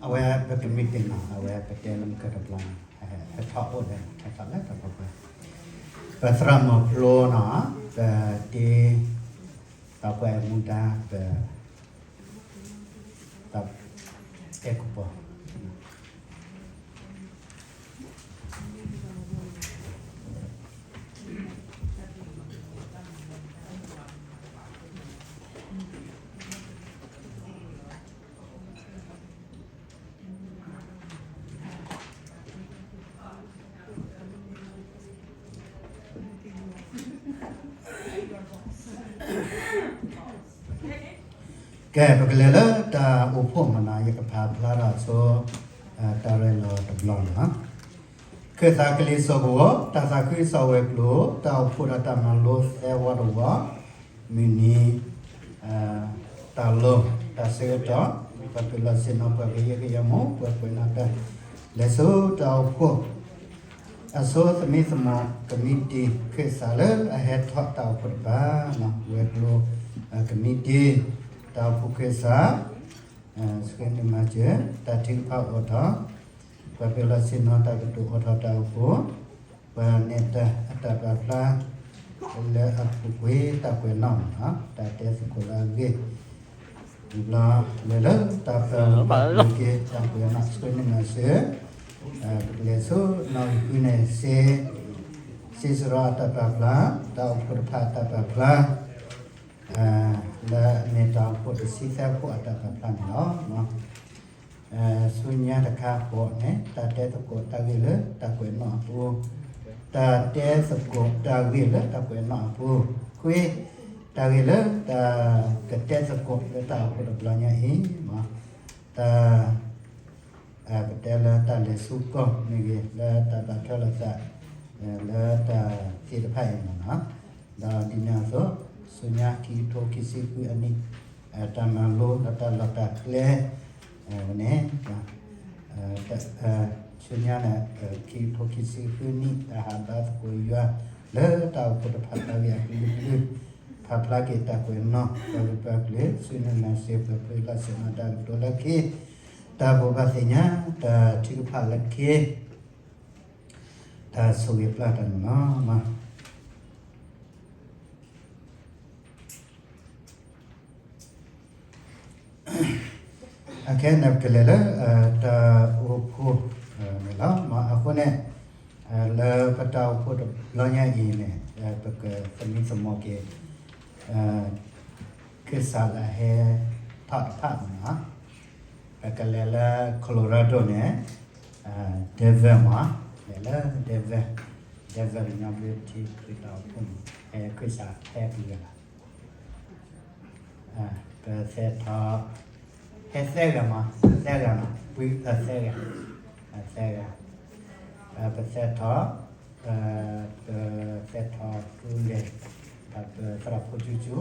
အဝဲပကမံတ့ၢ်နီၤ အဝဲပတဲလၢမုၢ်ကၢတဘျီနီၤ ဟဲထီၣ်အိၣ်ဒီး ဟဲထီၣ်လၢတၢ်ဖီကွၢ် ပသရၣ်မုၣ်ဖျိနီၤ ပတ့ ပှၤအဲၣ်မူဒါ ပ အဲၣ်ကပီၤ ကဲ ပကလဲၤလၢတၢ်အိၣ်ဖှိၣ်မနီၤ ယကဖးဖျါထီၣ်ဆိ တၢ်ရဲၣ်လီၤတဘျီနီၤ ခၢၣ်သးကလံၤစိးကဝီၤ တၢ်သးခုကစီၣ်ဝဲၤကျိၤ တၢ်အိၣ်ဖှိၣ်ဒီးတၢ်မၤလိသဲဝီတဝီ မုၢ်နံၤ တၢ်လီၢ် တၢ်ဆၢကတီၢ် ပှၤပၢၤလီၢ်ဆ့ၣ်နီၤ ပှၤကယဲၢ်ကယဲၢ်မူ ပှၤကွဲးနီၣ်တၢ် လဲၤဆူတၢ်အိၣ်ဖှိၣ် အဆိသမံသမိးကမံးတံာ် ခၢၣ်စးလၢအဟဲထီၣ်တၢ်အိၣ်ဖှိၣ်တဖၣ်နီၤ ဝဲၤကျိၤ ကမံးတံာ် တၢ်အိၣ်ဖှိၣ်ခၢၣ်စး ဆှၢန့ၢ်မၤစၢၤ တၢ်ထုကဖၣ်အိးထီၣ် ပှၤပၢၤလီၢ်ဆ့ၣ်နီၤ တၢ်ကတိၤအိးထီၣ်တၢ်အိၣ်ဖှိၣ် ပှၤနဲၣ်တၢ်အတၢ်ပာ်ဖျါ လၢအပူၤကွံာ်တၢ်ကွဲးနီၣ်နီၤ တၢ်တဲသကိးလၢအဂ့ၢ် တဘျီလဲၤလၢတၢ်ပၢၤလီၢ်ကျိၤက့ၤ တၢ်ကွဲးနီၣ်ဆှၢန့ၢ်မၤစၢၤ ပကလဲၤဆူနီၣ်ဂံၢ်ဃုန့ၣ် စ့ စ့စရီအတၢ်ပာ်ဖျါ တၢ်အိၣ်ဖှိၣ်တဖၣ်အတၢ်ပာ်ဖျါ လၢအမ့ၢ်တၢ်အိၣ်ဖှိၣ်တဆံသၢခိၣ်အတၢ်ပာ်ဖျါန့ၣ်လီၤ. ဆူညါတခါဃီန့ၣ် တၢ်တဲသကိးတၢ်ဂ့ၢ်လၢတၢ်ကွဲးနီၣ်အပူၤ, တၢ်တဲသကိးတၢ်ဂ့ၢ်လၢတၢ်ကွဲးနီၣ်အပူၤ, ခွံ, တၢ်ဂ့ၢ်လၢတၢ်ကတဲသကိးလၢတၢ်အိၣ်ဖှိၣ်တဘျီညါအံၤ, တၢ် ပတဲလၢတၢ်လဲၤဆူကီၢ်မ့ၢ်ဂ့ၤ, လၢတၢ်ဘၣ်ထွဲလိာ်သး လၢတၢ်သ့ၣ်တဖၣ်အံၤမ့ၢ်နီၤ, ဒီးဒ်န့ၣ်အသိး ဆူညါခံကထိခံဆံဃုအနံၣ် တၢ်မၤလိဒီးတၢ်လီၢ်တၢ်ကျဲ ဝဲန့ၣ် ဆူညါန့ၣ် ခံကထိခံဆံဃုနံၣ် တၢ်ဟးဘါသကိးယွၤ လၢတၢ်အိၣ်ဖှိၣ်တဖၣ်တၢ်ဂ့ၢ်အကလုာ်ကလုာ် ဖးဖျါက့ၤတၢ်ကွဲးနီၣ် ပှၤဂုၤပှၤကျဲၤ ဆှၢန့ၢ်မၤစၢၤပှၤပၢၤလီၢ်ဆ့ၣ်နီၤတၢ်ကတိၤလၢခံ တၢ်ဘိးဘၣ်သ့ၣ်ညါ တၢ်ထုကဖၣ်လၢခံ တၢ်ဆိၣ်ဂ့ၤပျၢ်တၢ်န့ၣ်လီၤ. အခဲအံၤန့ၣ် ပကလဲၤလၢ တၢ်အိၣ်ဖှိၣ်န့ၣ်လီၤ. အဃိန့ၣ် လၢပတၢ်အိၣ်ဖှိၣ်တဘျီညါအံၤန့ၣ် ပကသမံသမိးက့ၤ ခၢၣ်စးလၢအဟဲထီၣ်တဖၣ်န့ၣ်လီၤ. ပကလဲၤလၢ Colorado န့ၣ် Denver မး, လဲၤလၢ Denver, Denver ကညီဘျ့ထံခရံာ်တၢ်အိၣ်ဖှိၣ်န့ၣ် ဟဲခၢၣ်စးဟဲပှဲၤဂၤလီၤ. ပသဲထီၣ် ဟဲသၢဂၤမး, သၢဂၤမး, ပှဲၤသၢဂၤ, သၢဂၤ, ပသဲထီၣ် ပသဲထီၣ်သူလဲၣ်, ဒီးပသရၣ်ဖိကၠူကၠူ,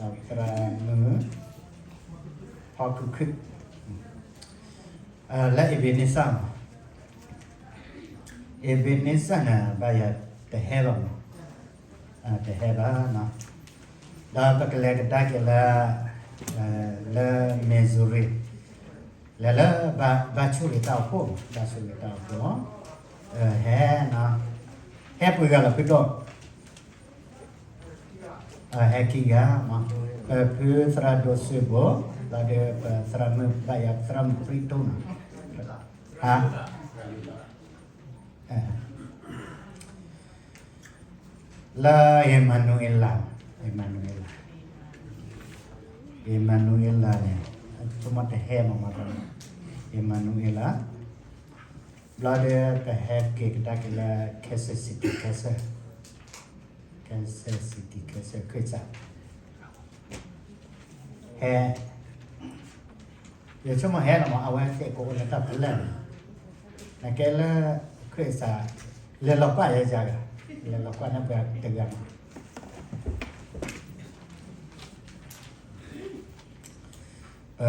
ဒီးပသရၣ်မုၣ်ဖီခုခု, လၢ Ebenezer မး, Ebenezer န့ၣ် ဘၣ်ယၤတဟဲဘၣ်မး, တဟဲဘၣ်နီၤ, ဒီးပကလဲၤကဒါက့ၤလၢ လၢ Missouri လဲၤလၢ ဘါဆူၣ်ဂ့ၤတၢ်အိၣ်ဖှိၣ်, ဘါဆူၣ်ဂ့ၤတၢ်အိၣ်ဖှိၣ်, ဟဲနီၤ, ဟဲပှဲၤဂၤလီၤဖုဒိၣ်, ဟဲခံဂၤ, ပဖုသရၣ်ဒိၣ်စုဘိ, ဒီးပသရၣ်မုၣ်ဘၣ်ယၤသရၣ်မုၣ်ပြံတိၢ်နီၤ, လၢ Emmanuella, Emmanuella, Emmanuella န့ၣ် ဆိကမိၣ်တဟဲမးမး, Emmanuella ဘျီဒီး ပဟဲက့ၤကဒါက့ၤလၢ Kansas City, Kansas, Kansas City, Kansas ခၢၣ်စး, ဟဲ ယဆိကမိၣ်ဟဲလီၤမး, အဝဲသ့ၣ်ကအိၣ်လၢတၢ်ဖဲလဲၣ်န့ၣ်, နကဲလၢခၢၣ်စး လဲၤလီၤကွၢ်ယၤယၤဂၤ, လဲၤလီၤကွၢ်န့ၢ်ပှၤတဂၤမး ပ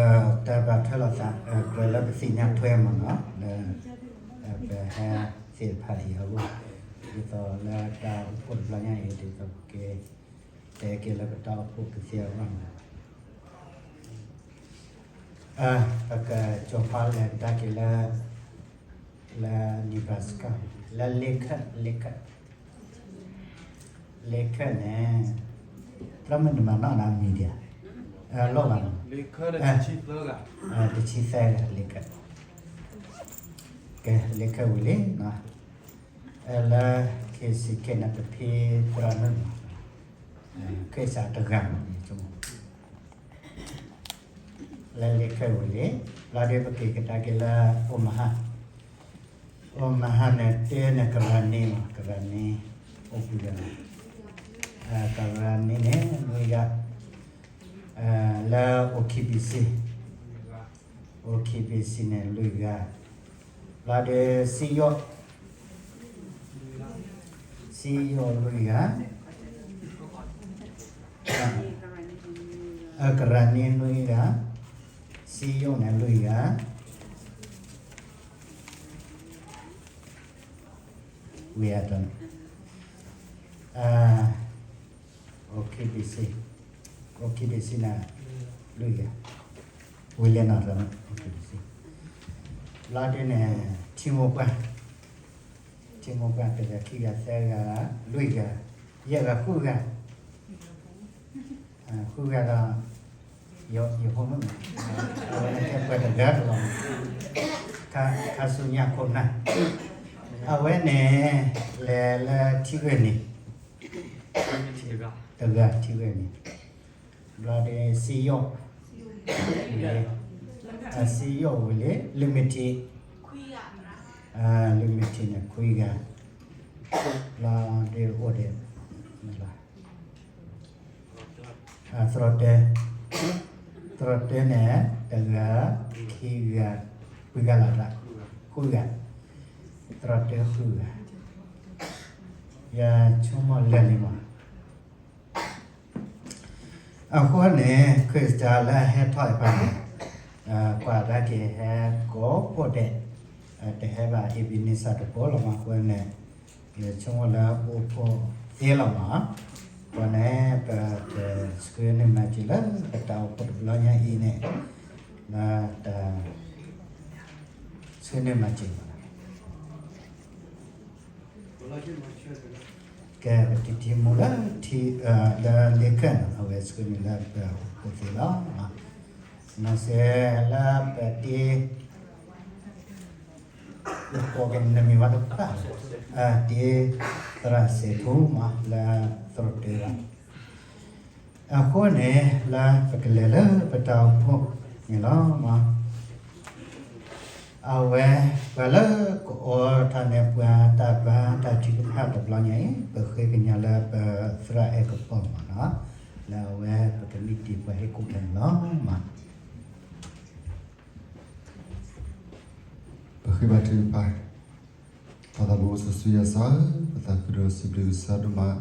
တၢ်ဘၣ်ထွဲလိာ်သး ကြၢးလၢပသ့ၣ်ညါထွဲမးနီၤ, လၢ ပဟဲသ့ၣ်တဖၣ်အံၤအဂီၢ်, ဒ်သိးလၢတၢ်အိၣ်ဖှိၣ်တဘျီညါအံၤ ဒ်သိးပက တဲက့ၤလၢပတၢ်အိၣ်ဖှိၣ်ကသ့အဂီၢ်န့ၣ် ပကကၠီၤဖီလဲၤကဒါက့ၤလၢ လၢ Nebraska လၢ Lincoln, Lincoln, Lincoln န့ၣ် သရၣ်မုၣ်န့ၣ်မၤနီၣ်နၤ media လီၢ်ဂၤနီၤ တဆံသၢဂၤ Lincoln ကဲ Lincoln ဝံၤလံ လၢ ခ့စံးကဲန့ၣ် ပဖံသရၣ်မုၣ်မး ခ့စးတဂၤမး လၢ Lincoln ဝံၤလံ လီၤဒီးပက့ၤကဒါက့ၤလၢ Omaha, Omaha န့ၣ် တဲန့ၣ် ကရၤနံမး ကရၤနံ အိၣ်ပူၤဒီး ကရၤနံန့ၣ် လွံၢ်ဂၤ လၢ O K B C, O K B C န့ၣ် လွံၢ်ဂၤ လီၤဒီး စံယိၣ် စံယိၣ်လွံၢ်ဂၤ ကရၤနံလွံၢ်ဂၤ စံယိၣ်န့ၣ်လွံၢ်ဂၤ ဝံၤအတ OK B C, OK B C န့ၣ် လွံၢ်ဂၤ ဝံၤလံနီၤ OK B C လီၤဒုန့ၣ် ထံမိၢ်ပှၢ် ထံမိၢ်ပှၢ် တဂၤ ခံဂၤ သၢဂၤ လွံၢ်ဂၤ ယဲၢ်ဂၤ ဃုဂၤ ဃုဂၤဒီး ယဖိမုၣ် အဝဲန့ၣ်ကဲပှၤတဂၤတလီၤ ခါဆူညါခိၣ်နၢ် အဝဲန့ၣ် လဲၤလၢထံဂၢၢ်နံၤ တဂၤထံဂၢၢ်နံၤ ဘျီဒီးစံယိၣ် စံယိၣ်ဝံၤလံ လၢမ့ၢ်ထံး လၢမ့ၢ်ထံးန့ၣ် ခွံဂၤ ဘျီဒီးအိၣ်ဒီး သရီတၢ သရီတၢန့ၣ် တဂၤ ခံဂၤ ခွံဂၤလီၤ ဃုဂၤ သရီတၢဃုဂၤ ယဆိကမိၣ်လၢာ်လံမး အဃိန့ၣ် ခရံာ်စတၢ်လၢအဟဲထီၣ်အံၤဖဲန့ၣ် ကွၢ်ဒၣ်က့ၤဟဲကိးဖှိၣ်ဒဲး တဟဲဘၣ် Ebenezer တကိးလီၤမး အဃိန့ၣ် ယဆိကမိၣ်လၢအိၣ်ဖှိၣ်သ့လီၤမး အဃိန့ၣ် ပကဆှၢန့ၢ်မၤစၢၤလၢပတၢ်အိၣ်ဖှိၣ်တဘျီညါအံၤန့ၣ် လၢတၢ်ဆှၢန့ၢ်မၤစၢၤ ကဲ ပတံၤတံၤမူလၢ လၢ Lincoln အဝဲဆှၢန့ၢ်လၢပအိၣ်ဖှိၣ်သ့လီၤ နီၢ်စဲးလၢပတံၤ ယကိးကနမံၤဝဲတဖၣ် တံၤသရၣ်စဲးထူမး လၢသရိာ်တၢဘၣ် အဃိန့ၣ် လၢပကလဲၤလၢပတၢ်အိၣ်ဖှိၣ်န့ၣ်လီၤမး အဝဲ ပှၤလၢကအိးထီၣ်န့ၢ်ပှၤတၢ်ဘါတၢ်ထုကဖၣ်တဘျီညါအံၤ ပဃ့ကညးလၢပသရၣ်အဲၣ်ကပီၤမးနီၤ လၢအဝဲပကမ့ၢ်တ့ၢ်ပှၤဟ့ၣ်ကူၣ်ပှၤန့ၣ်လီၤမး ပဃ့ဘါထုကဖၣ် ပၢ်သးဘိစီဆှံယွၤစၢ်ဧၢ, ပသးခုဒီးစံးဘျုးကစၢ်ဒိၣ်မး,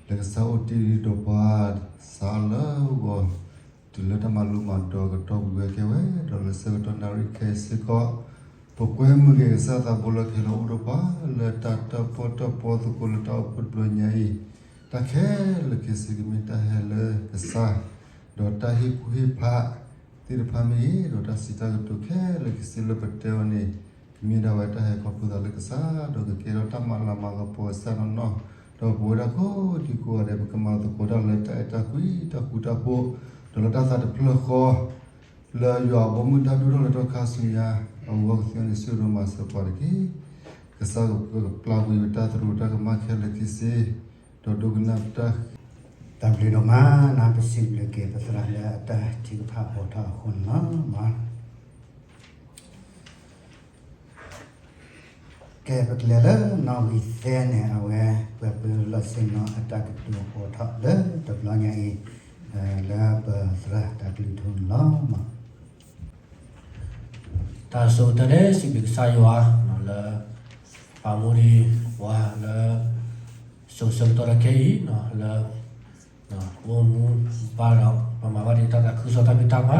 လၢကစၢ်အိၣ်တ့ၢ်ဒီးပှၤ စးလၢဂီၤ တုၤလၢတၢ်မၤလိမၤဒိးကတီၢ်ပူၤဝဲကဲဝဲ, ဒီးလၢဆၢကတီၢ်နၣ်ရံၣ်ခဲအံၤစ့ၢ်ကီး, ပကွဲမုာ်က့ၤကစၢ်သးဘိလၢကဟဲလီၤအိၣ်ဒီးပှၤ လၢတၢ်တၢၣ်ပီၣ်တၢၣ်ပီသကိးလၢတၢ်အိၣ်ဖှိၣ်တဘျီညါအံၤ, တၢ်ခဲလၢာ်ခဲဆ့ကမ့ၢ်တၢ်ဟဲလၢကစၢ်, ဒီးတၢ်ဟ့ၣ်ကူၣ်ဟ့ၣ်ဖး သ့ၣ်တဖၣ်မ့ၢ်ဂ့ၤ, ဒီးတၢ်စံးတၢ်ကတိၤခဲလၢာ်ခဲဆ့လၢပတဲအီၤန့ၣ်, ကမ့ၢ်ဒၣ်ဝဲတၢ်ဟဲခီဖျိသးလၢကစၢ်, ဒီးကကဲထီၣ်တၢ်မၤလၤမၤကပီၤကစၢ်နီၢ်နီၢ်, ဒီးပဝဲဒၣ်ကိးဒံကိးဂၤဒဲး ပကမၤသကိးတၢ်လၢတၢ်အဲၣ်တၢ်ကွံတၢ်ဃူတၢ်ဖိး, ဒီးလၢတၢ်သးတဖျၢၣ်ဃီ, လၢယွၤအဘီအမုၢ်တၢ်ဒိၣ်ထီၣ်လၢတၢ်ခါဆူညါ, အဂီၢ်ကသ့အီၤန့ၣ် ဆၢဒိၣ်မၤစၢၤပှၤတက့ၢ်. ကစၢ်ကပၢကပျၢ်ကွံာ်ပတၢ်သရူးတၢ်ကမၣ်ခဲလၢာ်ခဲဆ့, ဒီးဒိကနၣ်ပတၢ် တၢ်ဘျုးဒိၣ်မးနၤ ပစံးဘျုးက့ၤပသရၣ်လၢအတၢ်ထုကဖၣ်အိးထီၣ်အဃိန့ၣ်လီၤ. ကဲ ပကလဲၤလၢနီၣ်ဂံၢ်သၢန့ၣ် အဝဲ ပှၤပၢၤလီၢ်ဆ့ၣ်နီၤအတၢ်ကတိၤအိးထီၣ်လၢတဘျီညါအံၤ, လၢပသရၣ်တၢ်ကလုၢ်ထူန့ၣ်လီၤ. တၢ်ဆိကတၢၢ်န့ၣ် စံးဘျုးကစၢ်ယွၤ လၢ ပာ်မူဒံးပှၤလၢ စိၤဆၢကတီၢ်တၢ်ခဲအံၤ လၢ အိၣ်မူဘၣ်ဒီး ပမၤဘၣ်ဒံးတၢ်သးခုကစီၣ်တၢ်ဖံးတၢ်မၤ,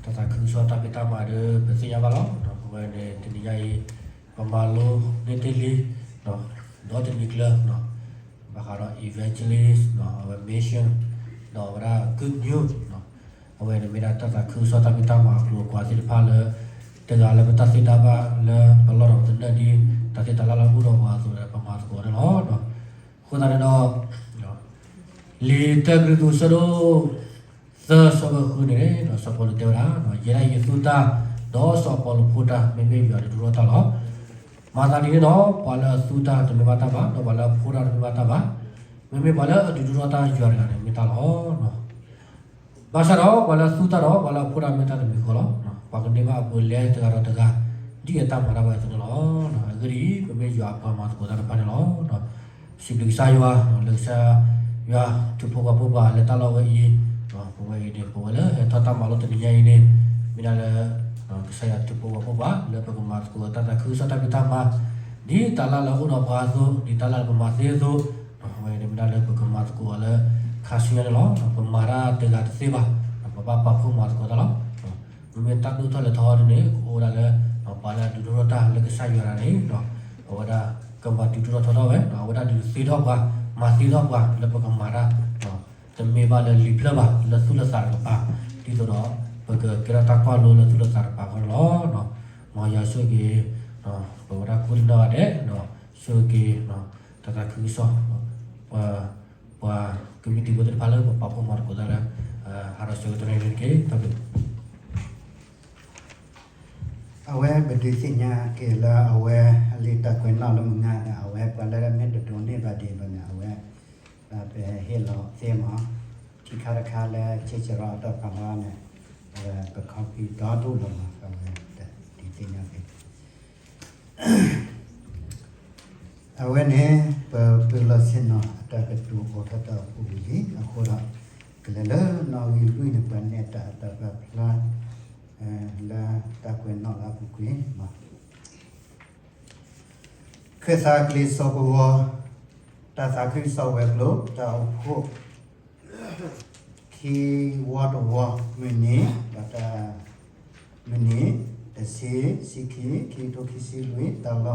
တၢ်သးခုကစီၣ်တၢ်ဖံးတၢ်မၤဒီး ပသ့ၣ်ညါဘၣ်လီၤ. အဝဲန့ၣ် တနံၤညါအံၤ ပမၤလိန့ၢ်တ့ၢ်လံ ဒီတနံၤကျၢၤ ဘၣ်ဃးဒီး evangelist အဝဲ mission ဒီးအဝဲဒၣ် good news အဝဲန့ၣ်မ့ၢ်ဒၣ်တၢ်သးခုကစီၣ်တၢ်ဖံးတၢ်မၤအကျိၤအကွာ်သ့ၣ်တဖၣ်လၢ တဂၤလၢပတၢ်သ့တၢ်ဘၣ်လၢပလီၢ်ဒီးပသနၢၣ်ဒ် တၢ်သ့တၢ်လၢ်လၢအိၣ်ဒီးပှၤအသိးဒီး ပမၤသကိးတၢ်လီၤ. အဃိသတးန့ၣ်ဒီး လံာ်တၢကရံၣ်သူး ဆၢဒိၣ်သၢ ဆၢဖိဃုန့ၣ် စီၤပီလူးတဲဝဲဒၣ်, ယဲဒၣ်ယသူၣ်တၢ် ဒီးစီၤပီလူးဖိတၢ် မ့မ့ၢ်ယွၤဒုးဒိၣ်ထီၣ်တၢ်လီၤ. မၤသးဒ်န့ၣ်ဒီး ပှၤလၢအသူၣ်တၢ်တမ့ၢ်ဘၣ်တၢ်ဘၣ်, ဒီးပှၤလၢအဖိတၢ်တမ့ၢ်ဘၣ်တၢ်ဘၣ်, မ့မ့ၢ်ပှၤလၢအဒုးဒိၣ်ထီၣ်တၢ်ယွၤတဂၤန့ၣ်မ့ၢ်တၢ်လီၤ. ဘၣ်ဆၣ်ဒီး ပှၤလၢအသူၣ်တၢ်ဒီးပှၤလၢအဖိတၢ်မ့ၢ်တၢ်တမံၤဃီလီၤ. ပှၤကန့ၢ်ဘၣ်အပူၤလဲတဂၤဒီးတဂၤ ဒ်အတၢ်မၤတၢ်ဝဲအသိးန့ၣ်လီၤ. အဂ့ၢ်ဒ်အံၤ, ပမ့ၢ်ယွၤအပှၤမၤသကိးတၢ်တဖၣ်န့ၣ်လီၤ. စံးဘျုးကစၢ်ယွၤ လၢကစၢ်ယွၤထူးဖိကီၢ်ဖိပှၤလၢတၢ်လီၢ်ဝဲအံၤ, ပဝဲအံၤန့ၣ် ပဝဲလၢဟဲထီၣ်တၢ်မၤလိတနံၤညါအံၤန့ၣ် မ့ၢ်ဒၣ်လၢ ကစၢ်ယွၤထူးဖိကီၢ်ဖိပှၤ လၢပကမၤသကိးတၢ်သးခုကစီၣ်တၢ်ဖံးတၢ်မၤ ဒ်တၢ်လၢ်လၢအိၣ်ဒီးပှၤအသိး, ဒ်တၢ်လၢ်လၢပမၤသ့အသိး, အဝဲန့ၣ်မ့ၢ်ဒၣ်လၢပကမၤသကိးအီၤလၢခါဆူညါန့ၣ်လီၤ. ပမၤတၢ်တဂၤတသ့ဘၣ်, ပဘၣ်ပာ်ဖှိၣ်မၤသကိးတၢ်လီၤ. မ့မ့ၢ်တၢ်ဒိၣ်ထီၣ်လဲၤထီၣ်ဒ်န့ၣ် ကအိၣ်ဝဲဒၣ်လၢ ပှၤလၢအဒုးဒိၣ်ထီၣ်တၢ်လၢကစၢ်ယွၤတဂၤန့ၣ် အဝဲဒၣ်ကမၤဒုးဒိၣ်ထီၣ်ထီထီၣ်ဝဲ, အဝဲဒၣ်ဒုးသ့ထီၣ်ပှၤ, မၤသ့ထီၣ်ပှၤလၢပကမၤတၢ် တမ့ၢ်ဘၣ်လၢလံာ်ဖျၢၣ်ဘၣ်, လၢသူၣ်လၢသးတကပၤ, ဒ်သိးဒီး ပကကဲထီၣ်တၢ်ကွၢ်လိလၢသူၣ်လၢသးတကပၤအဂီၢ်န့ၣ်လီၤ. မ်ယွၤဆိၣ်ဂ့ၤ ပဝဲဒၣ်ကိးဂၤဒဲး, ဆိၣ်ဂ့ၤ တၢ်သးခုကစီၣ် ပှၤကမံးတံာ်ဖိသ့ၣ်တဖၣ်လၢပပာ်ဖှိၣ်မၤသကိးတၢ်လၢ ဟါဒီးဆၢကတီၢ်န့ၣ်တက့ၢ်. တၢ်ဘျုး အဝဲပဒုးသ့ၣ်ညါက့ၤလၢအဝဲ လံာ်တၢ်ကွဲးနီၣ်လၢမုၢ်နၤန့ၣ် အဝဲပှၤလၢမ့ၢ်တဒိးန့ၢ်ဘၣ်ဒံးဘၣ်န့ၣ် အဝဲ ပဟ့ၣ်လီၤသ့မး, ခံခါတခါလၢဆ့ဆံရီအတၢ်ဖးလီၤန့ၣ် ပခီဖျိဒီဒူၣ်လီၤမး အဝဲဒုးသ့ၣ်ညါက့ၤ အဝဲန့ၣ် ပပၢၤလီၢ်ဆ့ၣ်နီၤအတၢ်ကတိၤအိးထီၣ်တၢ်အိၣ်ဖှိၣ်ဝံၤလံအဃိဒီး ကလဲၤလၢနီၣ်ဂံၢ်လွံၢ်န့ၣ် ပှၤနဲၣ်တၢ်အတၢ်ပာ်ဖျါ လၢတၢ်ကွဲးနီၣ်လၢအပူၤကွံာ် ခၢၣ်သးအကလံၤစိးကဝီၤ တၢ်သးခုကစီၣ်ဝဲၤကျိၤ တၢ်အိၣ်ဖှိၣ် ခံဝီတဝီ မုၢ်နံၤ ဒီးတၢ် မုၢ်နံၤ တဆံ ဆံခံ ခံက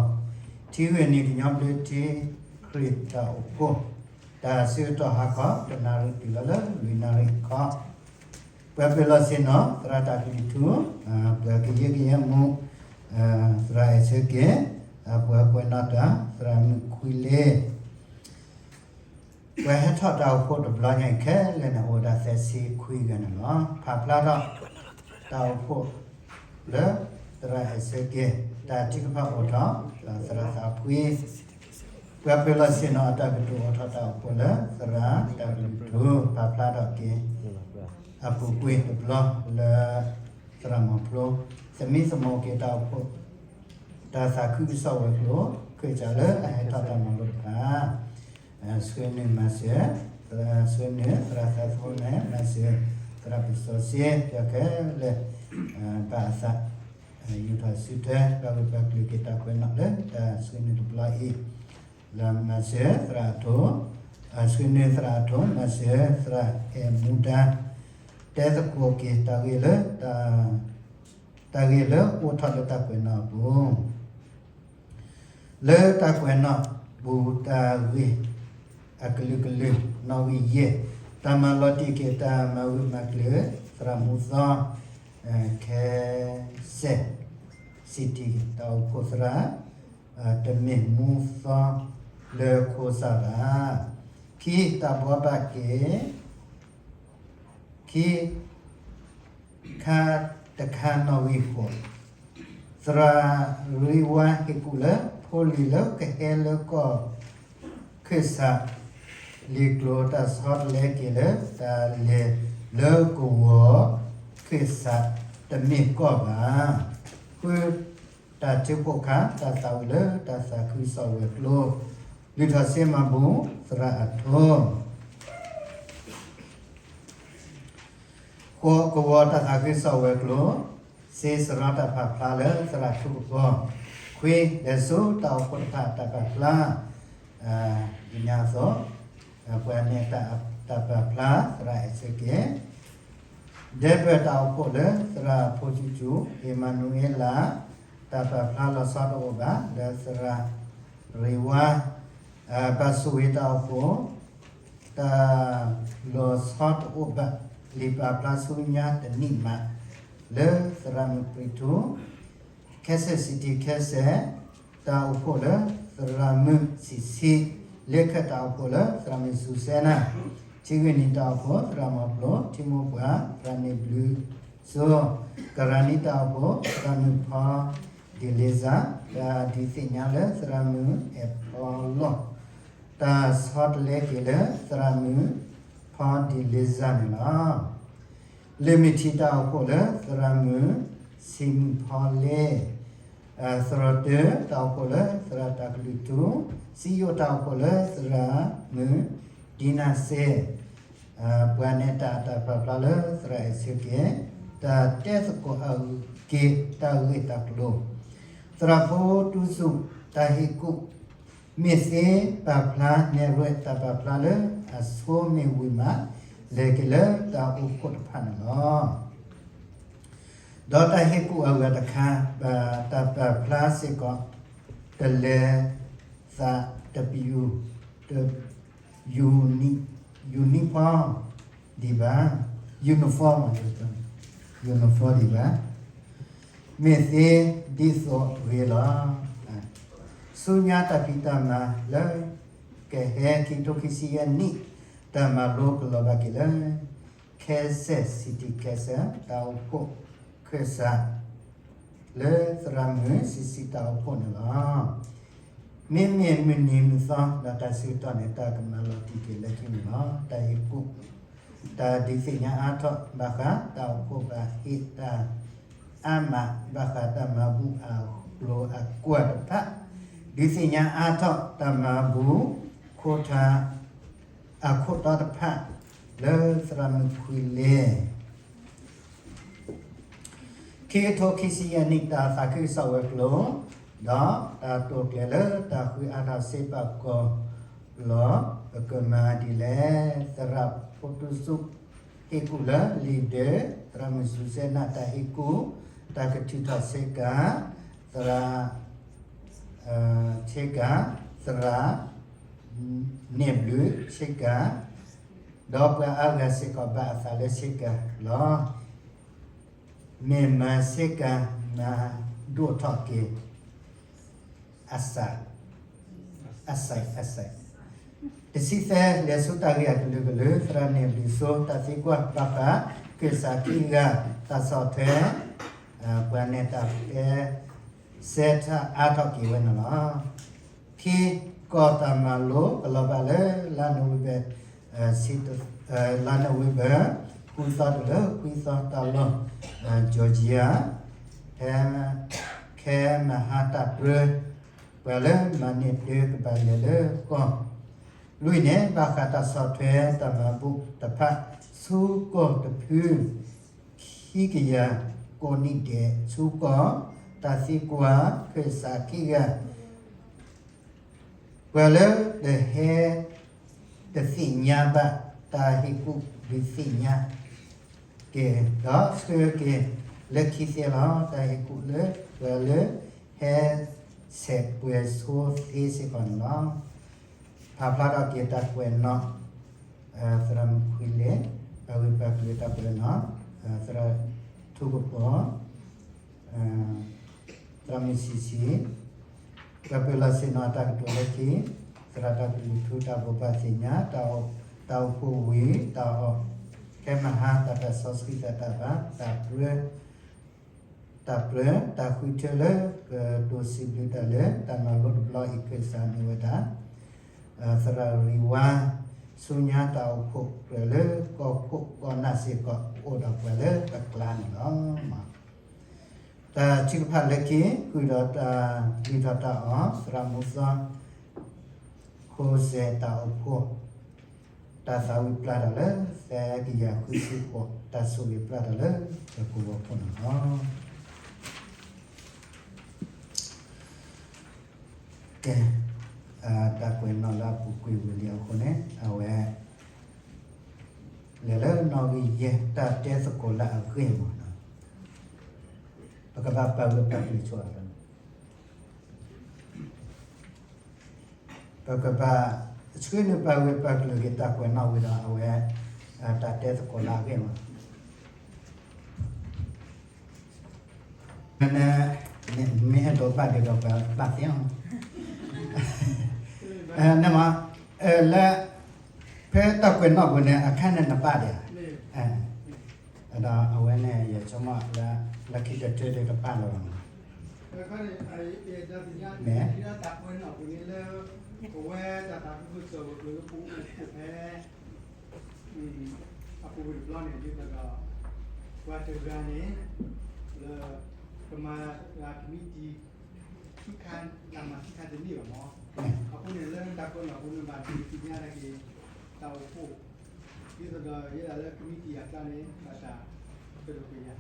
ထိခံဆံလွံၢ် တၢ်လီၢ် ထံဂုၤနံၤ ကညီဘျၢထံခရံာ်တၢ်အိၣ်ဖှိၣ် တၢ်ဆၢကတီၢ်ဟါခီ တနၣ်ရံၣ်တုၤလီၤလၢလွံၢ်နၣ်ရံၣ်ခီ ပှၤပၢၤလီၢ်ဆ့ၣ်နီၤ သရၣ်တၢ်ကလံၤထူ ပှၤကယဲၢ်ကယဲၢ်မူ သရၣ်အဲၣ်ဆၢက့ၤ ပှၤကွဲးနီၣ်တၢ် သရၣ်မုၣ်ခွံလ့ ပှၤဟဲထီၣ်တၢ်အိၣ်ဖှိၣ်တဘျီညါအံၤခဲလၢာ်န့ၣ် အိၣ်ဝဲဒၣ်သၢဆံခွံဂၤန့ၣ်လီၤ. ဖးဖျါထီၣ်တၢ်အိၣ်ဖှိၣ်လၢ သရၣ်အဲၣ်ဆၢက့ၤ တၢ်ထုကဖၣ်အိၣ်ထီၣ် သရၣ်သးဖှံ ပှၤပၢၤလီၢ်ဆ့ၣ်နီၤအတၢ်ကတိၤအိၣ်ထီၣ်တၢ်အိၣ်ဖှိၣ်လၢ သရၣ်တၢ်ကလုၢ်ထူ ဖးဖျါထီၣ်က့ၤ အပူၤကွံာ်တဘျီလၢ သရၣ်မီၤဖျိ သမံသမိးက့ၤတၢ်အိၣ်ဖှိၣ် တၢ်သးခုကစီၣ်ဝဲၤကျိၤ ခၢၣ်စးလၢအဟဲထီၣ်တၢ်မၤလိတဖၣ် ဆှၢနုာ်မၤစၢၤ ဆှၢနုာ်သရၣ်သးသဟိန့ၣ် မၤစၢၤ သရၣ်ပစီၤစ့ ပၠီခဲလၢာ် ဘၣ်အသး ယူာ်ထီၣ်စုထွဲ ပှၤဂုၤပှၤကျဲၤက့ၤတၢ်ကွဲးနီၣ်လၢတၢ်ဆှၢနုာ်တဘျီအံၤ လၢမၤစၢၤသရၣ်အထိ ဆှၢနုာ်သရၣ်အထိ မၤစၢၤသရၣ်အဲၣ်မူဒါ တဲသကိးက့ၤတၢ်ဂ့ၢ်လၢ တၢ်ဂ့ၢ်လၢအိၣ်ထီၣ်လၢတၢ်ကွဲးနီၣ်အပူၤ လၢတၢ်ကွဲးနီၣ်ပူၤတၢ်ဂ့ၢ် အကလုာ်ကလုာ် နီၣ်ဂံၢ်ယဲၢ် တၢ်မၤလီၤတံၢ်က့ၤတၢ်မၤဂုာ်မၤကျဲၤ သရၣ်မူသီ ခဲစဲး စံးတံၢ် တၢ်အိၣ်ဖှိၣ်သရၣ် တမ့ၢ်မူသီလၢခိစၢ်ဘၣ်. ခံ တၢ်ဘှီဘၣ်က့ၤ ခံ ခါတခါနီၣ်ဂံၢ်ဃိး သရၣ်ရံဝါဟ့ၣ်ကူၣ်လၢ ဖိလံၤလၢကဟဲလၢကီၢ်ခၢၣ်စး လံာ်ကျိၤတၢ်ဆီတလဲက့ၤလၢ တၢ်လဲၤလၢကဝီၤခၢၣ်စး တမ့ၢ်ကီၢ်ဘၣ်. ဃု တၢ်ထုးဖှိၣ်ခါ တၢ်သးဝံၣ်လၢတၢ်သးခုကစီၣ်ဝဲၤကျိၤ လုၢ်ထီၣ်စ့မၤဘူၣ် သရၣ်အထိ ဃိး ကဝီၤတၢ်သးခုကစီၣ်ဝဲၤကျိၤ စ့စရီတၢ်ပာ်ဖျါလၢသရၣ်ထူကပီၤ ခွံ လဲၤဆူတၢ်အိၣ်ဖှိၣ်တဖၣ်တၢ်ပာ်ဖျါ ဒ်န့ၣ်အသိး ပှၤနဲၣ်တၢ်ပာ်ဖျါသရၣ်အဲၣ်ဆၢက့ၤ ဒဲဘၢၣ်တၢ်အိၣ်ဖှိၣ်လၢသရၣ်ဖိဆူၣ်ဆူၣ် အ့မၤနူၤအ့လး တၢ်ပာ်ဖျါလီၤဆီတအိၣ်ဘၣ် လၢသရၣ်ရံဝါ ဘၣ်ဆိၣ်ဂ့ၤတၢ်အိၣ်ဖှိၣ် တၢ်လီၤဆီတအိၣ်ဘၣ် လံာ်ပာ်ဖျါဆူညါတနံၣ်မး လၢသရၣ်မုၣ်ပြံထူ ခဲစဲး စံးထံခဲစဲး တၢ်အိၣ်ဖှိၣ်လၢသရၣ်မုၣ်စံးဆံး လ့ခၢၣ်တၢ်အိၣ်ဖှိၣ်လၢသရၣ်မုၣ်စူၤစဲနၢ် ထံဂုၢ်နံၤတၢ်အိၣ်ဖှိၣ်သရၣ်မီၤပျိ ထံမိၢ်ပှၢ်သရၣ်န့ၣ်ဘျုးစိ ကရၤနံတၢ်အိၣ်ဖှိၣ် သရၣ်မုၣ်ဖီဒံလ့စၢ် တၢ်ဒုးသ့ၣ်ညါလၢသရၣ်မုၣ်အဲၣ်ဖီလီၢ် တၢ်ဆီတလဲက့ၤလၢသရၣ်မုၣ် ဖီဒံလ့စၢ်န့ၣ်လီၤ. လၢမ့ၢ်ထံတၢ်အိၣ်ဖှိၣ်လၢသရၣ်မုၣ် ဆံးမုၣ်ဖီလ့ သရိာ်တၢၢ်တၢ်အိၣ်ဖှိၣ်လၢသရၣ်တၢ်ကလုၢ်ထူ, စံယိၣ်တၢ်အိၣ်ဖှိၣ်လၢသရၣ်မုၣ် ဒံနၣ်စ့, ပှၤနဲၣ်တၢ်အတၢ်ပာ်ဖျါလၢသရၣ်အဲၣ်ဆၢက့ၤ, တၢ်တဲသကိးအဂ့ၢ်တၢ်ဂ့ၢ်တၢ်ကျိၤ, သရၣ်ဖိတူၢ်စူၣ်တၢ်ဟ့ၣ်ကူၣ် မ့ၢ်သ့ပာ်ဖျါနဲၣ်ရွဲၣ်တၢ်ပာ်ဖျါလၢအဆိမ့ၢ်ဝံၤမး လဲၤက့ၤလၢတၢ်အိၣ်ဖှိၣ်တဖၣ်န့ၣ်လီၤ. ဒီးတၢ်ဟ့ၣ်ကူၣ်အဂၤတခါ ဘၣ်တၢ်ပာ်ဖျါစ့ၢ်ကီး တလဲၤသးတပယူာ် တယူာ်နံၣ် uniform ဒံးဘၣ်, uniform uniform ဒံးဘၣ်, မ့ၢ်သ့ဒ်သိးအဂ့ၢ်လီၤ. ဆူညါတၢ်ဖံးတၢ်မၤလၢ ကဟဲခံကထိခံဆံယဲၢ်နံၣ် တၢ်မၤလိကလီၤဘၣ်က့ၤလၢ ခဲစဲး စံးထံခဲစဲး တၢ်အိၣ်ဖှိၣ်ခၢၣ်စး လၢသရၣ်မုၣ်စံးဆံးတၢ်အိၣ်ဖှိၣ်န့ၣ်လီၤ. မ့မ့ၢ်မုၢ်နံၤမုၢ်သီ ဒီးတၢ်ဆၢကတီၢ်န့ၣ် တၢ်ကမၤလီၤတံၢ်က့ၤလၢခံန့ၣ်လီၤ. တၢ်ဟ့ၣ်ကူၣ် တၢ်ဒုးသ့ၣ်ညါအါထီၣ်ဘၣ်ဃးတၢ်အိၣ်ဖှိၣ် ဘၣ်ဟ့ၣ်တၢ်အါမး ဘၣ်ဃးတၢ်မၤဘူၣ်အကျိၤအကွၢ်တဖၣ်, ဒုးသ့ၣ်ညါအါထီၣ်တၢ်မၤဘူၣ်ခိၣ်ထး အခိၣ်တီတဖၣ် လၢသရၣ်မုၣ်ခွံလဲၢ် ခံကထိခံဆံယဲၢ်နံၣ် တၢ်သးခုကစီၣ်ဝဲၤကျိၤ, ဒီးတၢ်တိာ်ကျဲၤလၢတၢ်ဃုအါထီၣ်စ့ပာ်ကီၤလီၤ ပကမၤဒ်လဲၣ်, သရၣ်ဖိတူၢ်စူၣ် ဟ့ၣ်ကူၣ်လၢ leader သရၣ်မုၣ်စူၤစဲနၢ် တၢ်ဟ့ၣ်ကူၣ်, တၢ်ကထုးထီၣ်ဆ့ကၤ, သရၣ် ဆ့ကၤ, သရၣ် န့ၢ်ဘျုးဆ့ကၤ, ဒီးပှၤအါဂၤစ့ၢ်ကီးဘၣ်အသးလၢဆ့ကၤလီၤ. မ့ၢ်မၤဆ့ကၤ မၤဒိၣ်ထီၣ်က့ၤ အစး အစးအစး, တဆံသၢ လဲၤဆူတၢ်ဂ့ၢ်အကလုာ်ကလုာ် သရၣ်န့ၢ်ဘျုးစိ တၢ်သံကွၢ်ဘၣ်ဃး ခၢၣ်စးခံဂၤ တၢ်ဆီၣ်ထွဲ ပှၤနဲၣ်တၢ်တဲ စဲထၢၣ်အါထီၣ်က့ၤဝဲန့ၣ်လီၤ. ခံ ကီၢ်တၢ်မၤလိကလီၤဘၣ်လၢ လါနိၣ်ဝ့ဘၢၣ် လါနိၣ်ဝ့ဘၢၣ် ဃုသီတုၤလၢခွံသီ တၢ်လီၢ် Georgia ဖဲ ခဲမဟါတၢ်ပြၢ ပှၤလၢမၤန့ၢ်တၢ်ကဘၣ်လဲၤလၢကီၢ် လွံၢ်န့ၣ် ဘၣ်ဃးတၢ်ဆီၣ်ထွဲတၢ်မၤဘူၣ်တဖၣ် ဆူကီၢ်တဖု ခံကယၤကိးနံၣ်ဒဲး ဆူကီၢ် တၢ်သံကွၢ် ခၢၣ်စးခံဂၤ ပှၤလၢတဟဲ တသ့ၣ်ညါဘၣ် တၢ်ဟ့ၣ်ကူၣ်ဒုးသ့ၣ်ညါ က့ၤ ဒီးဆှၢက့ၤလၢခံသ့လီၤ. တၢ်ဟ့ၣ်ကူၣ်လၢ ပှၤလၢ ဟဲ ဆဲးပှဲၤဆိသ့စ့ၢ်ကီးန့ၣ်လီၤ. ဖးဖျါထီၣ်က့ၤတၢ်ကွဲးနီၣ် သရၣ်မုၣ်ခွံလဲၢ် ပာ်ဂၢၢ်ပာ်ကျၢၤတၢ်ကွဲးနီၣ် သရၣ်ထူကပီၤ သရၣ်မုၣ်ဆံးဆံး ပှၤပၢၤလီၢ်ဆ့ၣ်နီၤအတၢ်ကတိၤလၢခံ သရၣ်တၢ်ကလုၢ်ထူ တၢ်ဘိးဘၣ်သ့ၣ်ညါ တၢ်အိၣ်ဖှိၣ်ဝံၤ တၢ်အီၣ် ခဲမဟါ တၢ်ပာ်စီဆှံသးတၢ်ဘါ တၢ်ပြၢ တၢ်ပြၢ တၢ်ဃုထၢလၢ ကတိၤစံးဘျုးတၢ်လၢ တၢ်မၤလိတဘျီအံၤ ခၢၣ်စးမ့ၢ်ဝဲဒၣ် သရၣ်ရံၤဝါ ဆူညါတၢ်အိၣ်ဖှိၣ်ကြၢးလၢ ကီၢ်ခိၣ်ကီၢ်နၢ်စ့ၢ်ကီး အိၣ်ဒီးပှၤလၢတကျါန့ၣ်လီၤ. တၢ်ထုကဖၣ်လၢခံ ဃုာ်ဒီးတၢ်လုၢ်ထီၣ်တၢ်အီၣ် သရၣ်မူသီ ခိစဲးတၢ်အိၣ်ဖှိၣ် တၢ်သးဝံၣ်ပျၢ်တၢ်လၢ သၢကယၤဃုဆံဃိး တၢ်ဆိၣ်ဂ့ၤပျၢ်တၢ်လၢ တကဝီၤခိၣ်န့ၣ်လီၤ. ကဲ တၢ်ကွဲးနီၣ်လၢအပူၤကွံာ်ဝံၤလံအဃိန့ၣ် အဝဲ လဲၤလၢနီၣ်ဂံၢ်ယဲၢ် တၢ်တဲသကိးလၢအဂ့ၢ်မ့ၢ်နီၤ ပကဘၣ်ပာ်ဂၢၢ်ပာ်ကျၢၤဆိအီၤ ပကဘၣ် ဆှၢနုာ်ပာ်ဂၢၢ်ပာ်ကျၢၤက့ၤတၢ်ကွဲးနီၣ်ဝံၤဒီးအဝဲ တၢ်တဲသကိးလၢအဂ့ၢ်မး, မ့ၢ်, မ့ၢ်အဲၣ်ဒိးဘၣ်ဒ်ဒီးပဘၣ်သ့ၣ်ညါ, န့ၣ်မး, လၢ, ဖဲတၢ်ကွဲးနီၣ်ပူၤန့ၣ် အခါန့ၣ်နဘၣ်ဒံးဧါ, ဒီးအဝဲန့ၣ် ယဆိကမိၣ်လၢ လၢခံတထၢဒီးကဘၣ်လီၤမး, မ့ၢ် တၢ်ကွဲးနီၣ်ပူၤန့ၣ်လၢ ပဝဲတၢ်သးခုကစီၣ်ပူၤဖဲ အပူၤကွံာ်တဘျီန့ၣ် ဒ်သိးဒီး ပှၤတဂၤန့ၣ် လၢ ကမၤတၢ်ကမံးတံာ် ခံခါ, တၢ်မၤခံခါတန့ၢ်ဘၣ်မး, အဃိန့ၣ်လၢတၢ်ကွဲးနီၣ်ပူၤန့ၣ် ဘၣ်ဒုးသ့ၣ်ညါတၢ်က့ၤ တၢ်အိၣ်ဖှိၣ်, ဒ်သိးဒီးယဲဒၣ်လၢကမံးတံာ်အကျါန့ၣ် ဘၣ်တၢ်ကတိၤက့ၤယၤ,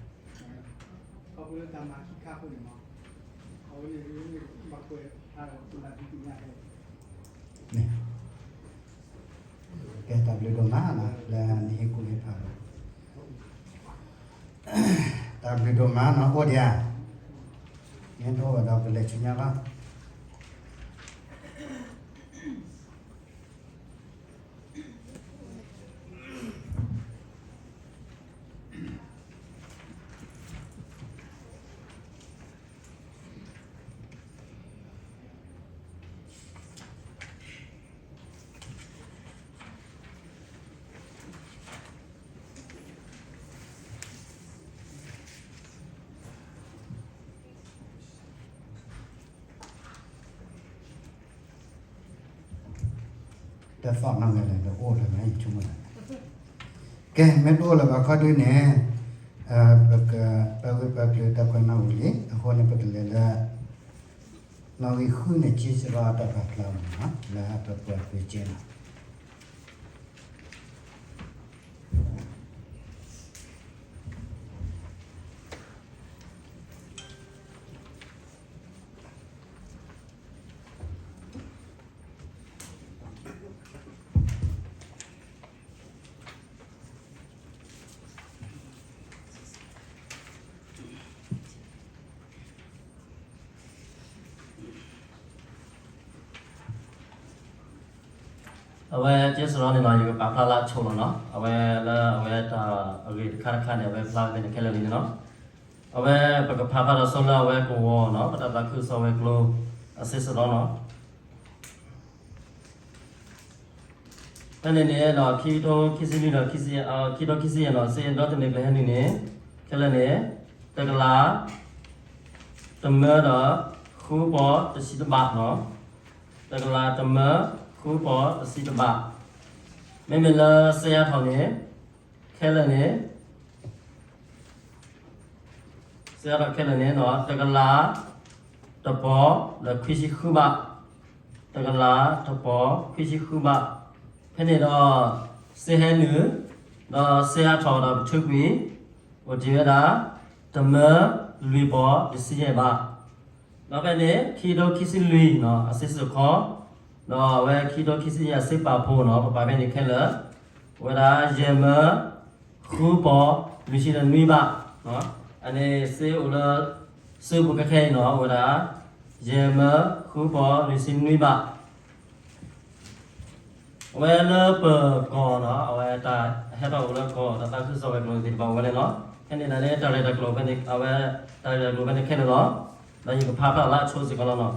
ခီဖျိလၢတၢ်မၤခံခါအဃိန့ၣ်မး, အဝဲန့ၣ် ဘၣ်ကွဲးဖျါဒီးကဘၣ်ဒုးသ့ၣ်ညါ ကဲ တၢ်ဘျုးဒိၣ်မး လၢနဟ့ၣ်ကူၣ်ဟ့ၣ်ဖးဒီး, တၢ်ဘျုးဒိၣ်မးနီၤ အိၣ်ဒံးဧါ, မ့ၢ်တအိၣ်ဘၣ်ဒီးပလဲၤဆူညါလီၤ. တသီၣ်နီၣ်ဂဲၤလဲၣ် တအိၣ်လၢၤဘၣ် ယဆိကမိၣ်, ကဲ မ့ၢ်တအိၣ်လၢၤဘၣ်ခီဒုန့ၣ်, ပက, ပဂ့ၢ်ပကျိၤတၢ်ကွဲးနီၣ်ပူၤလံ, အဃိန့ၣ် ပကလဲၤလၢ နီၣ်ဂံၢ်ဃုန့ၣ် က့စရီတၢ်ပာ်ဖျါမးနီၤ လၢအပပှၤပၢၤကဲနီၤ အဝဲက့စရီန့ၣ်နီၤ ယကပာ်ဖျါလၢအဆိလီၤနီၤ, အဝဲလၢအဝဲတၢ်အဂ့ၢ်တခါတခါန့ၣ် အဝဲဖျါဖဲန့ၣ်ခဲလၢာ်လံန့ၣ်နီၤ, အဝဲပကဖးဖျါဒီးဆိလၢအဝဲကဝီၤနီၤ ပတၢ်သးခုကစီၣ်ဝဲၤကျိၤ အစ့စရီနီၤ ဖဲန့ၣ်န့ၣ်ဒီး ခံကထိခံဆံလွံၢ်ဒီး ခံကထိခံဆံယဲၢ်နီၤ စ့ဒီတန့ၢ်ကျဲဟဲနုာ်န့ၣ် ခဲလၢာ်န့ၣ် တကလး တမၢဒီး ဃုပီၤတဆံတဘးနီၤ, တကလးတမၢ ဃုပီၤတဆံတဘး, မ့မ့ၢ်လၢစ့ယါထီၣ်န့ၣ် ခဲလၢာ်န့ၣ် စ့ယါထီၣ်ခဲလၢာ်န့ၣ် တကလး တပီၤ ဒီးခွံဆံဃုဘး, တကလး တပီၤ ခွံဆံဃုဘး, ဖဲန့ၣ်ဒီး စ့ဟဲနုာ် ဒီးစ့ယါထီၣ်ဒီးပထုးကွံာ် အိၣ်တ့ၢ်ဝဲဒၣ် တမၢ လွံၢ်ပီၤ တဆံယဲၢ်ဘး, ဒီးဖဲန့ၣ် ခံကထိခံဆံလွံၢ်နီၤ အစ့စခီ, ဒီးအဝဲခံကထိခံဆံယဲၢ်အစ့ပာ်ဖှိၣ်နီၤ ပပာ်ဖဲန့ၣ်ခဲလၢာ်, အိၣ်ဝဲဒၣ် ယဲၢ်မၢ ဃုပီၤ လွံၢ်ဆံဒီးနွံဘး, အန့ၣ်စ့အိၣ်လၢ စ့ပူၤခဲခဲအံၤနီၤ အိၣ်ဝဲဒၣ် ယဲၢ်မၢ ဃုပီၤလွံၢ်ဆံနွံဘး အဝဲလၢပကီၢ်နီၤ အဝဲတၢ်ဟဲထီၣ်အိၣ်လၢကီၢ် တၢ်သးခုကစီၣ်ဝဲၤကျိၤသ့ၣ်တဖၣ်အိၣ်ဝဲလဲၣ်နီၤ, ဖဲန့ၣ်ဒၣ်န့ၣ် တၢ်ရဲၣ်တၢ်ကျဲၤဖဲန့ၣ် အဝဲ တၢ်ရဲၣ်တၢ်ကျဲၤဖဲန့ၣ်ခဲလၢာ်လီၤ, ဒီးယကဖးဖျါလၢအဆိစ့ၢ်ကီးလီၤနီၤ,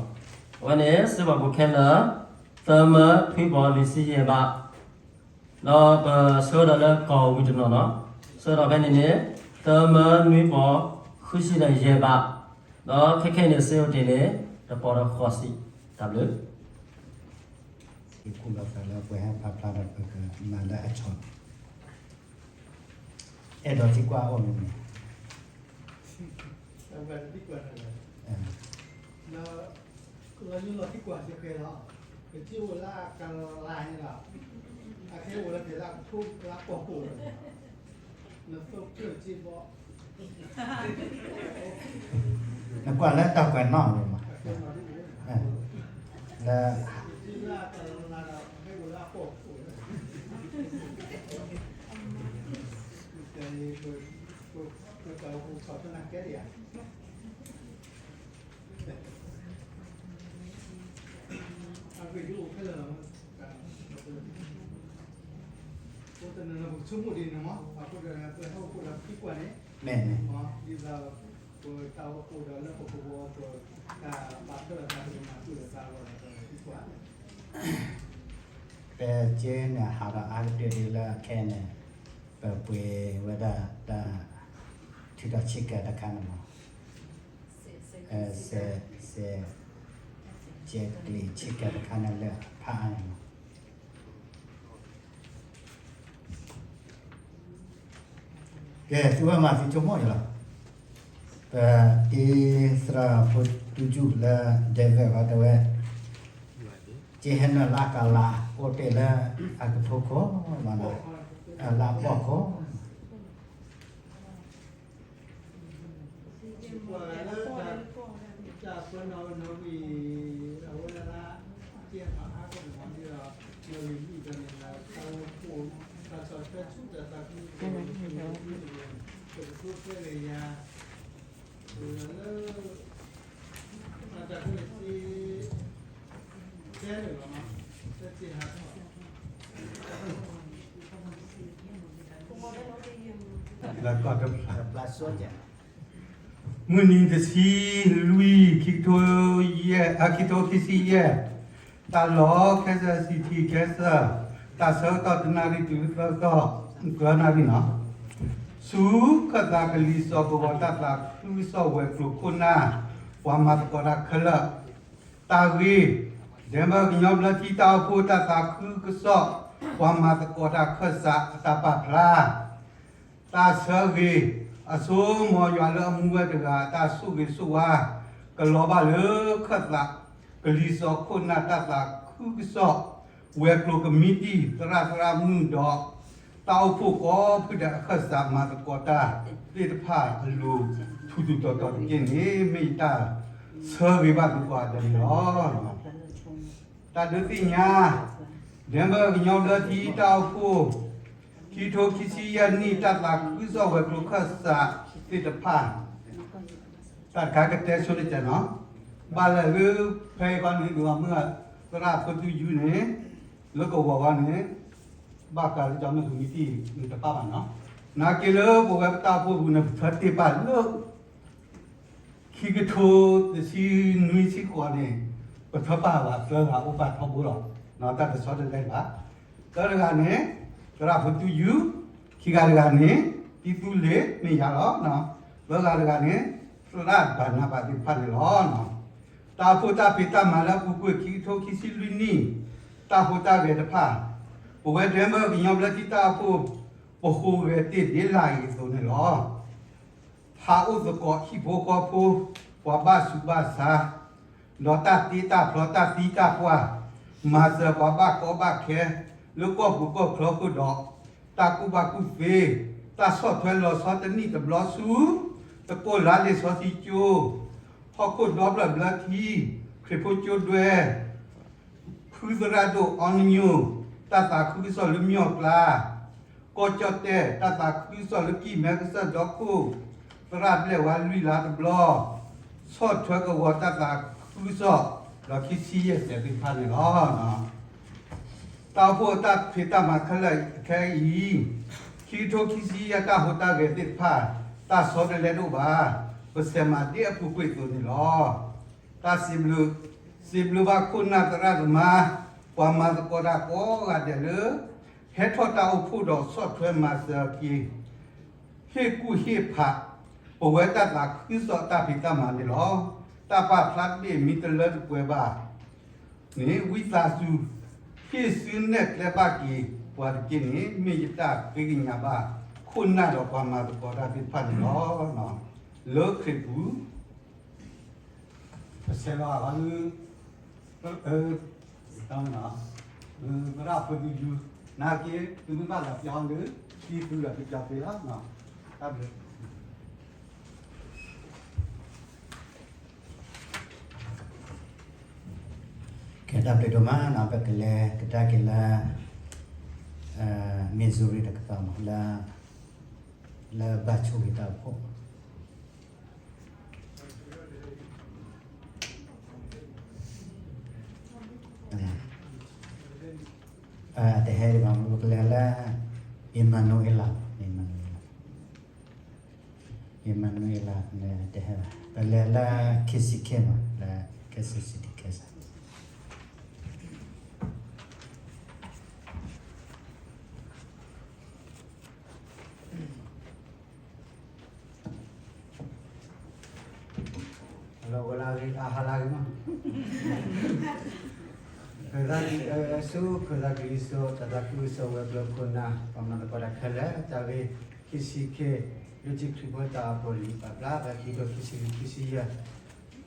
အဝဲန့ၣ် စ့ပာ်ဖှိၣ်ခဲလၢာ် သၢမၢ ခွံပီၤ လွံၢ်ဆံယဲၢ်ဘး ဒီးပဆၢထၢၣ်ဒီးလၢကီၢ်ဝံၤတနီၤနီၤ, ဆၢထၢၣ်ဖဲန့ၣ်န့ၣ် သၢမၢ နွံပီၤ ဃုဆံဒီးယဲၢ်ဘး, ဒီးခဲခဲအံၤန့ၣ် စ့အိၣ်တ့ၢ်န့ၣ် တပီၤဒီးဃိးဆံ, တၢ်ဘျုး ယကူၣ်လီၤသးလၢပှၤဟဲဖးဖျါဒီးပကမၤလၢအဆီ, အဲၣ်ဒိးသံကွၢ်အိၣ်မ့ၢ်န့ၣ်, လၢယလီၤသံကွၢ်စ့ၢ်ကီးလီၤ, ပထံၣ်အိၣ်လၢကလၤန့ၣ်ဒီး, အခဲအိၣ်လၢပှၤလၢအကထိလၢအပီၢ်ကိၢ်လီၤ, နကွၢ်လၢတၢ်ကွဲးနီၣ်လီၤမး, လၢ အဂ့ၢ်ဒ်အိၣ်ခဲလၢာ်လီၤ, အိၣ်တ ပကဆိကမိၣ်ဒ်န့ၣ်မး, အဃိဒီးပဟဲအိၣ်ဖှိၣ်ဒီးသံကွၢ်န့ၣ်, မ့ၢ်, ဒ်သိးပတၢ်အိၣ်ဖှိၣ်ဒီးလၢပကဝီၤပတၢ်ဘၣ်ထွဲဒီးတၢ်ကမၤဃုာ်ဒီး သံကွၢ်, ပကဲန့ၣ်ဟးဒီးအါကတၢၢ်ဒ်လၢခဲအံၤန့ၣ်, ပပှ့ၤဝဲဒၣ်တၢ် ထုးထီၣ်ဆ့ကၤတခါန့ၣ်မး, စဲး, စဲး, စဲးကျံးဆ့ကၤတခါန့ၣ်လၢဖးအါန့ၣ်မး. ကဲ, သုဝဲမၤသံဆိကမိၣ်န့ၣ်လီၤ. ပတံၤသရၣ်ဖိတူၢ်ယူၢ်လၢ David ဝဲတဲဝဲ, ကဟဲနုာ်လၢကလၤအိၣ်တ့ၢ်လၢအကထိခိၣ်မးနီၤ, အလၤပီၢ်ခိၣ် ပှၤလၢတၢ်ပၢနီၣ်ဝဲနီၣ်ဝံၤ အဝဲဒၣ်လၢ ကဲထီၣ်အါထီၣ်န့ၣ်မးန့ၣ်ဒီး နီၣ်ဂံၢ်လွံၢ်ဒီးန့ၣ်ဒီး တၢ်အိၣ်ဖှိၣ် တၢ်ဆီၣ်ထွဲဆူတၢ်သးခုကစီၣ် ပကတိၤဖဲလဲၣ်ယၤ လၢ တၢ်ခဲလၢာ်စ့ ကဲန့ၣ်လီၤ, တၢ်စ့ဟးထီၣ် မုၢ်နံၤတဆံလွံၢ် ခံကထိယဲၢ်, အ ခံကထိခံဆံယဲၢ်, တၢ်လီၢ် ခဲစၢၣ် City Council, တၢ်ဆၢကတီၢ်တနၣ်ရံၣ်တုၤလၢသၢကတီၢ်, သၢနၣ်ရံၣ်နီၤ, ဆူခၢၣ်သးကလံၤစိးကဝီၤတၢ်သးခုကစီၣ်ဝဲၤကျိၤခိၣ်နၢ် ပှၤမၤသကိးတၢ်ခဲလၢာ်, တၢ်ဂ့ၢ်, ဒဲဘၢကညီဘျၢထံတၢ်အိၣ်ဖှိၣ်တၢ်သးခုကစီၣ် ပှၤမၤသကိးတၢ်ခၢၣ်စးအတၢ်ပာ်ဖျါ တၢ်ဆၢဂ့ၤ, အဆိမီၤယွၤလၢအမူဝဲတဂၤ တၢ်ဆိၣ်ဂ့ၤဆိၣ်ဝါ ကလီၤဘၣ်လၢခၢၣ်သး ကလံၤစိးခိၣ်နၢ်တၢ်သးခုကစီၣ် ဝဲၤကျိၤကမံးတံၢ် သရၣ်သရၣ်မုၣ်ဒီး တၢ်အိၣ်ဖှိၣ်ကိးဖုဒၣ်အခၢၣ်စးမၤသကိးတၢ်သ့ၣ်တဖၣ်အလိၤ ထူးထူးတီၤတီၤတက့ၢ်န့ၣ် မ့ၢ်ယတၢ်ဆၢဂ့ၤဘၣ်သုကိးဂၤဒဲးန့ၣ်လီၤ. တၢ်ဒုးသ့ၣ်ညါ ဒဲဘၢကညီဘျၢထံတၢ်အိၣ်ဖှိၣ် ခံကထိခံဆံယဲၢ်နံၣ် တၢ်သးခုကစီၣ်ဝဲၤကျိၤခၢၣ်စးသ့ၣ်တဖၣ် တၢ်တခါကတဲဆိလၢကနီၤ, ဘၣ်လဲၣ်လၢဖဲအံၤခီန့ၣ် ဒုးအမုၢ်သရၣ်ဖိသူယူန့ၣ် လၢကဝီၤဝဲန့ၣ် ဘၣ်ဃးလၢကၠီမ့ၢ်သူမံတံၢ် နတပာ်ဘၣ်နီၤ, နာ်က့လၢပဝဲပတၢ်အိၣ်ဖှိၣ်ပူၤန့ၣ် ပထၢတ့ၢ်ပာ်လၢ ခံကထိတဆံနွံဆံဃိးန့ၣ် ပထၢပာ်ဘၣ်သၢဂၤအိၣ်ဘၣ်ထီဘိလီၤ. တၢ်တဆီတလဲဘၣ်. သၢတဂၤန့ၣ် သရၣ်ဖိသူယူ, ခံဂၤတဂၤန့ၣ် တံသူလ့ၤမ့ၢ်ယၤလီၤ. သၢဂၤတဂၤန့ၣ် သရၣ်ဘၣ်နးဘၣ်သ့ၣ်တဖၣ်န့ၣ်လီၤ. တၢ်အိၣ်ဖှိၣ်တၢ်ဖံးတၢ်မၤလၢအပူၤကွံာ် ခံကထိခံဆံလွံၢ်နံၣ် တၢ်ဟူးတၢ်ဂဲၤတဖၣ်, ပဝဲဒဲဘၢကညီဘျၢထံတၢ်အိၣ်ဖှိၣ် ပဟူးဂဲၤတ့ၢ်ဒ်လာ်အံၤအသိးန့ၣ်လီၤ. ဟးအိၣ်သကိးဟံၣ်ဖိဃီဖိ ပှၤဘၣ်ဆူးဘၣ်ဆါ, ဒီးတၢ်တ့တၢ်ဖျီတၢ်သံတၢ်ပှၢ်, မၤစၢၤပှၤဘၣ်ကီဘၣ်ခဲ လၢကီၢ်ပူၤကီၢ်ချၢအဃိဒီး တၢ်ကူၣ်ဘၣ်ကူၣ်သ့, တၢ်ဆီၣ်ထွဲလီၤဆီတနံၣ်တဘျီဆူ သကိးလါလ့ၤစီဆှံကၠိ, ဟီၣ်ခိၣ်ဒီဖျၢၣ်ဘျၢထံ, ခရံာ်ဖိကၠိဒွဲ ဖုသရၣ်ဒိၣ်အီနညိၣ်, တၢ်သးခုကစီၣ်လၢမၠီၣ်ကျါ, ကီၢ်ကၠီၣ်တဲၣ် တၢ်သးခုကစီၣ်လၢကံၢ်မဲကစၢၢ်ဒီခိၣ်, သရၣ်ဘျဲၣ်ဝါလွံၢ်လါတဘျီ, ဆီၣ်ထွဲကဝီၤတၢ်သးခုကစီၣ် ဒီးခံဆံယဲၢ်စဲးသ့ၣ်တဖၣ်န့ၣ်လီၤ. တၢ်အိၣ်ဖှိၣ်အတၢ်ဖံးတၢ်မၤခဲလၢာ်ခဲအံၤ, ခံကထိခံဆံယဲၢ်တၢ်ဟူးတၢ်ဂဲၤသ့ၣ်တဖၣ်, တၢ်ဆီတလဲတအိၣ်ဘၣ်, ပစဲးမၤဒ်အပူၤကွံာ်အသိးန့ၣ်လီၤ. တၢ်စံးဘျုး, စံးဘျုးဘၣ်ခိၣ်နၢ်သရၣ်သမါ, ပှၤမၤသကိးတၢ်ကိးဂၤဒဲးလၢ ဟဲထီၣ်တၢ်အိၣ်ဖှိၣ်ဒီးဆီၣ်ထွဲမၤစၢၤက့ၤ ဟ့ၣ်ကူၣ်ဟ့ၣ်ဖး ပဝဲတၢ်သးခုကစီၣ်တၢ်ဖံးတၢ်မၤန့ၣ်လီၤ. တၢ်ပာ်ဖျါတဘ့ၣ်မ့ၢ်တလၢတပှဲၤဘၣ်န့ၣ် ဝံသးစူၤ ဟ့ၣ်စုနဲၣ်ကျဲဘၣ်က့ၤပှၤတက့ၢ်န့ၣ် မ့ၢ်ယတၢ်ဃ့ကညးဘၣ် ခိၣ်နၢ်ဒီးပှၤမၤသကိးတၢ်သ့ၣ်တဖၣ်န့ၣ်လီၤ. လၢခရံာ်ပူၤ ပဆဲးလီၤအဂီၢ်လၢ သရၣ်ဖိသူယူၤ နာ်က့ သုမ့ၢ်ဘၣ်လီၤပျီဒီး သံသုဒီးသုပျီသ့လီၤ. တၢ်ဘျုး ကဲ တၢ်ဘျုးဒိၣ်မးနီၤ, ပကလဲၤကဒါက့ၤလၢ Missouri တကပၤမး လၢ လၢဘၣ်ဆိၣ်ဂ့ၤတၢ်အိၣ်ဖှိၣ် အတဟဲဒံးဘၣ် ပကလဲၤလၢ အ့မၤနူၤအ့လး, အ့မၤနူၤအ့လး, အ့မၤနူၤအ့လး တဟဲဘၣ်, ပလဲၤလၢ ခ့စံခ့မး လၢ ကဲစံစံတကဲစး လီၤဂီၤလၢအဂ့ၤ အဟါလၢအဂ့ၤမး, ခၢၣ်သးကလံၤစိး တၢ်သးခုကစီၣ်ဝဲၤကျိၤခိၣ်နၢ် ပှၤမၤသကိးတၢ်ခဲလၢာ် တၢ်ဂ့ၢ် ခ့စံခ့ လၢထံခရံာ်ဖိတၢ်အိၣ်ဖှိၣ်လံာ်ပာ်ဖျါ ခံကထိခံဆံလွံၢ်ခံဆံယဲၢ်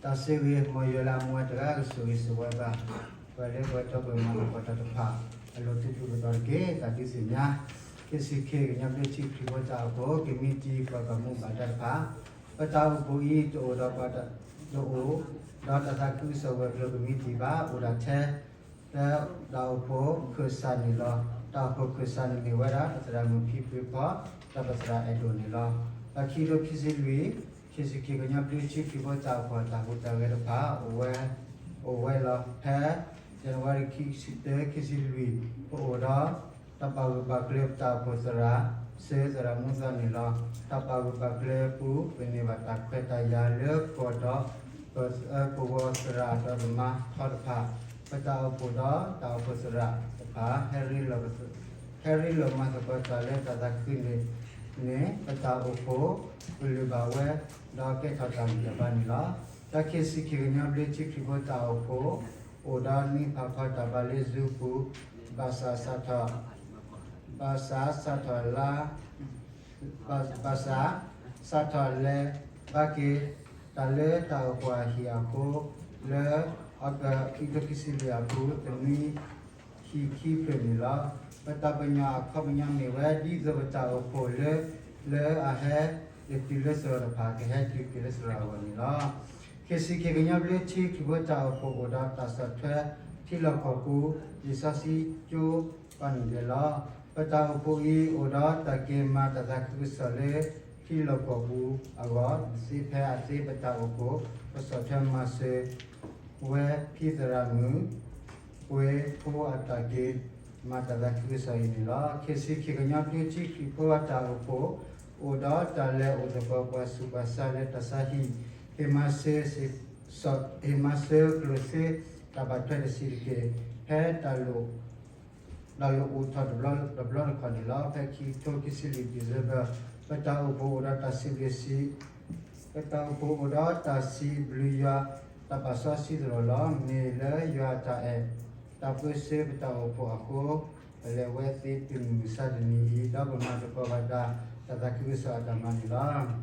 တၢ်စံးဂ့ၤ မ်ယွၤလၢအမူဝဲတဂၤကဆိၣ်ဂ့ၤဆိၣ်ဝါဘၣ် ပှၤလၢပှဲၤထီၣ်ပှဲၤမၤသကိးတၢ်တဖၣ် အလိၤတူၢ်ပူၤကသီတက့ၢ်. တၢ်ဒုးသ့ၣ်ညါ ခ့စံခ့ကညီဘျၢထံခရံာ်ဖိတၢ်အိၣ်ဖှိၣ် ကမံးတံာ်ပှၤဘၣ်မူဘၣ်ဒါတဖၣ် ပတၢ်အိၣ်ဖှိၣ်အံၤ တအိၣ်ဒီးပှၤတအိၣ် ဒီးတၢ်သးခုကစီၣ်ဝဲၤကျိၤကမံးတံာ်ဘၣ် အိၣ်ဒၣ်ထဲ လၢတၢ်အိၣ်ဖှိၣ်ခၢၣ်စးန့ၣ်လီၤ. တၢ်အိၣ်ဖှိၣ်ခၢၣ်စးန့ၣ်မ့ၢ်ဝဲဒၣ် ပသရၣ်မုၣ်ဖံဖုဖီ ဒီးပသရၣ်အဲၣ်ဒိၣ်န့ၣ်လီၤ. လၢခံကထိခံဆံလွံၢ် ခ့စံခ့ကညီဘျၢထံခရံာ်ဖိတၢ်အိၣ်ဖှိၣ်တၢ်ဟူးတၢ်ဂဲၤတဖၣ် အိၣ်ဝဲလီၤ. ဖဲ ယနူၤအါရံၤ ခံဆံတၢ ခံဆံလွံၢ် ပအိၣ်ဒီး တၢ်ပာ်ဂၢၢ်ပာ်ကျၢၤပတၢ်အိၣ်ဖှိၣ်သရၣ် စၢသရၣ်မူသီန့ၣ်လီၤ. တၢ်ပာ်ဂၢၢ်ပာ်ကျၢၤအပူၤ ပန့ၢ်ဘၣ်တၢ်ခွဲးတၢ်ယာ်လၢကီၢ်ဒီး ပသရၣ်ဒီးပမါထီတဖၣ် ပတၢ်အိၣ်ဖှိၣ်ဒီးတၢ်အိၣ်ဖှိၣ်သရၣ်တဖၣ် ဟဲရ့လိာ်မၤသကိးတၢ်လၢတၢ်သးခုန့ၣ် ပတၢ်အိၣ်ဖှိၣ် ကလုၢ်ဘၣ်ဝဲ ဒီးကဲထီၣ်တၢ်ဂံၢ်တၢ်ဘါန့ၣ်လီၤ. တၢ်ခ့စံခ့ကညီဘျၢထံခရံာ်ဖိတၢ်အိၣ်ဖှိၣ် အိၣ်ဒီးနံၣ်ဖးဖီတၢ်ဘါလၢ Zoom ပူၤ ဘၣ်ဆၣ်စးထီၣ် ဘၣ်ဆၣ်စးထီၣ်လါ ဘၣ်ဆၣ် စးထီၣ်လဲၤဘၣ်က့ၤ တၢ်လၢတၢ်အိၣ်ဖှိၣ်အဟံၣ်အဃိ လၢ အီကူး ခံကထိခံဆံလွံၢ်အပူၤ တနွံ ဟံၣ်ခံဖျၢၣ်န့ၣ်လီၤ. ပတၢ်ပညိၣ်အခီပညီမ့ၢ်ဝဲ ဒ်သိးပတၢ်အိၣ်ဖှိၣ်လၢ လၢအဟဲ တတုၤလၢသရိာ်တဖၣ် ကဟဲတုၤက့ၤလၢသရိာ်အဂီၢ်န့ၣ်လီၤ. ခ့စံခ့ကညီဘျၢထံခရံာ်ဖိတၢ်အိၣ်ဖှိၣ် အိၣ်ဒီးတၢ်ဆီၣ်ထွဲထံလီၢ်ကီၢ်ပူၤ လံာ်စီဆှံကၠိပှၤန့ၣ်ဒဲးလီၤ. ပတၢ်အိၣ်ဖှိၣ်အံၤ အိၣ်ဒီးတၢ်က့ၤမၤတၢ်သးခုကစီၣ်လၢ ထံလီၢ်ကီၢ်ပူၤအဂီၢ် စ့ဖဲအသ့ပတၢ်အိၣ်ဖှိၣ် ပဆီၣ်ထွဲမၤစၢၤ ဝဲဖံသရၣ်မုၣ် ပှဲၤဖိအတၢ်က့ၤမၤတၢ်သးခုကစီၣ်အံၤန့ၣ်လီၤ. ခ့စံခ့ကညီဘျၢထံခရံာ်ဖိအတၢ်အိၣ်ဖှိၣ် အိၣ်ဒီးတၢ်လဲၤအိၣ်သကိးပှၤဆူးပှၤဆါလၢတၢ်ဆါဟံၣ် ဟ့ၣ်မၤစၢၤ ဟ့ၣ်မၤစၢၤကျိၣ်စ့ တၢ်ဘၣ်ထွဲတဆံးတက့ၢ် ဖဲတၢ်လိၣ် တၢ်လိၣ်အိၣ်ထီၣ်တဘျီတခီၣ်န့ၣ်လီၤ. ဖဲခံကထိခံဆံလွံၢ် December ပတၢ်အိၣ်ဖှိၣ်အိၣ်ဒီးတၢ်စံးဘျုးစံး ပတၢ်အိၣ်ဖှိၣ်အိၣ်ဒီးတၢ်စံးဘျုးယွၤ တၢ်ပာ်စီဆှံသရိာ်လီၤ. မ့ၢ်လၢယွၤအတၢ်အဲၣ် တၢ်ပၢဆှၢပတၢ်အိၣ်ဖှိၣ်အဃိ ပလဲၤဝဲသ့တုၤမုၢ်မဆါတနံၤအံၤ ဒီးပမၤသကိးဘၣ်တၢ် တၢ်သးခုကစီၣ်အတၢ်မၤန့ၣ်လီၤ.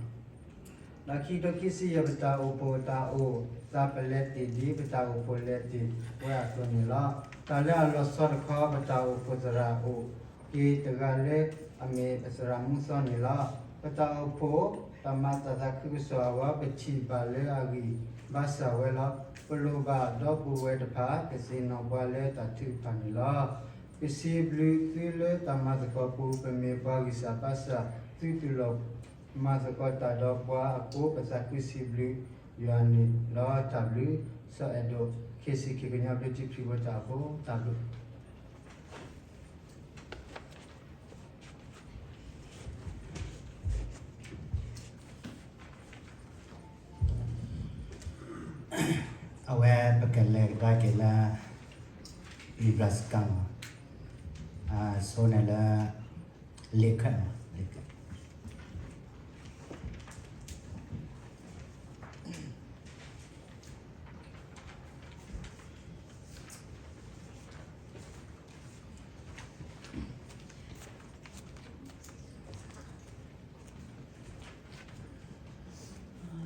လၢခံကထိခံဆံယဲၢ် ပတၢ်အိၣ်ဖှိၣ်တၢ်အိၣ်သး ပလဲၤတ့ၢ်ဒ်ပတၢ်အိၣ်ဖှိၣ်လဲၤတ့ၢ်ဝဲအသိးန့ၣ်လီၤ. တၢ်လၢအလီၤဆီတခီ ပတၢ်အိၣ်ဖှိၣ်သရၣ်အိၣ်က့ၤတဂၤလၢ အမ့ၢ်ပသရၣ်မူသီန့ၣ်လီၤ. ပတၢ်အိၣ်ဖှိၣ် တၢ်မၤတၢ်သးခုကစီၣ်အဂီၢ် ပထံၣ်ဘၣ်လၢအဂံၢ်ဘါစၢ်ဝဲလီၤ. ပလိၣ်ဘၣ်ဒီပုၢ်ဝဲၢ်တဖၣ် ကသ့ၣ်နီၣ်ပှၤလၢတၢ်ထုကဖၣ်န့ၣ်လီၤ. ပစံးဘျုးသုလၢတၢ်မၤသကိးပူၤ ပမ့ၢ်ပှၤဂံၢ်စၢ်ဘါစၢ် သုတူၢ်လိာ်မၤသကိးတၢ်ဒီးပှၤအဃိ ပသးခုစံးဘျုးယွၤန့ၣ်လီၤ. တၢ်ဘျုး စီၤအဲၣ်ဒိး ခ့စံခ့ကညီဘျၢထံခရံာ်ဖိတၢ်အိၣ်ဖှိၣ် တၢ်ဘျုး အဝဲပကလဲၤကဒါက့ၤလၢ Nebraska မး, အဆိန့ၣ်လၢ Lincoln မး, Lincoln.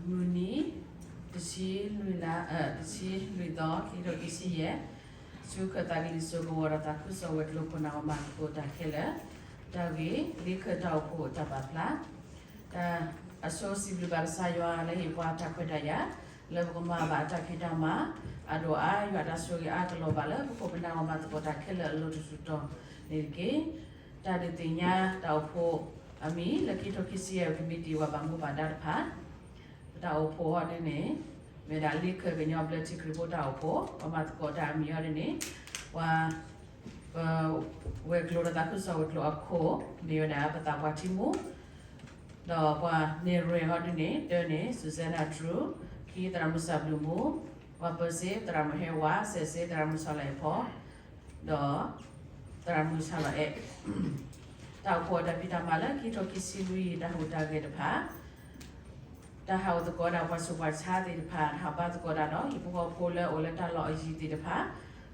မုၢ်နံၤ တဆံလွံၢ်လါ တဆံလွံၢ်သီ ခံကထိခံဆံယဲၢ်, ဆူခၢၣ်သးကလံၤစိးကဝီၤဒီးသးခုကစီၣ်ဝဲၤကျိၤခိၣ်နၢ် ပှၤမၤသကိးတၢ်ခဲလၢာ်, တၢ်ဂ့ၢ် လံာ်ခၢၣ်တၢ်အိၣ်ဖှိၣ်တၢ်ပာ်ဖျါ တၢ်အဆိစံးဘျုးဘၣ်ကစၢ်ယွၤလၢဟ့ၣ်ပှၤတၢ်ခွဲးတၢ်ယာ် လၢပကမၤဘၣ်အတၢ်ဖံးတၢ်မၤ အဒိၣ်အါ ယွၤတၢ်ဆိၣ်ဂ့ၤအါကလီၤဘၣ်လၢပခိၣ်ပနၢ်ပှၤမၤသကိးတၢ်ခဲလၢာ်အလိၤတစူၢ်တီၤန့ၣ်တက့ၢ်. တၢ်ဒုးသ့ၣ်ညါတၢ်အိၣ်ဖှိၣ်အမံၤ လၢခံကထိခံဆံယဲၢ် ကမံးတံာ်ပှၤဘၣ်မူဘၣ်ဒါတဖၣ် ပတၢ်အိၣ်ဖှိၣ်အီၤဒ်န့ၣ် မ့ၢ်ဒၣ်လံာ်ခၢၣ်ကညီဘျၢထံခရံာ်ဖိတၢ်အိၣ်ဖှိၣ် ပှၤမၤသကိးတၢ်အမံၤအီၤဒ်န့ၣ် ပှၤ ပဝဲၤကျိၤတၢ်သးခုကစီၣ်ဝဲၤကျိၤအခိၣ် မ့ၢ်ဝဲဒၣ်ပသးပှၢ်ထံမူ, ဒီးပှၤနဲၣ်ရွဲၣ်ဟီဒုန့ၣ် တၢန့ၣ် Susanna Drew, ခံ သရၣ်မုၣ်စၢ်ဘျုးမူ, ပှၤပၢၤစ့ သရၣ်မုၣ်ဟဲဝါ, စဲးစ့ သရၣ်မုၣ်ဆီၣ်လီၤအဲၣ်ဖီ, ဒီး သရၣ်မုၣ်ဆီၣ်လီၤအဲၣ် တၢ်အိၣ်ဖှိၣ်အတၢ်ဖံးတၢ်မၤလၢခံကထိခံဆံလွံၢ် တၢ်ဟူးတၢ်ဂဲၤတဖၣ်, တၢ်ဟးအိၣ်သကိးဒၣ်ပှၤဆူးပှၤဆါသ့ၣ်တဖၣ်, ဟးဘါသကိးတၢ်ဒီးဟံၣ်ဖိဃီဖိလၢအိၣ်လၢတၢ်လီၢ်အယံၤသ့ၣ်တဖၣ်,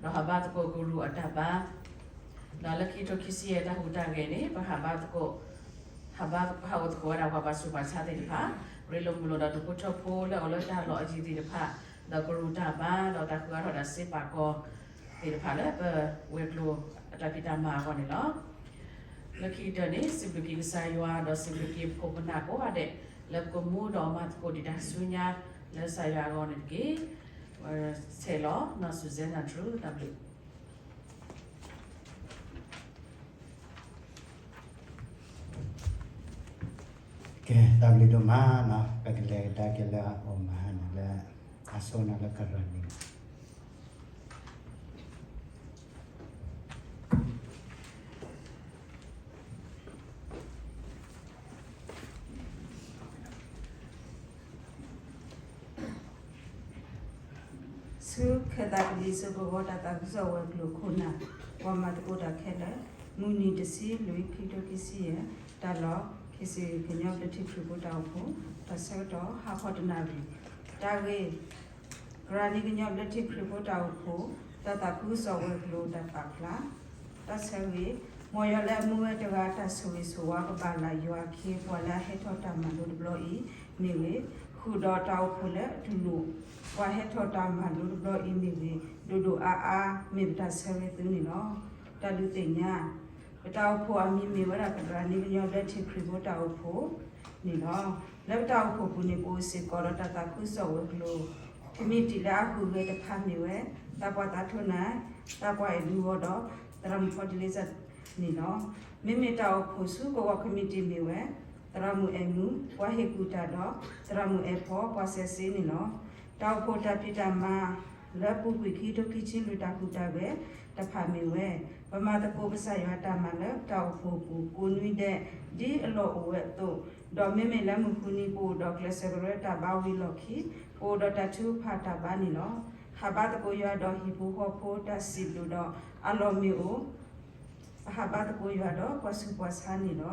ဒီးဟးဘါသကိးကရူၢ်အတၢ်ဘါ, ဒီးလၢခံကထိခံဆံယဲၢ်တၢ်ဟူးတၢ်ဂဲၤန့ၣ် ပဟးဘါသကိး ဟးဘါ ဟးအိၣ်သကိးဝဲဒၣ်ပှၤဘါဆူးဘါဆါသ့ၣ်တဖၣ်, ရ့လိာ်မုာ်လိာ်ဒီးဒူၣ်ဖိထၢဖိလၢအိၣ်လၢတၢ်လီၢ်အယံၤသ့ၣ်တဖၣ်, ဒီးကရူၢ်တၢ်ဘါ ဒီးတၢ်ဃုအါထီၣ်တၢ်စ့ပာ်ကီၤသ့ၣ်တဖၣ်လၢပဝဲၤကျိၤအတၢ်ဖံးတၢ်မၤအဂီၢ်န့ၣ်လီၤ. လၢခံကတၢၢ်န့ၣ် စံးဘျုးက့ၤကစၢ်ယွၤဒီးစံးဘျုးက့ၤဖိပနၢ်ကိးဂၤဒဲး လၢပကမူဒီးမၤသကိးဒံးတၢ်ဆူညါလၢကစၢ်ယွၤအဂီၢ်န့ၣ်တက့ၢ်. ဆဲးလီၤနီၢ် Susanna Drew တၢ်ဘျုး ကဲ တၢ်ဘျုးဒိၣ်မးနီၤ, ပကလဲၤကဒါက့ၤလၢအအိၣ်မးန့ၣ်လၢ အစိနီၤလၢကရၢန့ၣ် ဆူခဲသးကလံၤစိကဝီၤတၢ်သးခုကစီၣ်ဝဲၤကျိၤခိၣ်နၢ် ပှၤမၤသကိးတၢ်ခဲလၢာ်, မုၢ်နံၤတဆံလွံၢ် ခံကထိခံဆံယဲၢ် တၢ်လီၢ် ခ့ၣ်စ့ၣ်ကညီဘျၢထံခရံာ်ဖိတၢ်အိၣ်ဖှိၣ် တၢ်ဆၢကတီၢ် ဟါခီတနၣ်ရံၣ်, တၢ်ဂ့ၢ် ကရၢနံၣ်ကညီဘျၢထံခရံာ်ဖိတၢ်အိၣ်ဖှိၣ် တၢ်သးခုကစီၣ်ဝဲၤကျိၤတၢ်ပာ်ဖျါ, တၢ်ဆၢဂ့ၤ, မ်ယွၤလၢအမူဝဲတဂၤ တၢ်ဆိၣ်ဂ့ၤဆိၣ်ဝါကဘၣ်လၢယွၤအခ့အပှၤလၢအဟဲထီၣ်တၢ်မၤလိတဘျီအံၤမ့ၢ်ဂ့ၤ, ဃုာ်ဒီးတၢ်အိၣ်ဖှိၣ်လၢအတူၢ်လိာ် ပှၤဟဲထီၣ်တၢ်မၤလိတဘျီအံၤမ့ၢ်ဂ့ၤ, ဒိၣ်ဒိၣ်အါအါ မ့ၢ်ပတၢ်ဆၢဂ့ၤသုန့ၣ်လီၤ. တၢ်ဒုးသ့ၣ်ညါ ပတၢ်အိၣ်ဖှိၣ်အမံၤမ့ၢ်ဝဲဒၣ် ကရၢနံၣ်ကညီဘျၢထံခရံာ်ဖိတၢ်အိၣ်ဖှိၣ်န့ၣ်လီၤ. လၢပတၢ်အိၣ်ဖှိၣ်ပူၤန့ၣ် ပအိၣ်စ့ၢ်ကီးဒီးတၢ်သးခုကစီၣ်ဝဲၤကျိၤ ကမံးတံာ်လၢအဟူးဂဲၤတဖၣ်မ့ၢ်ဝဲ သးပှၢ်သးထိၣ်နၢ်, သးပှၢ်အဲၣ်ဒူအီၤဒီး သရၣ်မုၣ်ဖီတလ့စၢ်န့ၣ်လီၤ. မ့မ့ၢ်တၢ်အိၣ်ဖှိၣ်ဆူကဝီၤကမံးတံာ်မ့ၢ်ဝဲ သရၣ်မုၣ်အဲၣ်မုၣ် ပှၤဟ့ၣ်ကူၣ်တၢ်ဒီး သရၣ်မုၣ်အဲၣ်ဖီ ပှၤစဲးစ့န့ၣ်လီၤ. တၢ်အိၣ်ဖှိၣ်တၢ်ဖံးတၢ်မၤ လၢပူၤကွံာ်ခံကထိခံဆံလွံၢ်တၢ်ဟူးတၢ်ဂဲၤတဖၣ်မ့ၢ်ဝဲ ပမၤသကိးကစၢ်ယွၤအတၢ်မၤလၢပတၢ်အိၣ်ဖှိၣ်အပူၤ ကိးနွံဒဲး ဒ်အလီၢ်အိၣ်ဝဲအသိး, ဒီးမ့မ့ၢ်လၢမုၢ်ဃုနံၤ ပအိၣ်ဒီးကျဲးစၢးကရၢတၢ်ဘါဝံၤအလီၢ်ခံ ပအိၣ်ဒီးတၢ်ထုကဖၣ်တၢ်ဘါန့ၣ်လီၤ. ဟးဘါသကိးယွၤဒီးဟံၣ်ဖိဃီဖိ တၢ်စံးဘျုးဒီးအလီၢ်မ့ၢ်အိၣ် ပဟးဘါသကိးယွၤဒီးပှၤဆူးပှၤဆါန့ၣ်လီၤ.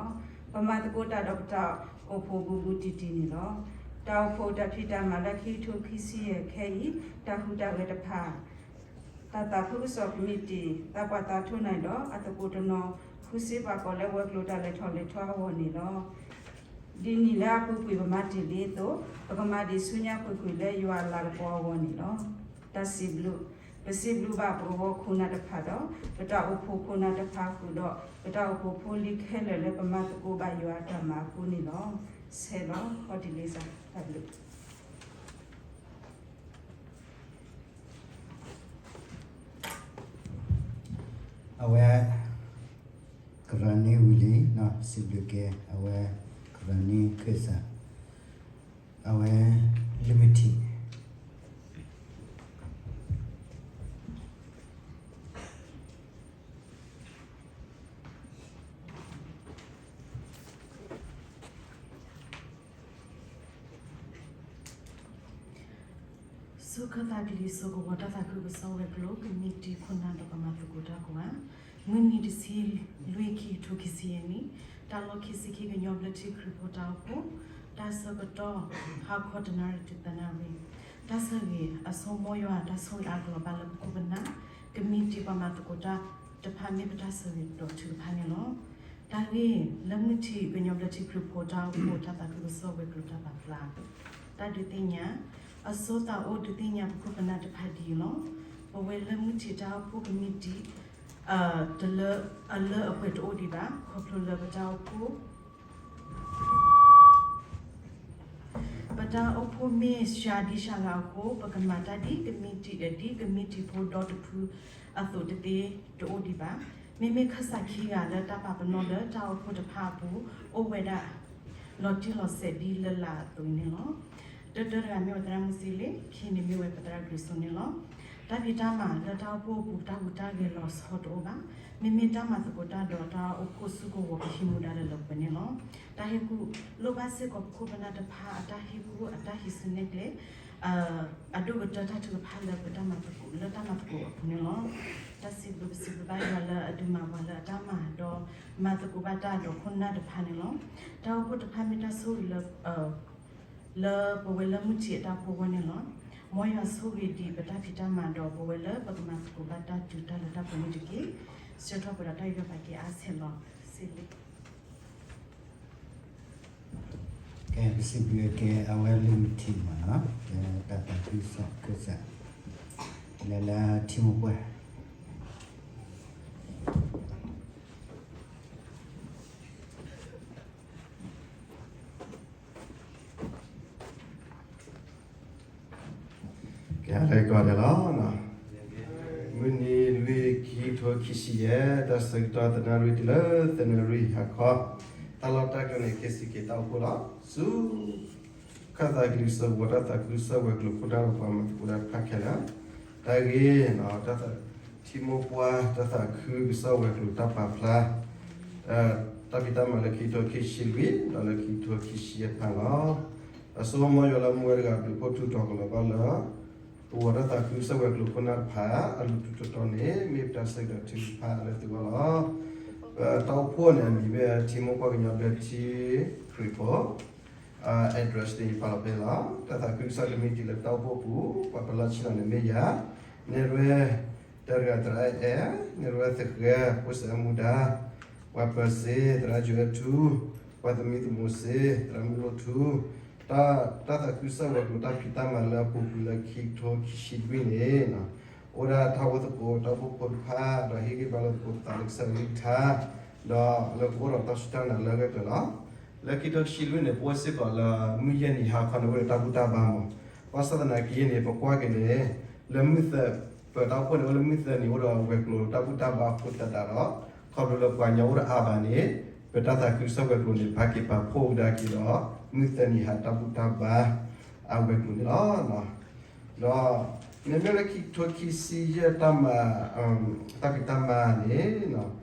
ပမၤသကိးတၢ်ဒီးပတၢ်အိၣ်ဖှိၣ်ဘူးဘူးတံၢ်တံၢ်န့ၣ်လီၤ. တၢ်အိၣ်ဖှိၣ်တၢ်ဖံးတၢ်မၤလၢခံကထိခံဆံယဲၢ်ခဲအံၤ တၢ်ဟူးတၢ်ဂဲၤတဖၣ် တၢ်သးခုကစီၣ်ကမံးတံာ် သးပှၢ်သးထိၣ်နၢ်ဒီးအသကိးတနီၤ ဃုစ့ပာ်ကီၤလၢဝဲၤကျိၤတၢ်လဲၤထီၣ်လဲၤထီအဂီၢ်န့ၣ်လီၤ. ဒ်နံၣ်လၢအပူၤကွံာ်ပမၤတ့ၢ်လံအသိး ပကမၤဒံးဆူညါကွ့ၢ်ကွ့ၢ်လၢယွၤအလၤကပီၤအဂီၢ်န့ၣ်လီၤ. တၢ်စံးဘျုး, ပစံးဘျုးဘၣ်ပကဝီၤခိၣ်နၢ်တဖၣ်ဒီး ပတၢ်အိၣ်ဖှိၣ်ခိၣ်နၢ်တဖၣ်ဃုာ်ဒီး ပတၢ်အိၣ်ဖှိၣ်ဖိလံၤခဲလၢာ်လၢပမၤသကိးဘၣ်ယွၤအတၢ်မၤအဃိန့ၣ်လီၤ. ဆဲးလီၤ ခီတံၢ်လ့စၢ် တၢ်ဘျုး အဝဲ ကရၢနံၣ်ဝံၤလံ စံးဘျုးက့ၤ အဝဲ ကရၢနံၣ်ခၢၣ်စး အဝဲ လၢမုၢ်ထံး ဆူခၢၣ်သးကလံၤစိကဝီၤတၢ်သးခုကစီၣ်ဝဲၤကျိၤ ကမံးတံာ်ခိၣ်နၢ်ဒီးပမၤသကိးတၢ်ကိးဂၤ, မုၢ်နံၤတဆံလွံၢ် ခံကထိခံဆံယဲၢ်နံၣ်, တၢ်လီၢ်ခံဆံခံ ကညီဘျၢထံခရံာ်ဖိတၢ်အိၣ်ဖှိၣ်, တၢ်ဆၢကတီၢ် ဟါခီတနၣ်ရံၣ်တုၤသၢနၣ်ရံၣ်, တၢ်ဆၢဂ့ၤ အဆိ မ်ယွၤတၢ်ဆိၣ်ဂ့ၤအါကလီၤဘၣ်လၢပခိၣ်ပနၢ်, ကမံးတံာ်ပှၤမၤသကိးတၢ်တဖၣ်မ့ၢ်ပတၢ်ဆၢဂ့ၤဒီးထုကဖၣ်န့ၣ်လီၤ. တၢ်ဂ့ၢ် လၢမုၢ်ထံး ကညီဘျၢထံခရံာ်ဖိတၢ်အိၣ်ဖှိၣ်တၢ်သးခုကစီၣ်ဝဲၤကျိၤတၢ်ပာ်ဖျါ တၢ်ဒုးသ့ၣ်ညါ, အဆိသးအိၣ်ဒုးသ့ၣ်ညါပခိၣ်ပနၢ်တဖၣ်ဒ်အံၤလီၤ. ပဝဲလၢမုၢ်ထံးတၢ်အိၣ်ဖှိၣ်ကမံးတံာ် တလၢ အလၢအပှဲၤတအိၣ်ဒံးဘၣ် ခီဖျိလၢပတၢ်အိၣ်ဖှိၣ် ပတၢ်အိၣ်ဖှိၣ်မ့ၢ်စှၤဒံစှၤဂၤအဃိ ပကမၤတၢ်ဒ်ကမံးတံာ် ဒ်ကမံးတံာ်ဖိဒီတဖုအသိးတသ့တအိၣ်ဒံးဘၣ်. မ့မ့ၢ်ခၢၣ်စးခံဂၤလၢတၢ်ပာ်ပနီၣ်လၢတၢ်အိၣ်ဖှိၣ်တဖၣ်အပူၤ အိၣ်ဝဲဒၣ် လီၤတံၢ်လီၤဆဲးဒ်လၢလာ်အသိးန့ၣ်လီၤ. တၢတၢတဂၤမ့ၢ်ဝဲသရၣ်မုၣ်စ့လ့, ခံန့ၣ်မ့ၢ်ဝဲပသရၣ်ကရံၣ်စိန့ၣ်လီၤ. တၢ်ဖံးတၢ်မၤလၢတၢ်အိၣ်ဖှိၣ်အပူၤ တၢ်ဟူးတၢ်ဂဲၤလီၤဆီတအိၣ်ဘၣ်. မ့မ့ၢ်တၢ်မၤသကိးတၢ်ဒီးတၢ်အိၣ်ဖှိၣ်စုကဝဲၤ ပဟံးမူဒါလၢလၢပှဲၤန့ၣ်လီၤ. တၢ်ဟ့ၣ်ကူၣ် လိၣ်ဘၣ်စ့ၢ်ကီးပခိၣ်ပနၢ်တဖၣ်အတၢ်ဟ့ၣ်ကူၣ် အတၢ်ဟံးစုနဲၣ်ကျဲ အဒိၣ်ကတၢၢ်တၢ်ထုကဖၣ်လၢပတၢ်မၤသကိး လၢတၢ်မၤသကိးအပူၤန့ၣ်လီၤ. တၢ်စံးဘျုး ပစံးဘျုးဘၣ်ယွၤလၢအဒုးမၤပှၤလၢအတၢ်မၤဒီး မၤသကိးဘၣ်တၢ်ဒီးခိၣ်နၢ်တဖၣ်န့ၣ်လီၤ. တၢ်အိၣ်ဖှိၣ်တဖၣ်မ့ၢ်တၢ်ဆိၣ်ဂ့ၤလၢ လၢပဝဲလၢမုၢ်ထံးအတၢ်အိၣ်ဖှိၣ်အဂီၢ်န့ၣ်လီၤ. မ်ယွၤဆိၣ်ဂ့ၤဒံးပတၢ်ဖံးတၢ်မၤဒီး ပဝဲလၢပကမၤသကိးဘၣ်တၢ်တုၤတၢ်လၢတၢ်ပှဲၤန့ၣ်တက့ၢ်. ဆၢထီၣ်ပှဲၤဒီးတၢ်ယူးယီၣ်ပာ်က့ၤအါဆဲးလီၤ. စံးလံ ကဲ ပစံးဘျုးက့ၤအဝဲလၢမုၢ်ထံးမးနီၤ, ကဲ တၢ်သးခုကစီၣ်ခၢၣ်စး လဲၤလၢထံမိၢ်ပှၢ် ကဲ လဲၤကီးဒဲးလီၤ. မုၢ်နံၤလွံၢ် ခံထိခံဆံယဲၢ် တၢ်ဆၢကတီၢ်သၢနၣ်ရံၣ်တုၤလၢသၢနၣ်ရံၣ်ဟါခီ, တၢ်လီၢ်တၢ်ကျဲန့ၣ် ကဲစံးက့ၤတၢ်အိၣ်ဖှိၣ်လီၤ. ဆူ ခၣ်သးကလံၤစိးကဝီၤ တၢ်သးခုကစီၣ်ဝဲၤကျိၤခိၣ်နၢ်ဒီးပှၤမၤသကိးတၢ်တဖၣ်ခဲလၢာ်, တၢ်ဂ့ၢ် ထံမိၢ်ပှၢ် တၢ်သးခုကစီၣ်ဝဲၤကျိၤတၢ်ပာ်ဖျါ တၢ်ဖံးတၢ်မၤလၢခံထိခံဆံလွံၢ် ဒီးလၢခံထိခံဆံယဲၢ်တဖၣ်လီၤ. အဆိ မ်ယွၤလၢမူဝဲတဂၤ ဘျုးဖှိၣ်ထူးတီၤကလီၤဘၣ်လၢ ကဝီၤတၢ်သးခုကစီၣ်ဝဲၤကျိၤခိၣ်နၢ်တဖၣ် အလုၢ်ထူတီၤတီၤန့ၣ် မ့ၢ်ပတၢ်ဆၢကတီၢ်ထုကဖၣ်လၢသုဂီၢ်လီၤ. ပတၢ်အိၣ်ဖှိၣ်န့ၣ် အမံၤမ့ၢ်ဝဲ ထံမိၢ်ပှၢ်ကညီဘျၢထံခရံာ်ဖိ address န့ၣ် ယပာ်လီၤဖဲလီၤ. တၢ်သးခုကစီၣ်တမံၤတံၢ်လၢပတၢ်အိၣ်ဖှိၣ်ပူၤ ပှၤပလီၢ်ဆ့ၣ်နီၤန့ၣ်မ့ၢ်ယၤ, နဲၣ်ရွဲၣ် တၢ်တဂၤသရၣ်အဲၣ်, နဲၣ်ရွဲၣ်သဃဲၤ ဖိစၢၤမူဒါ, ပှၤပၢၤစ့ သရၣ်ယိၤအဲၣ်ထူ, ပှၤသမံသမိးစ့ သရၣ်မုၢ်လိၣ်ထူ, တၢ် တၢ်သးခုကစီၣ်ဝဲၤကျိၤတၢ်ဖံးတၢ်မၤလၢအပူၤကွံာ်လၢခံကထိခံဆံလွံၢ်န့ၣ် အိၣ်ဒၣ်တၢ်အိၣ်သကိးတၢ်အိၣ်ဖှိၣ်ဖိတဖၣ် ဒီးဟ့ၣ်ဂံၢ်ဘါလိာ်သကိးသးလၢကစၢ်အကလုၢ်ကထါ, ဒီးလၢကအိၣ်ဒီးတၢ်စူၢ်တၢ်နာ်လၢအဂၢၢ်ကျၢၤလီၤ. လၢခံကထိခံဆံလွံၢ်န့ၣ် ပအိၣ်စ့ၢ်ကီးလၢမုၢ်ယဲၢ်နံၤဟါခီန့ၣ် အိၣ်ဒီးတၢ်ဘူၣ်တၢ်ဘါမး, ဘၣ်ဆၣ်သနာ်က့န့ၣ် ပကွၢ်က့ၤန့ၣ် လၢမုၢ်သၢ ပတၢ်အိၣ်ဖှိၣ်န့ၣ် အိၣ်လၢမုၢ်သၢနံၤ အိၣ်ဒီးဝဲၤကျိၤတၢ်ဘူၣ်တၢ်ဘါအဃိသတးဒီး ခီဖျိလၢပှၤကညီအိၣ်ဒီးအါဘၣ်န့ၣ် ပတၢ်သးခုကစီၣ်ဝဲၤကျိၤန့ၣ် ပဟဲက့ၤပာ်ဖှိၣ်ကဒါက့ၤဒီး မုၢ်သၢနံၤဟါတၢ်ဘူၣ်တၢ်ဘါအဝဲၤကျိၤန့ၣ်လီၤ. ဒီး မ့မ့ၢ်လၢခံကထိခံဆံယဲၢ်တၢ်မၤ တၢ်ဖံးတၢ်မၤန့ၣ်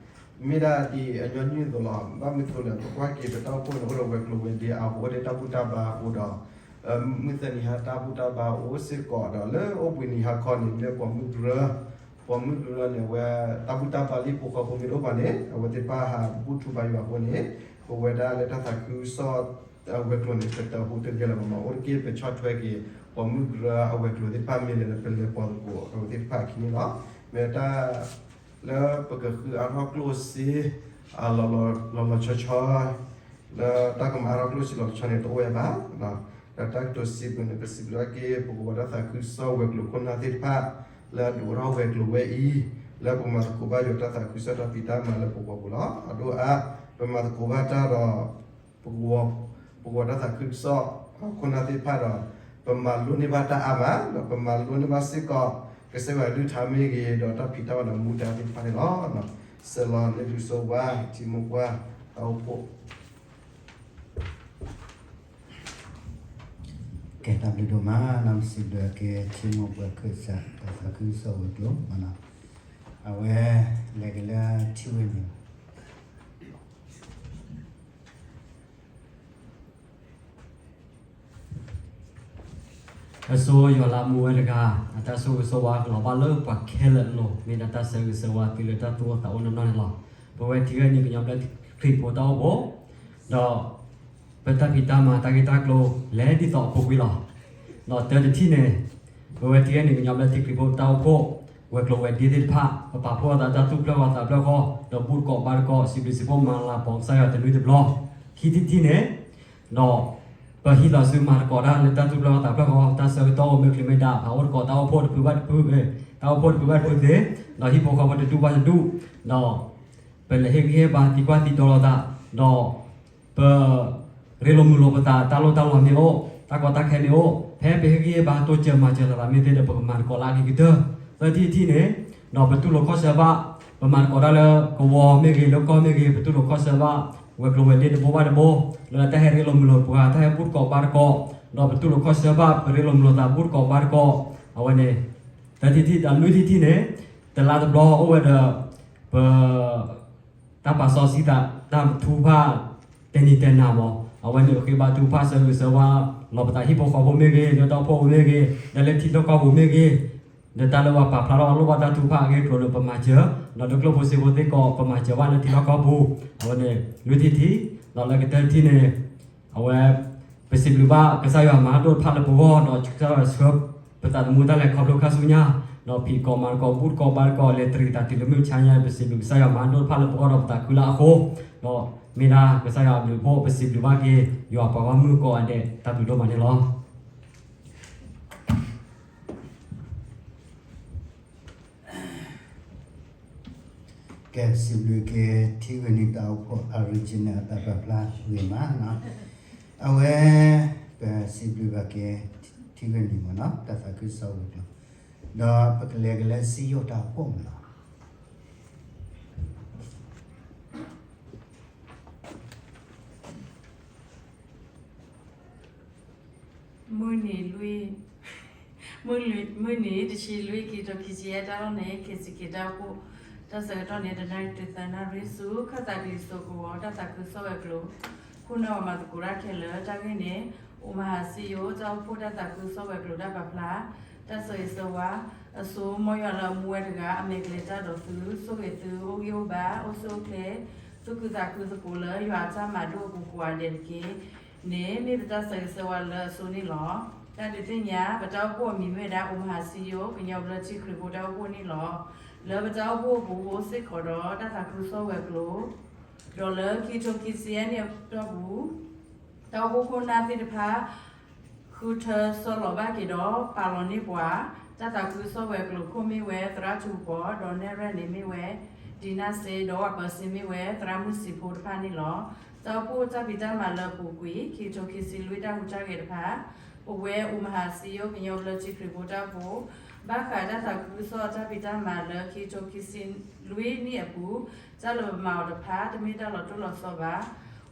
မ့ၢ်ဒၣ်ဒ်အညီနုၢ်အသိးလီၤ. ဘၣ်မနုၤအဃိလဲၣ် ပကွၢ်က့ၤပတၢ်အိၣ်ဖှိၣ်န့ၣ် အိၣ်ဒီးဝဲၤကျိၤဝဲၤဒ့အါအဃိ အိၣ်ဒီးတၢ်ဘူၣ်တၢ်ဘါအဃိဒီး မုၢ်သၢနံၤဟါတၢ်ဘူၣ်တၢ်ဘါအိၣ်စ့ၢ်ကီးဒီး လၢအိၣ်ဘှံးနံၤဟါခီန့ၣ် မ့ၢ်ပှၤမုၢ်ကရၢ, ပှၤမုၢ်ကရၢန့ၣ် အဝဲတၢ်ဘူၣ်တၢ်ဘါလၢဟံၣ်ဖိဃီဖိမ့ၢ်တအိၣ်ဘၣ်န့ၣ် အဝဲသ့ၣ်တဖၣ်ဟးဘူၣ်ထူဘါယွၤအဃိန့ၣ် ပဝဲဒၣ်လၢတၢ်သးခုကစီၣ် အဝဲၤကျိၤန့ၣ် ပတဟူးတဂဲၤလၢၤဘၣ်မး အိၣ်တက့ၢ် ပဆီၣ်ထွဲက့ၤ ပှၤမုၢ်ကရၢအဝဲၤကျိၤသ့ၣ်တဖၣ်မ့ၢ်လဲၣ်ဒီး ပလဲၤပိာ်သကိးအဝဲသ့ၣ်တဖၣ်အခံန့ၣ်လီၤ. မ့ၢ်တၢ်လၢပကဃုအါထီၣ်ကျိၣ်စ့ လီၤလီၤဆီဆီ လၢတၢ်ကမၤအါထီၣ်ကျိၣ်စ့လီၤဆီန့ၣ် တအိၣ်ဝဲဘၣ်. ဒီးတၢ်ကတိၤစံးဘျုးန့ၣ် ပစံးဘျုးက့ၤ ပကဝီၤတၢ်သးခုကစီၣ်ဝဲၤကျိၤခိၣ်နၢ်သ့ၣ်တဖၣ် လၢအဒုးအိၣ်ထီၣ်ဝဲၤကျိၤဝဲအံၤ လၢပကမၤသကိးဘၣ်ယွၤတၢ်သးခုကစီၣ်တၢ်ဖံးတၢ်မၤလၢပဂီၢ်ပူၤလီၤ. အဒိၣ်အါ ပမၤသကိးဘၣ်တၢ်ဒီး ပကဝီၤ ပကဝီၤတၢ်သးခုကစီၣ် ခိၣ်နၢ်သ့ၣ်တဖၣ်ဒီး ပမၤလိန့ၢ်ဘၣ်တၢ်အါမး ဒီးပမၤလိန့ၢ်ဘၣ်စ့ၢ်ကီး ကစၢ်ယွၤအကလုၢ်ကထါမ့ၢ်ဂ့ၤ ဒီးတၢ်ဖံးတၢ်မၤဒီးမူဒါသ့ၣ်တဖၣ်န့ၣ်လီၤ. ဆၢလီၤန့ၢ်ဒုးဆိဝါ ထံမိၢ်ပှၢ် တၢ်အိၣ်ဖှိၣ် ကဲ တၢ်ဘျုးဒိၣ်မး နစံးဘျုးက့ၤ ထံမိၢ်ပှၢ်ခၢၣ်စး တၢ်သးခုကစီၣ်ဝဲၤကျိၤမးနီၤ, အဝဲလဲၤက့ၤလၢထံဝဲန့ၣ် အဆိ ယွၤလၢမူဝဲတဂၤ အတၢ်ဆိၣ်ဂ့ၤဆိၣ်ဝါကလီၤဘၣ်လၢပှၤခဲလၢာ်အလိၤ မ့ၢ်ဒၣ်တၢ်ဆၢဂ့ၤဆၢဝါတုၤလၢတၢ်သူၣ်အိၣ်သးအိၣ်နီၢ်နီၢ်န့ၣ်လီၤ. ပဝဲထံဂ့ၢ်နံၤကညီဘျၢထံခရံာ်ဖိတၢ်အိၣ်ဖှိၣ် ဒီး ပတၢ်ဖံးတၢ်မၤတၢ်ဂ့ၢ်တၢ်ကျိၤ လဲၤဒ်သိးအပူၤကွံာ်လီၤ. ဒီးတၢ်တထံၣ်န့ၣ် ပဝဲထံဂ့ၢ်နံၤကညီဘျၢထံခရံာ်ဖိတၢ်အိၣ်ဖှိၣ် ဝဲၤကျိၤဝဲၤဒ့သ့ၣ်တဖၣ် ပပာ်ဖှိၣ်အသးတၢ်သူၣ်ဖျၢၣ်အသးဖျၢၣ်ဃီ ဒီးဘူၣ်သကိးဘါသကိး စံးဘျုးစံးဖှိၣ်မၤလၤကပီၤကစၢ်ယွၤတနွံတဘျီ, ခံထံၣ်တထံၣ်န့ၣ် ဒီး ပဟံးလီၤဆူမၤသကိးတၢ်လၢတၢ်သူၣ်ဖျၢၣ်အသးဖျၢၣ်ဃီ တၢ်ဆၢကတီၢ်အိၣ်မ့ၢ်ချ့မ့ၢ်ဒၣ် ပှၤအိၣ်သကိးတၢ်အိၣ်ဖှိၣ်တဖုဘၣ်တဖု တၢ်အိၣ်ဖှိၣ်တဖုဘၣ်တဖုသ့, ဒီးဟံၣ်ဖိဃီဖိတဒူၣ်ဘၣ်တဒူၣ်, ဒီး ပလဲၤဟ့ၣ်ဂံၢ်ဟ့ၣ်ဘါသံကွၢ်သံဒိးလိာ်သး, ဒီး ပ ရ့လိာ်မုာ်လိာ်ပသးတၢ်လိၣ်တၢ်လီမ့ၢ်အိၣ်, တၢ်ကီတၢ်ခဲမ့ၢ်အိၣ်, ဖဲပဟ့ၣ်ဂံၢ်ဟ့ၣ်ဘါတိစၢၤမၤစၢၤလိာ်သးမ့ၢ်သ့ဒီး ပကမၤသကိးလၢအဂ့ၤကတၢၢ်, သၢထံၣ်တထံၣ်န့ၣ်, ဒီးပတူၢ်လိာ်ခီၣ်ဆၢဘၣ်, ပမၤသကိးတၢ်လၢကဝီၤမ့ၢ်ဂ့ၤ လၢကီၢ်မ့ၢ်ဂ့ၤ ပတူၢ်လိာ်ခီၣ်ဆၢဘၣ်, ဝဲၤကျိၤဝဲၤဒ့တဘိဘၣ်တဘိ, လၢတၢ်ဟဲရ့လိာ်မုာ်လိာ်ပှၤ တၢ်ဟဲဘူၣ်သကိးဘါသကိး, ဒီးပတူၢ်လိာ်ခီၣ်ဆၢဘၣ် ပရ့လိာ်မုာ်လိာ်သးဘူၣ်သကိးဘါသကိး, အဝဲန့ၣ် ထံထံၣ်ဒီးလွံၢ်ထံၣ်ထံၣ်န့ၣ် တလါတဘျီအိၣ်ဝဲဒီး ပ တၢ်ပာ်စီဆှံသး တၢ်ထုကဖၣ် တဲနံၤတဲနၤမး အဝဲန့ၣ်ဃ့ဘါထုကဖၣ်ဆၢဂ့ၤဆၢဝါ လီၤပသးဟံၣ်ဖိဃီဖိမ့ၢ်ဂ့ၤ လၢတၢ်အိၣ်ဖှိၣ်မ့ၢ်ဂ့ၤ ဒီးလၢထံလီၢ်ကီၢ်ပူၤမ့ၢ်ဂ့ၤ ဒီးတၢ်လၢပှၤပာ်ဖျါထီၣ်အလိၣ်ဘၣ်တၢ်ထုကဖၣ်အဂ့ၢ်အကျိၤန့ၣ် ပမၤစၢၤ ဒီးလၢကျိၣ်ဖိစ့ဖိသ့ၣ်ကီး ပမၤစၢၤဘၣ်လၢထံလီၢ်ကီၢ်ပူၤ အဝဲန့ၣ် လွံၢ်ထံၣ်ထံၣ် ဒီးလၢကတၢၢ်ထံၣ်န့ၣ် အဝဲ ပစံးဘျုးဘၣ်ကစၢ်ယွၤမၤဒိၣ်တဖၣ်လၢပဂီၢ် ဒီးကစၢ်ယွၤဆှၢ ပသးသမူတၢ်လဲၤခီဖျိခါဆူညါ ဒီးဖံးကီးမၤသကိးဘူၣ်သကိးဘါသကိးလဲၤတရံးသးတုၤလၢမုၢ်မဆါညါ ပစံးဘျုးကစၢ်ယွၤမၤဒိၣ်တဖၣ်လၢပဂီၢ်ဒီးပသးခုလၢအဃိ ဒီးမ့ၢ်ဒၣ်ကစၢ်ယွၤအဘျုးအဖှိၣ် ပစံးဘျုးဘၣ်က့ၤ ယွၤပှၤဂီၢ်မုၢ်ကိးဂၤဒဲး တၢ်ဘျုးဒိၣ်မးန့ၣ်လီၤ. ကဲပစံးဘျုးက့ၤ ထံဂုၤနံၤတၢ်အိၣ်ဖှိၣ် Original အတၢ်ပာ်ဖျါဂ့ၤမးနီၤ အဝဲ ပစံးဘျုးဘၣ်က့ၤ ထံဂုၤနံၤမ့ၢ်နီၤ တၢ်သးခုကစီၣ်ဝဲၤကျိၤ ဒီးပကလဲၤက့ၤလၢစံယိၣ်တၢ်အိၣ်ဖှိၣ်မ့ၢ်နီၤ မုၢ်နံၤလွံၢ်, မုၢ်နံၤတဆံလွံၢ် ခံကထိခံဆံယဲၢ် တၢ်လီၢ်န့ၣ် KCK တၢ်အိၣ်ဖှိၣ် တၢ်ဆၢကတီၢ်န့ၣ် တနၣ်ရံၣ်တုၤသၢနၣ်ရံၣ်ဆူ ခၢၣ်သးကလံၤစိးကဝီၤ တၢ်သးခုကစီၣ်ဝဲၤကျိၤ ခိၣ်နၢ်ပှၤမၤသကိးတၢ်ခဲလၢာ် တၢ်ဂ့ၢ်န့ၣ် အိၣ်မၤဟးစံယိၣ် တၢ်အိၣ်ဖှိၣ်တၢ်သးခုကစီၣ်ဝဲၤကျိၤတၢ်ပာ်ဖျါ တၢ်ဆၢဂ့ၤဆၢဝါ အစိ မ်ယွၤလၢအမူဝဲတဂၤ အမဲာ်ကျဲၤတၢ်ဒီးသု ဆိၣ်ဂ့ၤသု အိၣ်ဂံၢ်အိၣ်ဘါ အိၣ်ဆူၣ်အိၣ်ချ့ သူၣ်ခုသးခုသကိးလၢယွၤအတၢ်မၤဒိၣ်အပူၤကိးဂၤဒဲးတက့ၢ်. န့ၣ် မ့ၢ်ပတၢ်ဆၢဂ့ၤဆၢဝါလၢအစိန့ၣ်လီၤ. တၢ်ဒုးသ့ၣ်ညါ ပတၢ်အိၣ်ဖှိၣ်အမံၤမ့ၢ်ဝဲဒၣ် အိၣ်မၤဟးစံယိၣ် ကညီဘျၢထံခရံာ်ဖိတၢ်အိၣ်ဖှိၣ်န့ၣ်လီၤ. လၢပတၢ်အိၣ်ဖှိၣ်အပူၤအိၣ်စ့ၢ်ကီးဒီး တၢ်သးခုကစီၣ်ဝဲၤကျိၤ ဒီးလၢခံကထိခံဆံယဲၢ်နံၣ်အတီၢ်ပူၤ တၢ်အိၣ်ဖှိၣ်ခိၣ်နၢ်သ့ၣ်တဖၣ် ဃုထၢဆီလီၤဘၣ်က့ၤဒီး ပာ်လီၤန့ၢ်ပှၤ တၢ်သးခုကစီၣ်ဝဲၤကျိၤခိၣ်မ့ၢ်ဝဲ သရၣ်ထူကီၤ ဒီးနဲၣ်ရဲၣ်န့ၣ်မ့ၢ်ဝဲ ဒံနၢ်စ့ ဒီးပၢၤစ့မ့ၢ်ဝဲ သရၣ်မုၣ်စံးဖိတဖၣ်န့ၣ်လီၤ. တၢ်အိၣ်ဖှိၣ်တၢ်ဖံးတၢ်မၤလၢအပူၤကွံာ် ခံကထိခံဆံလွံၢ်တၢ်ဟူးတၢ်ဂဲၤတဖၣ် ပဝဲအိၣ်မၤဟးစံယိၣ် ကညီဘျၢထံခရံာ်ဖိတၢ်အိၣ်ဖှိၣ် ဘၣ်ဃးတၢ်သးခုကစီၣ်တၢ်ဖံးတၢ်မၤလၢခံကထိခံဆံလွံၢ်နံၣ်အပူၤ တၢ်လၢပမၤအီၤတဖၣ် တမ့ၢ်တၢ်လီၤတိၢ်လီၤဆီဘၣ်.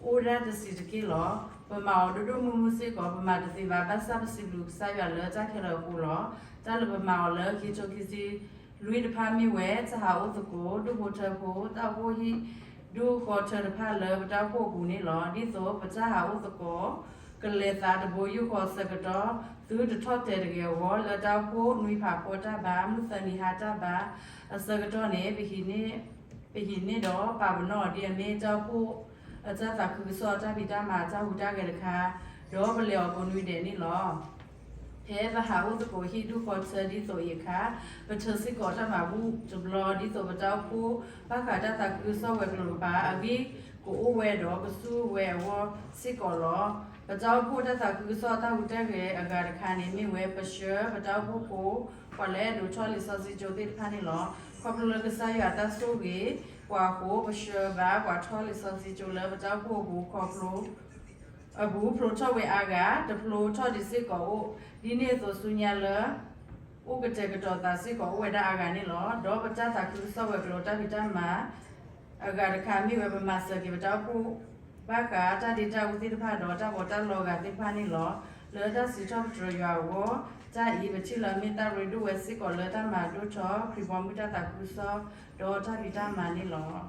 အိၣ်ဝဲဒၣ်တဆံးတက့ၢ်လီၤ. ပမၤအီၤဒိၣ်ဒိၣ်မုၢ်မုၢ်စ့ၢ်ကီး ပမၤတသ့ဘၣ် ဘၣ်ဆၣ်ပစံးဘျုးကစၢ်ယွၤလၢတၢ်ခဲလၢာ်အဃိလီၤ. တၢ်လၢပမၤအီၤလၢခံကထိခံဆံလွံၢ်တဖၣ်မ့ၢ်ဝဲ တၢ်ဟးအိၣ်သကိး ဒူၣ်ဖိထၢဖိ တၢ်အိၣ်ဖှိၣ်ဟံၣ်ဒူၣ်ဃီထၢတဖၣ်လၢပတၢ်အိၣ်ဖှိၣ်အပူၤန့ၣ်လီၤ. ဒ်သိးပတၢ်ဟးအိၣ်သကိး ကလဲၤသးတဘိယူၢ်ဃီအဆၢကတီၢ် သုတထီၣ်တဲာ်တဂ့ၤအဂီၢ် လၢတၢ်အိၣ်ဖှိၣ်နွံဖးဖီတၢ်ဘါ မုၢ်သၢနံၤဟါတၢ်ဘါအဆၢကတီၢ်န့ၣ် ပဟံးန့ၢ်ဒီးပာ်ပနီၣ်အီၤဒ်အမ့ၢ်တၢ်အိၣ်ဖှိၣ်အတၢ်သးခုကစီၣ်အတၢ်ဖံးတၢ်မၤအတၢ်ဟူးတၢ်ဂဲၤတခါ ဒီးပလဲၤအီၤကိးနွံဒဲးန့ၣ်လီၤ. ဖဲပဟးအိၣ်သကိးဟံၣ်ဒူၣ်ဃီထၢဒ်သိးအံၤအခါ ပထၢစ့ၢ်ကီးတၢ်မၤဘူၣ်တဘျီ ဒ်သိးပတၢ်အိၣ်ဖှိၣ်ဘၣ်ဃးတၢ်သးခုကစီၣ်ဝဲၤကျိၤတဖၣ် အဂံၢ်ကအိၣ်ဝဲဒီးကဆူၣ်ဝဲအဂီၢ်စ့ၢ်ကီးလီၤ. ပတၢ်အိၣ်ဖှိၣ်တၢ်သးခုကစီၣ်အတၢ်ဟူးတၢ်ဂဲၤအဂၤတခါန့ၣ် မ့ၢ်ဝဲပဆှၢပတၢ်အိၣ်ဖှိၣ်ဖိ ပှၤလၢအဲၣ်ဒိးထီၣ်လံာ်စီဆှံကၠိသ့ၣ်တဖၣ်န့ၣ်လီၤ. ခီဖျိလၢကစၢ်ယွၤအတၢ်ဆိၣ်ဂ့ၤပှၤအဃိ ပဆှၢဘၣ်ပှၤထီၣ်လံာ်စီဆှံကၠိလၢပတၢ်အိၣ်ဖှိၣ်အပူၤခီဖျိ အပူၤဖျိထီၣ်ဝဲအါဂၤ တဖျိထီၣ်ဒံးစ့ၢ်ကီးအိၣ် ဒ်န့ၣ်အသိးဆူညါလၢ အိၣ်ကတဲာ်ကတီၤသးစ့ၢ်ကီးအိၣ်ဝဲဒၣ်အါဂၤန့ၣ်လီၤ. ဒီးပတၢ်သးခုကစီၣ်ဝဲၤကျိၤတၢ်ဖံးတၢ်မၤ အဂၤတခါမ့ၢ်ဝဲပမၤစၢၤက့ၤပတၢ်အိၣ်ဖှိၣ် ဘၣ်ဃးတၢ်ဒ့တၢ်အူသ့ၣ်တဖၣ်ဒီးတၢ်ဘီးတၢ်လီဂာ်သ့ၣ်တဖၣ်န့ၣ်လီၤ. လၢတၢ်စံးထီၣ်ပတြၢၤယွၤအဂီၢ် တၢ်အံၤပထံၣ်လၢမ့ၢ်တၢ်ရ့ဒိၣ်ဝဲစ့ၢ်ကီးလၢတၢ်မၤဒိၣ်ထီၣ်ခရံာ်ဘီမုၢ်တၢ်သးခုကစီၣ်ဒီးတၢ်ဖံးတၢ်မၤန့ၣ်လီၤ.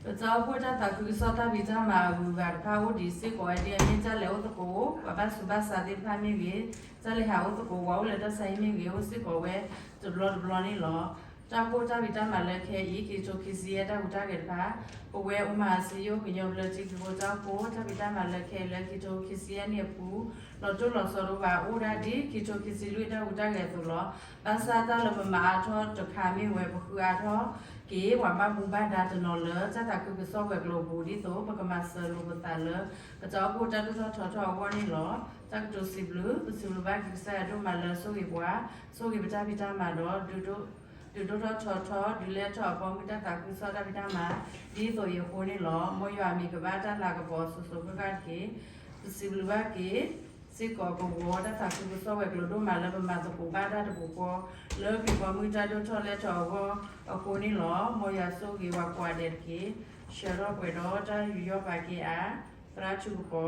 ပတၢ်အိၣ်ဖှိၣ်တၢ်သးခုကစီၣ်တၢ်ဖံးတၢ်မၤအဂုၤအဂၤတဖၣ်အိၣ်ဒံးစ့ၢ်ကီးဝဲဒ်အမ့ၢ်တၢ်လဲၤအိၣ်သကိး ပှၤဘၣ်ဆူးဘၣ်ဆါသ့ၣ်တဖၣ်မ့ၢ်ဂ့ၤ, တၢ်လဲၤဟးအိၣ်သကိး ပှၤအိၣ်လၢတၢ်ဆါဟံၣ်မ့ၢ်ဂ့ၤ အိၣ်စ့ၢ်ကီးဝဲတဘျီတဘျီန့ၣ်လီၤ. တၢ်အိၣ်ဖှိၣ်တၢ်ဖံးတၢ်မၤလၢခဲအံၤ ခံကထိခံဆံယဲၢ်တၢ်ဟူးတၢ်ဂဲၤတဖၣ် ပဝဲအိၣ်မၤဟးစံယိၣ်ကညီဘျၢထံခရံာ်ဖိတၢ်အိၣ်ဖှိၣ် တၢ်ဖံးတၢ်မၤလၢခဲအံၤလၢခံကထိခံဆံယဲၢ်နံၣ်အပူၤ လီၤတိၢ်လီၤဆီတအိၣ်ဘၣ် အိၣ်ဒၣ်ဒ်ခံကထိခံဆံလွံၢ်တၢ်ဟူးတၢ်ဂဲၤအသိးလီၤ. ဘၣ်ဆၣ်တၢ်လၢပမၤအါထီၣ်တခါမ့ၢ်ဝဲ ပဃုအါထီၣ်က့ၤ ပှၤဘၣ်မူဘၣ်ဒါတနီၤလၢတၢ်သးခုကစီၣ်ဝဲၤကျိၤအပူၤ ဒ်သိးပကမၤစၢၤလိာ်ပသးလၢ ပတၢ်အိၣ်ဖှိၣ်တၢ်ဒိၣ်ထီၣ်ထီထီၣ်အဂီၢ်န့ၣ်လီၤ. တၢ်ကတိၤစံးဘျုး ပစံးဘျုးဘၣ်က့ၤကစၢ်ယွၤဒိၣ်မးလၢအဆိၣ်ဂ့ၤပှၤ, ဆိၣ်ဂ့ၤပတၢ်ဖံးတၢ်မၤဒီး ဒုးဒိၣ်ထီၣ်ထီထီၣ် ဒုးလဲၢ်ထီၣ်အဘီမုၢ်တၢ်သးခုကစီၣ်တၢ်ဖံးတၢ်မၤ ဒ်သိးအံၤအဃိန့ၣ်လီၤ. မ်ယွၤအမံၤကဘၣ်တၢ်လၤကပီၤအစိၤစိၤဃၣ်ဃၣ်တက့ၢ်. ပစံးဘျုးဘၣ်က့ၤ စ့ၢ်ကီးကဝီၤတၢ်သးခုကစီၣ်ဝဲၤကျိၤဒိၣ်မးလၢပမၤသကိးဘၣ်တၢ်တပူၤဃီ လၢခရံာ်ဘီမုၢ်တၢ်ဒိၣ်ထီၣ်လဲၢ်ထီၣ်အဂီၢ်အဃိန့ၣ်လီၤ. မ်ယွၤဆိၣ်ဂ့ၤပှၤကိးဂၤဒဲးတက့ၢ်. ဆှၢထီၣ်ပှဲၤဒီးတၢ်ယူးယီၣ်ပာ်ကဲအါ သရၣ်ထူကီၤ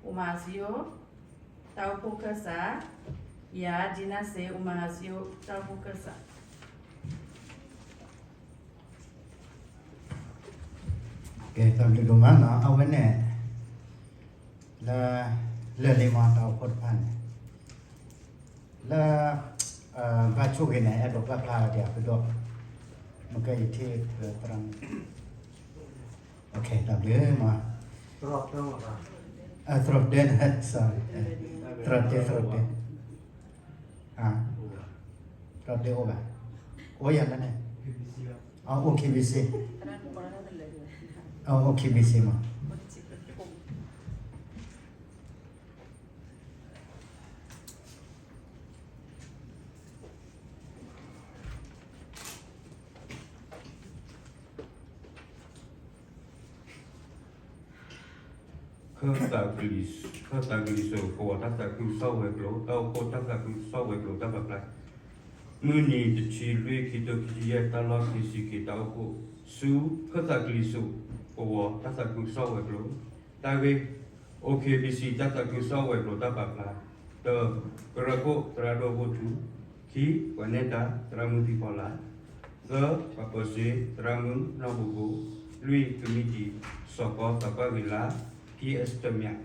အိၣ်မၤစံယိၣ် တၢ်အိၣ်ဖှိၣ်ခၢၣ်စး, ယၤ ဒံနၣ်စ့ အိၣ်မၤဟးစံယိၣ် တၢ်အိၣ်ဖှိၣ်ခၢၣ်စး. ကဲ တၢ်ဘျုးဒိၣ်မးနီၤ အဝဲန့ၣ် လၢ လၢၢ်လံမး တၢ်အိၣ်ဖှိၣ်တဖၣ်န့ၣ် လၢ ဘၣ်ဆိၣ်ဂ့ၤန့ၣ် အဲၣ်ဒိးပျၢ်ဖျါဝဲဒၣ်အဖုဒိၣ်, မ့ၢ်ကဲယထံၣ်သရၣ်မုၣ်, တၢ်ဘျုးမး, သရၣ်တဲန့ၣ် sorry, သရၣ်တဲ သရၣ်တဲ, သရၣ်တဲအိၣ်ဘၣ်, အိၣ်ယၤလၢန့ၣ်, အိၣ် KBC, အိၣ် KBC မး ခၢၣ်သးကလံၤစိး ကဝီၤတၢ်သးခုကစီၣ်ဝဲၤကျိၤ တၢ်အိၣ်ဖှိၣ်တၢ်သးခုကစီၣ်ဝဲၤကျိၤတၢ်ပာ်ဖျါ, မုၢ်နံၤတဆံလွံၢ် ခံထိခံဆံယဲၢ် တၢ်လီၢ်ခံဆံခံ တၢ်အိၣ်ဖှိၣ်ဆူ ခၢၣ်သးကလံၤစိးကဝီၤတၢ်သးခုကစီၣ်ဝဲၤကျိၤ, တၢ်ဂ့ၢ် အိၣ် KBC တၢ်သးခုကစီၣ်ဝဲၤကျိၤတၢ်ပာ်ဖျါ, တၢ, ကရၢခိၣ်သရၣ်ဒိၣ်ဘိၣ်ထူ, ခံ, ပှၤနဲၣ်တၢ် သရၣ်မုၣ်ဖံဖီလာ်, သၢ, ပှၤပၢၤစ့သရၣ်မုၣ်နီၢ်ဘိဘိ, လွံၢ်, ကမံးတံာ် စီၤကီသးပှၢ်ဂ့ၤလၢ် ဖံအ့စတၢမၠး,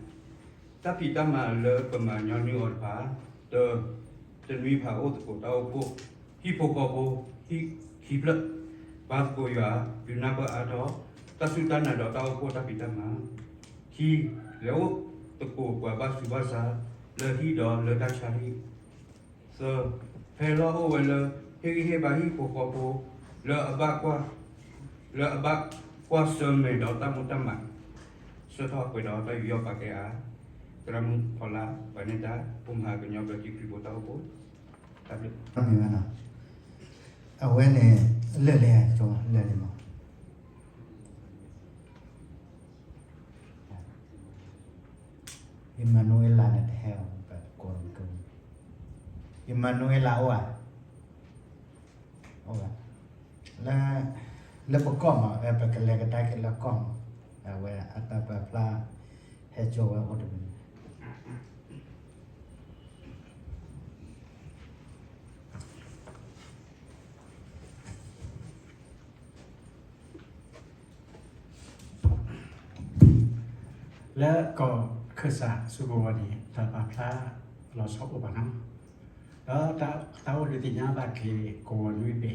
တၢ်ဖံးတၢ်မၤလၢပမၤညီနုၢ်အီၤတဖၣ်, တၢ, တနွံဖးအိၣ်သကိးတၢ်အိၣ်ဖှိၣ်, ဟံၣ်ဖိဃီဖိ, ဟံၣ်ခံဖျၢၣ်, ပှၤသကိးယွၤ ဒုးနၢ်ပၢၢ်အါထီၣ် တၢ်စူၢ်တၢ်နာ်ဒီးတၢ်အိၣ်ဖှိၣ်တၢ်ဖံးတၢ်မၤ, ခံ, လဲၤအိၣ်သကိးပှၤဘၣ်ဆူးဘၣ်ဆါ လၢဟံၣ်ဒီးလၢတၢ်ဆါဟံၣ်, သၢ, ဖဲလီၢ်အိၣ်ဝဲလၢ ဟ့ၣ်ဂံၢ်ဟ့ၣ်ဘါဟံၣ်ဖိဃီဖိ လၢအဘၣ်ကွၢ်, လၢအဘၣ်ကွၢ်ဆၢၣ်မဲာ်ဒီးတၢ်မူတၢ်မၤ, ဆၢထီၣ်ပှဲၤဒီးတၢ်ယူးယီၣ်ပာ်ကဲအါ, သရၣ်မုၣ်ဖီလာ် ပှၤနဲၣ်တၢ် အိၣ်မၤကညီဘျၢထံခရံာ်ဖိတၢ်အိၣ်ဖှိၣ်, တၢ်ဘျုး, အဝဲန့ၣ် လၢၢ်လံ, လၢၢ်လံမး အံၤမၤနူၤအ့လးန့ၣ်တဟဲအီၤ, အံၤမၤနူၤအ့လးအိၣ်ဧါ, အိၣ်ဧါ, လၢ, လၢပကီၢ်မး ပကလဲၤကဒါက့ၤလၢကီၢ်မး, အဝဲအတၢ်ပာ်ဖျါ ဟဲကၠိဝဲအိၣ်တမံၤ လၢကီၢ်ခၢၣ်စးဆူကဝီၤန့ၣ် တၢ်ပာ်ဖျါလီၤဆီအိၣ်ဘၣ်နီၤ, ဒီးတၢ်အိၣ်ဒုးသ့ၣ်ညါဘၣ်က့ၤကဝီၤနွံဘ့ၣ်,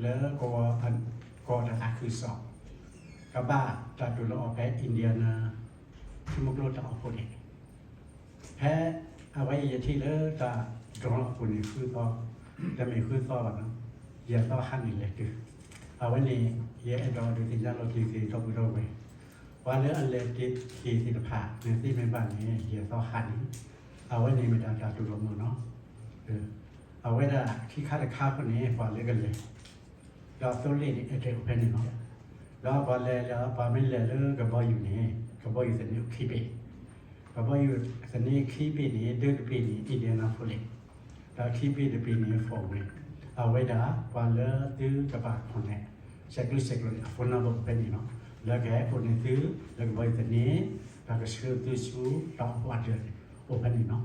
လၢကဝီၤ, ကီၢ်တၢ်သးခုကစီၣ်, ကဘၣ်တၢ်တူၢ်လိာ်အီၤဖဲ Indiana ထံမိကျိတၢ်အိၣ်ဖှိၣ်န့ၣ်, ဖဲအဝဲအံၤယထံၣ်လၢတၢ် drone အပူၤန့ၣ် ဃုသီ, တမ့ၢ်ဃုသီဘၣ်နီၤ, ယဲၢ်သီဟါန့ၣ်လဲၤတုၤ, အဝဲန့ၣ် ယအဲၣ်ဒိးဒုးသ့ၣ်ညါလီၤက့ၤက့ၤဒီပုၢ်ဒီဝဲၢ်, ပှၤလၢအလဲၤတ့ၢ်က့ၤသ့ၣ်တဖၣ် မ့ၢ်သ့မ့ၢ်ဘၣ်န့ၣ် ယဲၢ်သီဟါန့ၣ်, အဝဲန့ၣ်မ့ၢ်ဒၣ်တၢ်တူၢ်လိာ်မုာ်နီၤ, အဝဲဒၣ်ခံခါတခါအဃိန့ၣ် ပှၤလၢကလဲၤ ဒီးသိလ့ၣ်န့ၣ် အတအိၣ်ဖဲန့ၣ်လီၤ. ဒီးပှၤလဲၤလၢ ပှၤမ့ၢ်လဲၤလၢကဘီယူၤန့ၣ် ကဘီယူၤသန့အိၣ်ခံဘ့ၣ်, ကဘီယူၤသန့ခံဘ့ၣ်န့ၣ် ဒၢတဘ့ၣ်န့ၣ် Indianapolis, ဒီးခံဘ့ၣ်တဘ့ၣ်န့ၣ် Fort Wayne, အဝဲဒၣ်ပှၤလၢသုကဘၣ် connect ဆဲးကျိးဆဲးကျိးန့ၣ် အ phone number အိၣ်ဖဲန့ၣ်လီၤ. လၢကဟဲအိၣ်န့ၢ်သု လၢကဘီယူၤသန့, ဒီးကဆှၢသုဆူတၢ်အိၣ်ဖှိၣ်အဒၢးန့ၣ် အိၣ်ဖဲန့ၣ်လီၤ.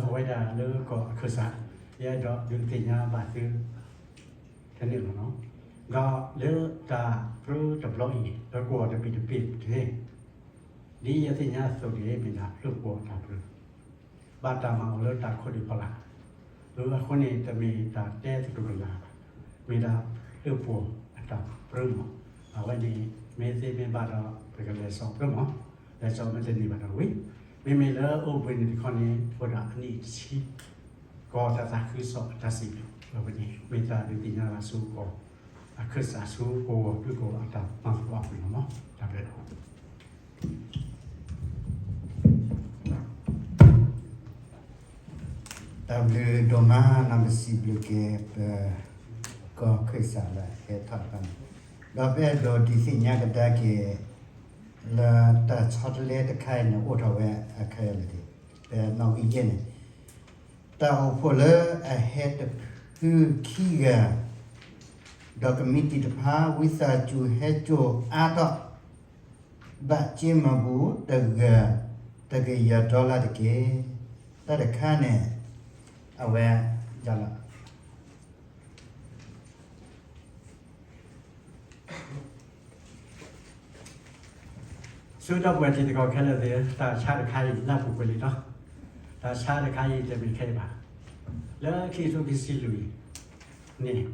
အဝဲဒၣ်လၢကီၢ်အခၢၣ်စး ယအဲၣ်ဒိးဒုးသ့ၣ်ညါဘၣ်သု တန့ၣ်လီၤ. ဒီးလၢတၢ်ပြၢတဘျီအံၤ လၢကဝီၤတဘ့ၣ်တဘ့ၣ်န့ၣ် ဒ်ယသ့ၣ်ညါအသိးန့ၣ် မ့ၢ်ဒၣ်လၢကဝီၤတၢ်ပြၢ ဘၣ်တၢ်မၤအီၤလၢတၢ်ခိၣ်ဒုးဖီလာ်, အဃိန့ၣ် တမ့ၢ်တၢ်တဲသတူၢ်ကလာ်ဘၣ်, မ့ၢ်ဒၣ်လၢပှၤအတၢ်ပြၢမး. အဝဲန့ၣ် မ့ၢ်သ့မ့ၢ်ဘၣ်ဒီး ပကလဲၤစိာ်ပြၢမး, လဲၤစိာ်မ့ၢ်တန့ၢ်ဘၣ်ဒီးဝံၤ, မ့မ့ၢ်လၢအိၣ်ဘှံးနံၤတခီန့ၣ် အိၣ်ဒၣ်အနံၣ်တဆံ ကီၢ်တၢ်သးခုကစီၣ်အတၢ်စံးဘျုး အဝဲန့ၣ် မ့ၢ်တၢ်ဒုးသ့ၣ်ညါဘၣ်ဆူကီၢ် အခၢၣ်စးဆူကဝီၤဒူၣ်ကဝီၤအတၢ်မၤသကိးအပူၤန့ၣ်လီၤ. တၢ်ဘျုး တၢ်ဘျုးဒိၣ်မး နပစံးဘျုးက့ၤ ပကီၢ်ခၢၣ်စးလၢဟဲထီၣ်တဖၣ်န့ၣ်, ဒီးပအဲၣ်ဒိးဒုးသ့ၣ်ညါကဒါက့ၤ လၢတၢ်ဆီတလဲတခါအံၤန့ၣ် အိၣ်ထီၣ်ဝဲအခါအံၤလၢာ်, ဖဲနီၣ်ဂံၢ်ယဲၢ်န့ၣ် တၢ်အိၣ်ဖှိၣ်လၢအဟဲတဖုခံဂၤ ဒီးကမံးတံာ်တဖၣ် ဝံသးစူၤဟဲစိာ်အါထီၣ် ဘၣ်က့မၤပူၤတဂၤ တကယၤ dollar တက့ၢ်. တၢ်တခါန့ၣ် အဝဲ ယလီၤ ဆူဒီပုၢ်ဝဲၢ်တံၤသကိးခဲလၢာ်သ့ၣ်ဧၢ, တၢ်ဆါတခါအံၤ လၢပူၤကွံာ်လံလီၤ. တၢ်ဆါတခါအံၤ တမ့ၢ်ခဲအံၤဘၣ်. လၢခံကထိခံဆံလွံၢ်န့ၣ်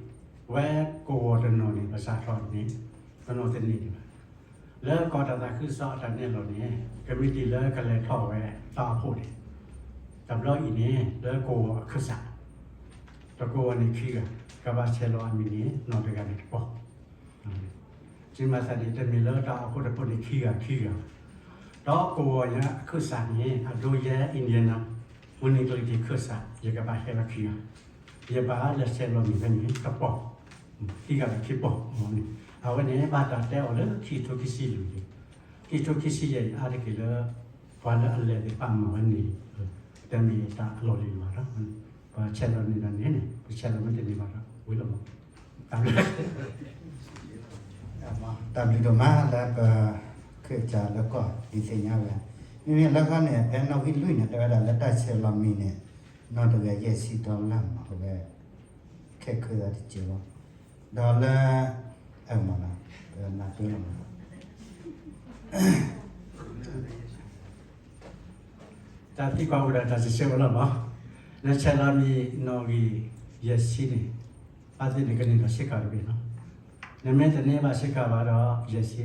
ဝဲကဝီၤတနီၤန့ၣ် ပစးထီၣ်န့ၣ် တနီၤတန့ၢ်ဒံးဘၣ်. လၢကီၢ်တၢ်သးခုကစီၣ်အတၢ်နဲၣ်လီၤန့ၣ် ကမံးတံာ်လၢကလဲၤထီၣ်ဝဲတၢ်အိၣ်ဖှိၣ်န့ၣ် တဘျီအံၤန့ၣ် လၢကဝီၤအခၢၣ်စး တကဝီၤန့ၣ်ခံဂၤ ကဘၣ်ဆဲးလီၤအမံၤန့ၣ် နီၢ်တဂၤန့ၣ်တပီၢ် ကမၤသးဒ် တမ့ၢ်လၢတၢ်အိၣ်ဖှိၣ်တဖုန့ၣ်ခံဂၤခံဂၤ, ဒီးကဝီၤယဲအခၢၣ်စးန့ၣ် အဒိယဲ Indiana မုၢ်နံၤကလံၤထံးခၢၣ်စး ယကဘၣ်ဟဲလီၤခံဂၤ, ယဘၣ်လဲၤဆဲးလီၤမံၤဖဲန့ၣ်တပီၢ်, ခံဂၤဒီးခံပီၢ်န့ၣ်, အဝဲန့ၣ်ဘၣ်တၢ်တဲအီၤလၢခံကထိခံဆံလွံၢ်န့ၣ်, ခံကထိခံဆံယဲၢ်အံၤအါတက့ၢ်လၢ ပှၤလၢအလဲၤသ့ၣ်တဖၣ်မၤဝဲန့ၣ် တမ့ၢ်တၢ်အလီၢ်လံၤဘၣ်ဒီး ပဆဲးလီၤန့ၢ်ဒီးန့ၣ်န့ၣ် ပဆဲးလီၤမ့ၢ်တန့ၢ်ဘၣ်ဒီး ဝံၤလီၤမး, တၢ်ဘျုးဒိၣ်မးလၢပ ခ့ၣ်ကၢလၢကီၢ်ဒုးသ့ၣ်ညါဝဲ, မ့မ့ၢ်လၢခီန့ၣ် ဖဲနီၣ်ဂံၢ်လွံၢ်န့ၣ် တဲဝဲဒၣ်လၢတၢ်ဆဲးလီၤမံၤန့ၣ် နီၢ်တဂၤယဲၢ်ဆံ dollar မး အဝဲ ခဲခဲအံၤတစဲးလီၤ, ဒီးလၢ အမ့ၢ် ပနၢ်ပၢၢ်လီၤမး တၢ်သံကွၢ်အိၣ်ဒီးတၢ်စံးဆၢဝဲလီၤမး, နဆဲးလီၤမံၤနီၣ်ဂံၢ်ယဲၢ်ဆံန့ၣ် ဘၣ်သ့ၣ်န့ၣ်ကန့ၢ်ဒီးဆ့ကၤတဘ့ၣ်လီၤ. နမ့ၢ်တန့ၢ်ဘၣ်ဆ့ကၤဘၣ်ဒီးယဲၢ်ဆံ,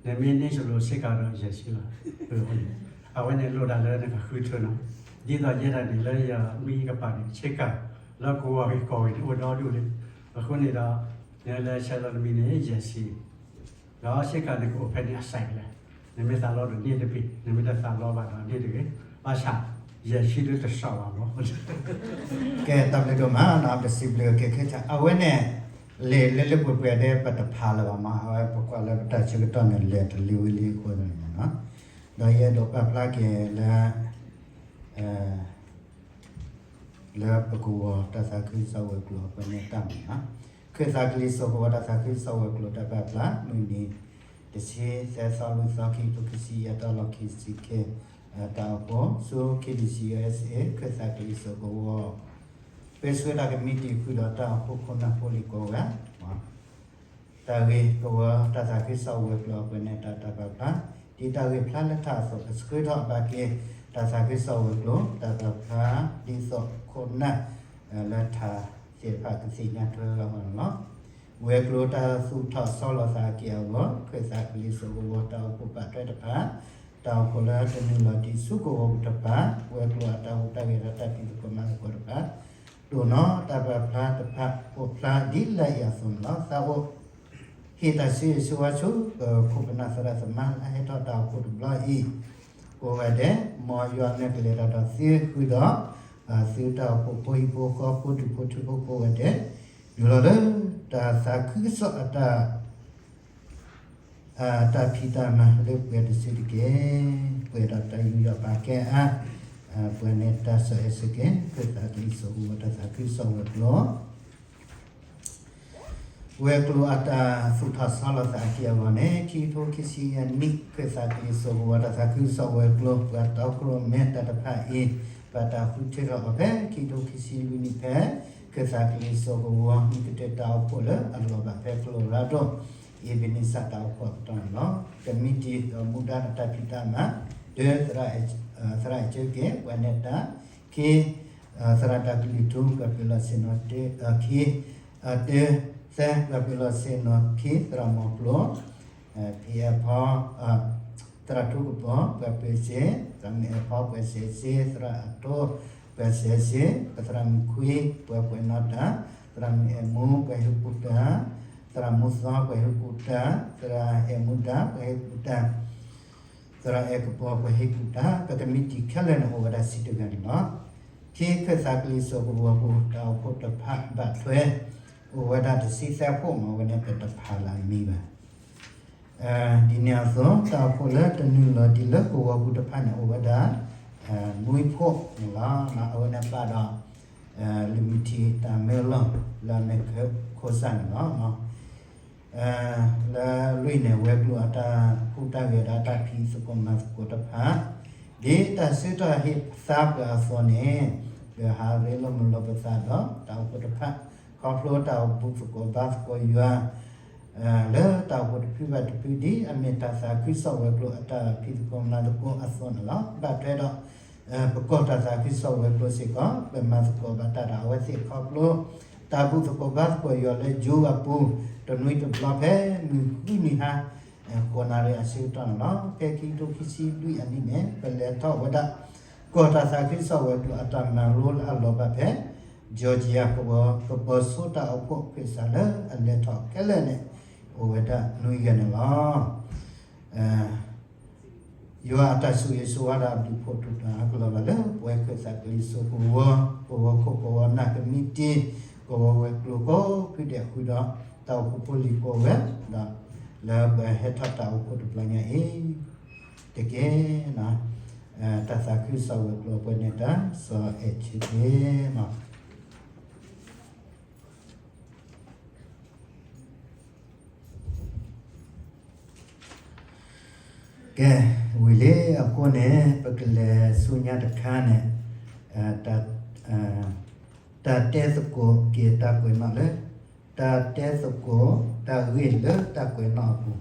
နမ့ၢ်န့ၢ်စလိၤဆ့ကၤဒီးယဲၢ်ဆံလီၤ. အဝဲန့ၣ်လိၣ်ဒၣ်လၢနကဃုထၢနီၤ, ဒ်သိးယဲဒၣ်န့ၣ်လၢယမံကပၤန့ၣ် ဆ့ကၤ လၢကဝီၤဂ့ၤကီၢ်ဂ့ၤန့ၣ် အိၣ်ဒီဒူၣ်လံ. အဃိန့ၣ်ဒီး နလဲၤဆဲးလီၤနမံၤန့ၣ် ယဲၢ်ဆံ ဒီးဆ့ကၤန့ၣ်ကအိၣ်ဖဲန့ၣ်အစဲးလဲၣ်, နမ့ၢ်သးလီဒီးန့ၢ်တဘ့ၣ်, နမ့ၢ်တသးလီဘၣ်ဒီးန့ၢ်တဂ့ၤ, ဘၣ်ဆၣ် ယဲၢ်ဆံဒုတစီၣ်ဘၣ်မး. ကဲ တၢ်ဘျုးဒိၣ်မးနီၤ ပစံးဘျုးက့ၤခဲဆၢ အဝဲန့ၣ် လဲၤလၢလၢပှဲၤပှဲၤဒဲးပတဖးလၢၤဘၣ်မး, အဝဲပကွၢ်လၢပတၢ်ဆၢကတီၢ်န့ၣ် လဲၤတလံၤဝံၤလံအဃိန့ၣ်မးနီၤ, ဒီးယအဲၣ်ဒိးပာ်ဖျါက့ၤလၢ လၢပကဝီၤတၢ်သးခုကစီၣ်ဝဲၤကျိၤအပှဲၤန့ၢ်တၢ်မၤနီၤ, ခၢၣ်သးကလံၤစိးကဝီၤတၢ်သးခုကစီၣ်ဝဲၤကျိၤတၢ်ပာ်ဖျါ မုၢ်နံၤ တဆံသၢသီ လွံၢ်သီ ခံကထိခံဆံယဲၢ် တၢ်လီၢ်ခံဆံခံ တၢ်အိၣ်ဖှိၣ်ဆူ KBC USA ခၢၣ်သးကလံၤစိးကဝီၤ ပၢဆှၢတၢ်ကမံးတံာ်ဃုာ်ဒီးတၢ်အိၣ်ဖှိၣ်ခိၣ်နၢ်ဖိလံၤကိးဂၤ တၢ်ဂ့ၢ်ကဝီၤတၢ်သးခုကစီၣ်ဝဲၤကျိၤအပှဲၤန့ၢ်တၢ်တၢ်ပာ်ဖျါ, ဒ်တၢ်ဂ့ၢ်ဖျါလၢထးအသိး ပဆှၢထီၣ်ဘၣ်က့ၤ တၢ်သးခုကစီၣ်ဝဲၤကျိၤ တၢ်ပာ်ဖျါဒ်သိးခိၣ်နၢ် လၢထးသ့ၣ်တဖၣ်ကသ့ၣ်ညါထွဲအဂီၢ်န့ၣ်လီၤ. ဝဲၤကျိၤတၢ်သူၣ်ထီၣ်ဆီလီၤသးအက့ၢ်အဂီၤ ခၢၣ်သးကလံၤစိးကဝီၤတၢ်အိၣ်ဖှိၣ်ပာ်ထွဲတဖၣ် တၢ်အိၣ်ဖှိၣ်လၢတနုာ်လီၤဒံးဆူကဝီၤပူၤတဖၣ် ဝဲၤကျိၤအတၢ်ဟူးတၢ်ဂဲၤဒီးတၢ်ဖံးသကိးမၤသကိးတဖၣ် တိၢ်နီၣ်တၢ်ပာ်ဖျါတဖၣ် အိၣ်ဖျါဒ်လဲၣ်အံၤအသိးန့ၣ်လီၤ. သးအိၣ် ဟ့ၣ်တၢ်ဆၢဂ့ၤဆၢဝါဆူ ပခိၣ်ပနၢ်သရၣ်သမါ လၢအဟဲထီၣ်တၢ်အိၣ်ဖှိၣ်တဘျီအံၤ ကိးဂၤဒဲး, မ်ယွၤအမဲာ်ကလဲၤတၢ်ဒီးသုဃုာ်ဒီး သုတၢ်အိၣ်ဖှိၣ်ဖိဟံၣ်ဖိဃီဖိဒူၣ်ဖိထၢဖိကိးဂၤဒဲး, ယူၢ်လီၤလၢ တၢ်သးခုကစီၣ်အတၢ် တၢ်ဖံးတၢ်မၤလၢပှဲၤတစုတက့ၢ်. ပှဲၤဒီးတၢ်ယူးယီၣ်ပာ်ကဲအါ ပှဲၤန့ၢ်တၢ်ဆီၣ်အၢစ့ၢ်ကီး ခၢၣ်သးကလံၤစိးကဝီၤတၢ်သးခုကစီၣ်ဝဲၤကျိၤ ဝဲၤကျိၤအတၢ်သူၣ်ထီၣ်ဆီလီၤသးအက့ၢ်အဂီၤန့ၣ် ခံကထိခံဆံယဲၢ်နံၣ် ခၢၣ်သးကလံၤစိးကဝီၤတၢ်သးခုကစီၣ်ဝဲၤကျိၤ ပှၤတီခိၣ်ရိၣ်မဲတၢ်တဖၣ်အံၤ ဘၣ်တၢ်ဃုထၢထီၣ်အီၤဖဲ ခံကထိခံဆံလွံၢ်နံၣ်ဖဲ ခၢၣ်သးကလံၤစိးကဝီၤ မုၢ်ကတၢၢ်တၢ်အိၣ်ဖှိၣ်လၢအလီၤဘၣ်ဖဲ Colorado Ebenezer တၢ်အိၣ်ဖှိၣ်အကတီၢ်န့ၣ်လီၤ. ကမံးတံာ်ဒီးမူဒါဒီးတၢ်ဖံးတၢ်မၤ ဒၢ သရၣ်အဲၣ်ကၠၢက့ၤ ပှၤနဲၣ်တၢ် ခံ သရၣ်တၢ်ကလုၢ်ထူ ပှၤပၢၤလီၢ်ဆ့ၣ်နီၤ ခံ တၢ သၢ ပှၤပၢၤလီၢ်ဆ့ၣ်နီၤ ခံ သရၣ်မီၤကျိၤ ဖံအဲၣ်ဖီ သရၣ်ထူကပီၤ ပှၤပၢၤစ့ သရၣ်မုၣ်အဲၣ်ဖီ ပှၤစဲးစ့ သရၣ်အတိ ပှၤစဲးစ့ ပသရၣ်မုၣ်ခွံ ပှၤကွဲးနီၣ်တၢ် သရၣ်မုၣ်အဲၣ်မူ ပှၤဟ့ၣ်ကူၣ်တၢ် သရၣ်မူသီ ပှၤဟ့ၣ်ကူၣ်တၢ် သရၣ်အဲၣ်မူဒါ ပှၤဟ့ၣ်ကူၣ်တၢ် သရၣ်အဲၣ်ကပီၤ ပှၤဟ့ၣ်ကူၣ်တၢ် ပကမံးတံာ်ခဲလၢာ်န့ၣ်အိၣ်ဝဲဒၣ်ဆံတဂၤန့ၣ်လီၤ. ခံ ခၢၣ်သးကလံၤစိးကဝီၤပူၤ တၢ်အိၣ်ဖှိၣ်တဖၣ်ဘၣ်ထွဲ အိၣ်ဝဲဒၣ်တဆံသၢဖှိၣ်မး အဝဲန့ၣ်ပတဖးလၢအမံၤဘၣ်. ဒ်န့ၣ်အသိး တၢ်အိၣ်ဖှိၣ်လၢတနုာ်လီၤဒံးလၢကဝီၤပူၤတဖၣ်န့ၣ် အိၣ်ဝဲဒၣ် နွံဖှိၣ်န့ၣ်လီၤ. အဝဲန့ၣ်ပာ်ဒီး လၢမုၢ်ထံးတၢ်မၢလီၢ်လၢအမ့ၢ်ခိစၢ်န့ၣ်လီၤ. လၢလွံၢ်န့ၣ် ဝဲၤကျိၤအတၢ်ဟူးတၢ်ဂဲၤဒီးတၢ်ဖံးသကိးမၤသကိးတဖၣ် ဒ်တၢ်ဆၢကတီၢ်ဟ့ၣ်သါပှၤအသိးန့ၣ်, ပဟးရ့လိာ်မုာ်လိာ်ပသးဒီးတၢ်အိၣ်ဖှိၣ်တဖၣ်, ခီဖျိတၢ်အိၣ်ဘူးသကိးဘါသကိးယွၤ လၢတၢ်အိၣ်ဖှိၣ်တဖုဘၣ်တဖု ဒ်အမ့ၢ်တၢ်သးခုကစီၣ်ဝဲၤကျိၤအတၢ်ဖံးသကိးမၤသကိးအသိးန့ၣ်လီၤ. ဘၣ်ထွဲဒီး ပကီၢ်တၢ်သးခုကစီၣ်ဝဲၤကျိၤစ့ၢ်ကီး ပမၤသကိးဘၣ်တၢ်ဒီးအဝဲသ့ၣ်ခီဖျိ တၢ်ဘူးသကိးဘါသကိးယွၤလၢယိၤအပူၤ တနွံတဘျီဖဲမုၢ်ဃုနံၤဟါ ဃိးနၣ်ရံၣ်အဆၢကတီၢ်န့ၣ်လီၤ. ဖဲခံကထိခံဆံလွံၢ်အနံၣ်န့ၣ် ပလဲၤထီၣ်ဝဲဒၣ် ကီၢ်တၢ်သးခုကစီၣ်ဝဲၤကျိၤအတၢ်မၤလိလၢအလီၤဘၣ်ဖဲ Georgia ကပၢၤစိတၢ်အိၣ်ဖှိၣ်ခၢၣ်စးလၢအလဲၤထီၣ်ခဲလၢာ်န့ၣ် အိၣ်ဝဲဒၣ်နွံဂၤန့ၣ်လီၤ. ယွၤအတၢ်ဆိၣ်ဂ့ၤဆိၣ်ဝါဒီးအဘျုးဖှိၣ်ထူၣ်ဖျဲးအကလီၤဘၣ်လၢပဝဲခၢၣ်သးကလံၤစိးကဝီၤ, ကဝီၤခိၣ်ကဝီၤနၢ်ကမံးတံာ်, ကဝီၤဝဲၤကျိၤကိးဖုဒဲးဃုာ်ဒီး တၢ်အိၣ်ဖှိၣ်ဖိလံၤကိးဝဲ, ဒီးလၢပဟဲထီၣ်တၢ်အိၣ်ဖှိၣ်တဘျီညါအံၤ တက့ၢ်. တၢ်သးခုကစီၣ်ဝဲၤကျိၤပှဲၤန့ၣ်တၢ် စီၤအဲၣ်ဆၢက့ၤမး ကဲ, ဝံၤလံအဃိန့ၣ် ပကလဲၤဆူညါတခါန့ၣ်, တၢ်တဲသကိးက့ၤတၢ်ကွဲးနီၣ်လၢ, တၢ်တဲသကိးတၢ်ဂ့ၢ်လၢတၢ်ကွဲးနီၣ်အပူ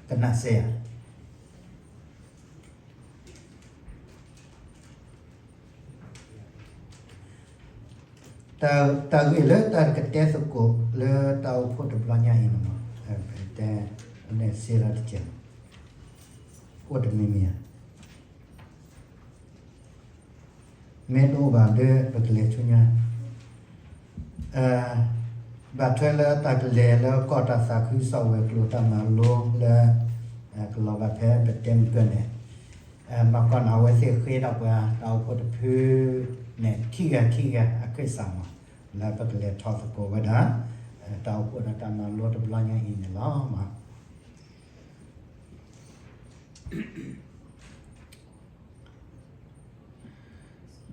ၤ, ကနၣ်စဲဧါ. တၢ်ဂ့ၢ်လၢတၢ်ကတဲသကိး လၢတၢ်အိၣ်ဖှိၣ်တဘျီညါအံၤန့ၣ်, ပတဲန့ၣ်စ့လီၤတကဲး, အိၣ်တမံၤမံၤဧါ. မ့ၢ်တအိၣ်ဘၣ်ဒီး ပကလဲၤဆူညါ, ဘၣ်ထွဲလၢတၢ်ကလဲၤလၢကီၢ်တၢ်သးခုကစီၣ်ဝဲၤကျိၤတၢ်မၤလိလၢ ကလီၤဘၣ်ဖဲပတဲမုၢ်ကၢၢ်န့ၣ်, နီၢ်ကီၢ်န့ၣ် အဝဲသ့ၣ်ဃ့ဒီးပှၤတၢ်အိၣ်ဖှိၣ်တဖုန့ၣ် ခံဂၤခံဂၤအခၢၣ်စးမး, လၢပကလဲၤထီၣ်သကိးဝဲဒၣ် တၢ်အိၣ်ဖှိၣ်ဒီးတၢ်မၤလိတဘျီညါအံၤန့ၣ်လီၤ.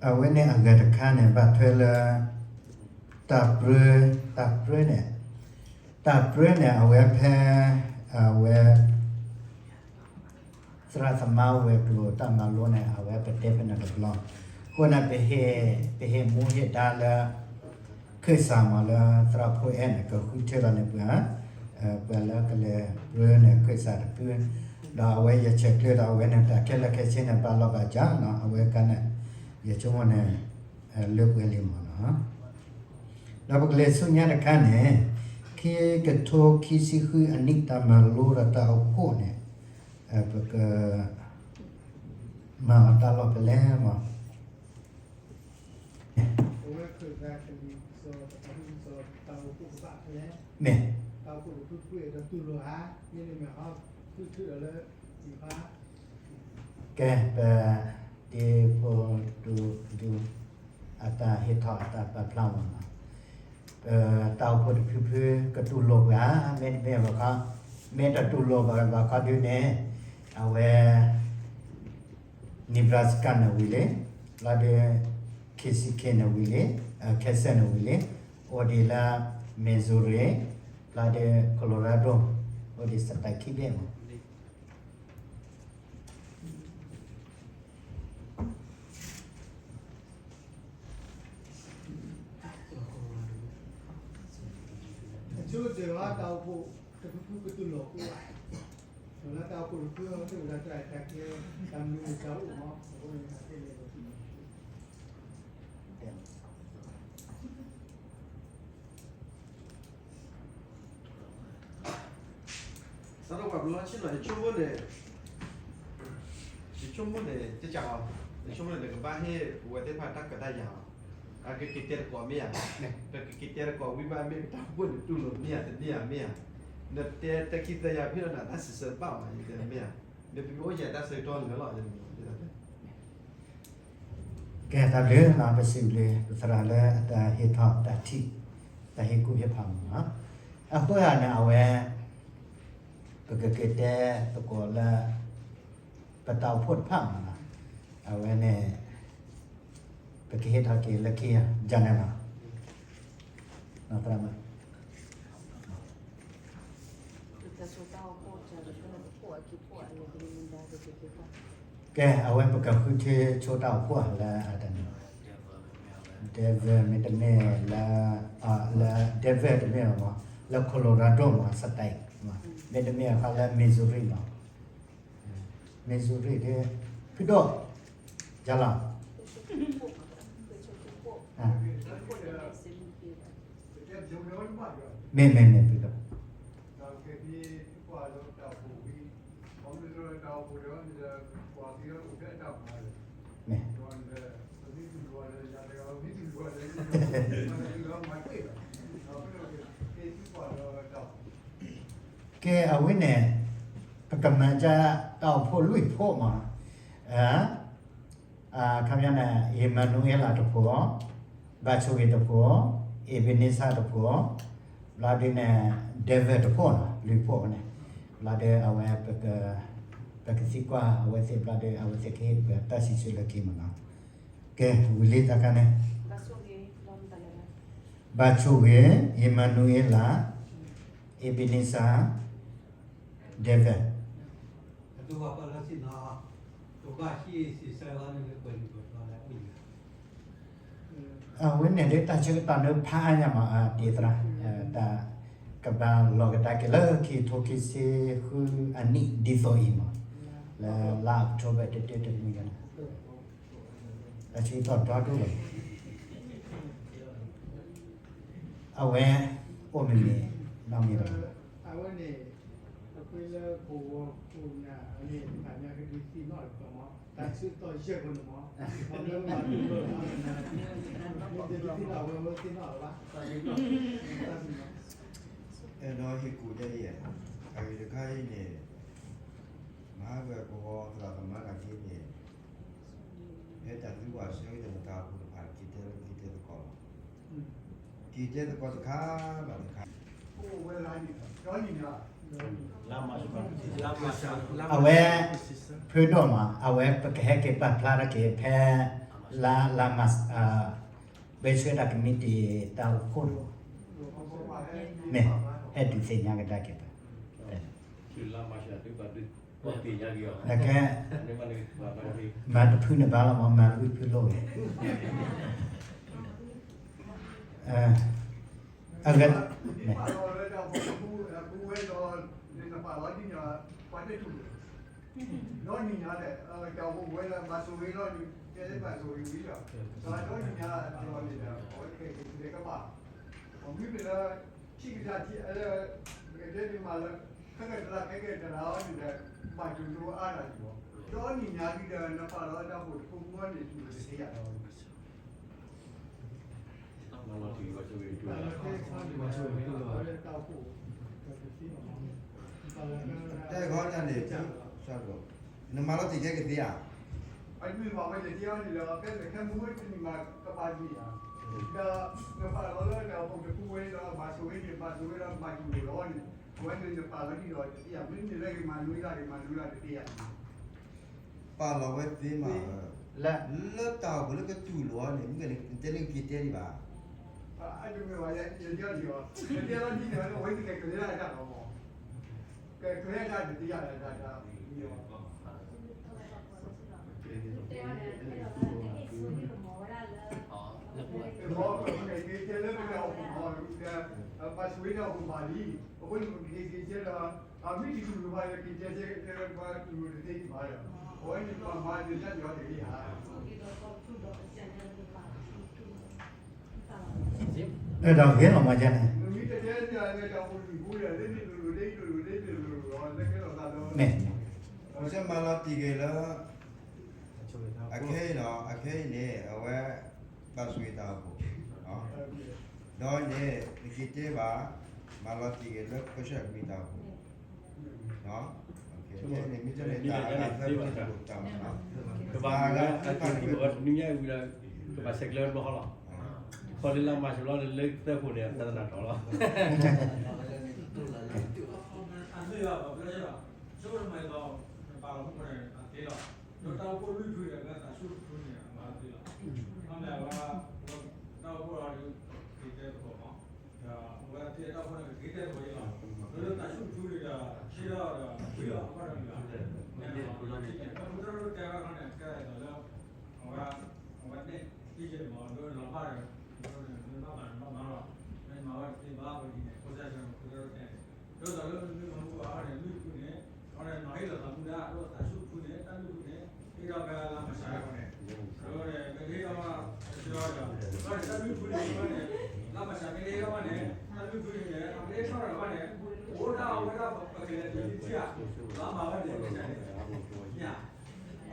အဝဲန့ၣ်အဂၤတခါန့ၣ် ဘၣ်ထွဲလၢ တၢ်ပြၢ, တၢ်ပြၢန့ၣ်, တၢ်ပြၢန့ၣ် အဝဲဖဲ အဝဲ သရၣ်သမါဝဲၤကျိၤတၢ်မၤလိန့ၣ် အဝဲပတဲဖဲန့ၣ်တဘျီ, အဃိန့ၣ် ပဟ့ၣ်မူဟ့ၣ်ဒါလၢ ခၢၣ်စးမးလၢသရၣ်ဖိအဲၣ်န့ၣ် ကဃုထၢလီၤန့ၢ်ပှၤ, ပှၤလၢကလဲၤပြၢန့ၣ် ခၢၣ်စးတဖု, ဒီးအဝဲယဆဲးကျၢဒီးအဝဲန့ၣ် တၢ်ခဲလၢာ်ခဲဆ့န့ၣ် ဘၣ်လီၤဘၣ်ကးနီၤ အဝဲကါန့ၣ် ယဆိကမိၣ်န့ၣ် လၢပှဲၤလံမးနီၤ. ဒီးပကလဲၤဆူညါတခါန့ၣ် ခံကထိခံဆံဃုအနံၣ်တၢ်မၤလိဒီးတၢ်အိၣ်ဖှိၣ်န့ၣ် ပက မၤအီၤတၢ်လီၢ်ဖဲလဲၣ်မး, မ့ၢ် ကဲ ပဒ့ဖိဒူဒူ အတၢ်ဟ့ၣ်ထီၣ်အတၢ်ပာ်ဖျါမးနီၤ, တၢ်အိၣ်ဖှိၣ်တဖုဖုကတူၢ်လိာ်ပှၤ မ့တမ့ၢ်ဘၣ်ခီ, မ့ၢ်တတူၢ်လိာ်ဘၣ်ဘၣ်ခီဒုန့ၣ် အဝဲ Nebraska န့ၣ်ဝံၤလံ, လီၤဒုး Kansas န့ၣ်ဝံၤလံ, Kansas န့ၣ်ဝံၤလံ, အိၣ်ဒံးလၢ Missouri, လီၤဒုး Colorado, အိၣ်ဒံး state ခံဘ့ၣ်မး အဆိကတၢၢ်တၢ်အိၣ်ဖှိၣ်တဖုဖုကတူၢ်လိာ်အိၣ်ဘၣ်, ဒီးလၢတၢ်အိၣ်ဖှိၣ်တဖုအဝဲသ့ၣ်ဝဲဒၣ်တၢ်အဲၣ်တၢ်ကျဲ တၢ်မနုၤတၢ်အိၣ်မး အဃိန့ၣ် စးထီၣ်ပှၤဘျီဆ့ၣ်နီၤ ယဆိကမိၣ်န့ၣ်, ယဆိကမိၣ်န့ၣ် တကးအီၤ, ယဆိကမိၣ်န့ၣ် နကဘၣ်ဟ့ၣ်ပဝဲသ့ၣ်တဖၣ်တၢ်ခွဲးတၢ်ယာ်အီၤ, အကက့ၤတဲသကိးမ့ၢ်ဧါ, ပကက့ၤတဲသကိးဝံၤမး မ့ၢ်ပတၢ်အိၣ်ဖှိၣ်န့ၣ် တူၢ်လိာ်မ့ၢ်ဧါ တမ့ၢ်ဧါမ့ၢ်ဧါ, နတဲတၢ်ခံသၢယၤဖဲလီၤနၤ တၢ်စံးဆၢဘၣ်မး ယတဲမ့ၢ်ဧါ, မ့ၢ်ပမ့ၢ်အိၣ်ယၤတၢ်ဆၢကတီၢ်လၢာ်လီၤ ယတဲ ကဲတၢ်ဘျုးနီၤ ပစံးဘျုးပသရၣ်လၢအတၢ်ဟ့ၣ်ထီၣ်တၢ်ထံၣ် တၢ်ဟ့ၣ်ကူၣ်ဟ့ၣ်ဖးမးနီၤ, အဃိသတးန့ၣ် အဝဲ ပကက့ၤတဲသကိးလၢ ပတၢ်အိၣ်ဖှိၣ်တဖၣ်မးနီၤ, အဝဲန့ၣ် ပကဟ့ၣ်ထီၣ်က့ၤလၢခံယၤန့ၣ်လီၤ, သရၣ်မး တၢ်စိတၢ်ကမီၤ တၢ်စိတၢ်ကမီၤ အခံဖှိၣ်အခံဖှိၣ်အန့ၣ် ပကမ့ၢ်ဒၣ် ကဲ အဝဲပကဃုထံဆိတၢ်အိၣ်ဖှိၣ်လၢအတၢ်န့ၣ် David မ့တမ့ၢ်လၢ လၢ David တမ့ၢ်ဘၣ်မး လၢ Colorado မး state မး မ့တမ့ၢ်အခါလၢ Missouri မး Missouri ဒ် ဖုဒိၣ် ယလီၤ မ့ၢ်မ့ၢ်မ့ၢ်ဖုဒိၣ် မ့ၢ် ကဲ အဝဲန့ၣ် ပကမၤကၢ်တၢ်အိၣ်ဖှိၣ်လွံၢ်ဖှိၣ်မး အခါပညီန့ၣ် အ့မၤနူၤအ့လးတဖှိၣ်, ဘၣ်ဆိၣ်ဂ့ၤတဖှိၣ်, အ့ဘ့နံစၢ်တဖှိၣ်, ဘျီဒုးန့ၣ် David တဖှိၣ်နီၤ လွံၢ်ဖှိၣ်န့ၣ် ဘျီဒုးအဝဲ ပကသံကွၢ်အဝဲသ့ၣ်ဘျီဒုး အဝဲသ့ၣ်ကဟ့ၣ်ပှၤတၢ်စံးဆၢလၢခံမးနီၤ ကဲ ဝံၤလံတခါန့ၣ် ဘၣ်ဆိၣ်ဂ့ၤ အ့မၤနူၤအ့လး, အ့ဘ့နံစၢ်, David အဝဲန့ၣ်ဒ်တၢ်ဆၢကတီၢ်န့ၣ်ဖးအါညါမး တ့သရၣ် တၢ်ကဘၣ်လီၤကဒါက့ၤလၢခံထိခံဆံဃုအနံၣ်ဒ်သိးအံၤမး လၢလါ October တတဲတမံၤန့ၣ် တၢ်ဆၢကတီၢ်ဒီဒိၣ်လီၤ အဝဲ အိၣ်မ့ၢ်မ့ၢ် နီတမံၤဘၣ် အဝဲန့ၣ် အဝဲလၢပဝီခိၣ်နၢ်န့ၣ် တၢ်မၤကဒုးသ့ၣ်နီၣ်တကီၢ်မး တၢ်ဆၢကတီၢ်ယဲၢ်ကီၢ်န့ၣ်မး ပှၤလၢမၤဒုးလီၤအါမး မ့ၢ်တသ့ၣ်နီၣ်ဝဲ ဝဲသ့ၣ်နီၣ်လၢၤဘၣ် တၢ်သ့ၣ်နီၣ် အဲၣ်ဒိးဟ့ၣ်ကူၣ်ဒ်အံၤ အဂ့ၢ်တခါအံၤန့ၣ် မၤဟးဂီၤကဝီၤသရၣ်သမါနာ်က့န့ၣ် ဖဲတၢ်သံကွၢ်ဆၢကတီၢ်တဖၣ် က့ၤတဲလၢက့ၤတဲသကိးလီၤ. က့ၤတဲသကိးတခါဘၣ်တခါ အဝဲ ဖုဒိၣ်မး အဝဲပကဟဲက့ၤပာ်ဖျါထီၣ်က့ၤဖဲ လါ လါမး ဘဲဆှၢတၢ်ကမံးတံာ်တၢ်အိၣ်ဖှိၣ်တအိၣ် မ့ၢ် ဟဲဒုးသ့ၣ်ညါကဒါက့ၤပှၤ နကဲ မၤတဖုန့ၣ်ဘၣ်လီၤမး မၤလွံၢ်ဖုလိၣ်ဝဲ အဂ့ၢ် ဒီးနံၤညါဒီး တၢ်အိၣ်ဖှိၣ်ဝဲလၢဘၣ်ဆိၣ်ဂ့ၤလီၤန့ၣ် တဲလၢဘၣ်ဆိၣ်ဂ့ၤဝံၤလီၤ. ဒီးနံၤညါဒီး အဝဲခဲကဲကဘၣ် မ့မ့ၢ်လၢ ထံကစၢ်ထံလၢ ပကတဲန့ၣ်မးလၢ ခဲကတလးခဲကတလးအီၤန့ၣ်ဒီး ဘၣ်ဒိဒိအါတၢ်န့ၣ်လီၤ. ဒီးနံၤညါဒီး နပာ်လီၤတၢ်အိၣ်ဖှိၣ်တဖုမီန့ၣ် တၢ်တသ့ယၤလီၤ. တဲဂီၤတၢ်န့ၣ် နမၤလီၤတံၢ်ကဲကသ့ဧါ. အမ့ၢ်ဘၣ်ဝဲတသ့အီၤန့ၣ်ဒီး ဖဲနခဲမူဝဲတနံၤမးကဘၣ်န့ၣ်ဧါ. ဒီးနပာ်လီၤလၢတၢ်အိၣ်ဖှိၣ်တဖုဝဲဒီး ဘၣ်ဆိၣ်ဂ့ၤန့ၣ် ဘၣ်ဆိၣ်ဂ့ၤဒီး ဘၣ်ဆိၣ်ဂ့ၤလီၤန့ၣ် အဝဲန့ၣ်နပာ်လီၤဒ်ဒီးတသ့ဧါ. မ့မ့ၢ်လၢဂ့ၤမၤနွံလၢဂ့ၤမၤနွံလၢတသ့ဧါ. ပာ်လီၤဝဲသ့မး လၢတၢ်အိၣ်ဖှိၣ်လၢကတူၢ်လိာ်အီၤန့ၣ် မ့ၢ်နတဲလၢက့ၤတဲဒံးဘၣ်. အဲၣ်ဒိးဂ့ၤလီၤမးယဲန့ၣ် မ့ၢ် မၤလီၤတံၢ်က့ၤလၢ အခဲအံၤဒီး အခဲအံၤန့ၣ် အဝဲ ဘၣ်ဆိၣ်ဂ့ၤတၢ်အိၣ်ဖှိၣ် ဒီးန့ၣ် နက့ၤတဲဘၣ် မၤလီၤတံၢ်က့ၤလၢကစၢ်ကမံးတၢ်အိၣ်ဖှိၣ် မ့ၢ်တၢ်သၢဖုတၢ်မၤ ကဘၣ်မုာ်လၢအသးကံၢ်ပူၤအီၤတနွံညါအံၤဝံၤဒီး ကဘၣ်ဆဲးကျၢၤဘျီဃီလီၤ. ခီလၢလါမၢ်ၡးလီၤလၢသၢဖုန့ၣ် အသးတနၢ်တီၢ်လီၤ. အမ့ၢ်ဘၣ် ပှၤကညီ နပာ်လီၤမူခိၣ်န့ၣ် အသ့လီၤ. ဒီးတၢ်အိၣ်ဖှိၣ်လွံၢ်ဖုန့ၣ် အဝဲသးဆူၣ်တဖုန့ၣ် အမၤသ့လီၤ. အမ့ၢ်ဝဲ တၢ်အိၣ်ဖှိၣ်လီၤဒုး က့ၤတဲသကိးမး, ဒီးအဝဲသ့ၣ်တၢ်အိၣ်ဖှိၣ်န့ၣ် က့ၤတဲသကိးယဲလီၤ. ဒီးလၢသးဆူၣ်တဖုန့ၣ်ဒီး ဆ့ဒီးဒီး ဝံၤလီၤအခီၣ်ထံးလီၤ. မ့ၢ်လီၤ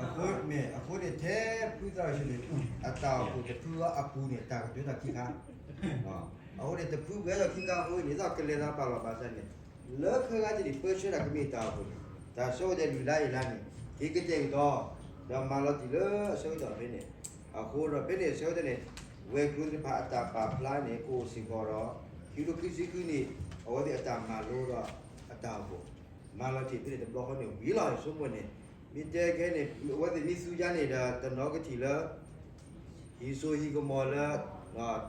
အဃိမ့ၢ် အဃိန့ၣ် ထဲဖုသရၣ်စံးန့ၣ် အတၢ်အိၣ်ဖှိၣ်တဖုအပူၤန့ၣ် တၢ်ကတိၤတၢ်ခံခါ, အဃိန့ၣ် တဖုပှဲၤဒီးခံခါအဃိန့ၣ် သိးကလဲၤသးပာ်လီၤဘၣ်ဆၣ်န့ၣ် လၢခဲဂၤတနံၣ် ပၢဆှၢတၢ်ကမ့ၢ်တၢ်အိၣ်ဖှိၣ်န့ၣ် တၢ်ဆၢကတီၢ်ဒ်လဲၣ်ဒ်လဲၣ်န့ၣ် က့ၤကတဲာ်ကတီၤ ဒီးမၤလီၤတံၢ်လၢအဆၢကတီၢ်ဖဲန့ၣ်, အဃိဒီးဖဲန့ၣ် ဆၢကတီၢ်န့ၣ် ဝဲၤကျိၤသ့ၣ်တဖၣ်အတၢ်ပာ်ဖျါန့ၣ် ကအိၣ်စ့ၢ်ကီးဒီး ခံကထိခံဆံဃုနံၣ် အဝဲသ့ၣ်အတၢ်မၤလိဒီးအတၢ်အိၣ်ဖှိၣ် မၤလီၤတံၢ်ဖဲန့ၣ်တဘျီဃီန့ၣ် ဝံၤလီၤ ယဆိကမိၣ်န့ၣ် မ့ၢ်တဲခဲန့ၣ် အဝဲသ့ၣ်မ့ၢ်သူယါန့ၣ်ဒီး တနီၤကထံၣ်လၢ ဟံးစိဟံးကမီၤလၢ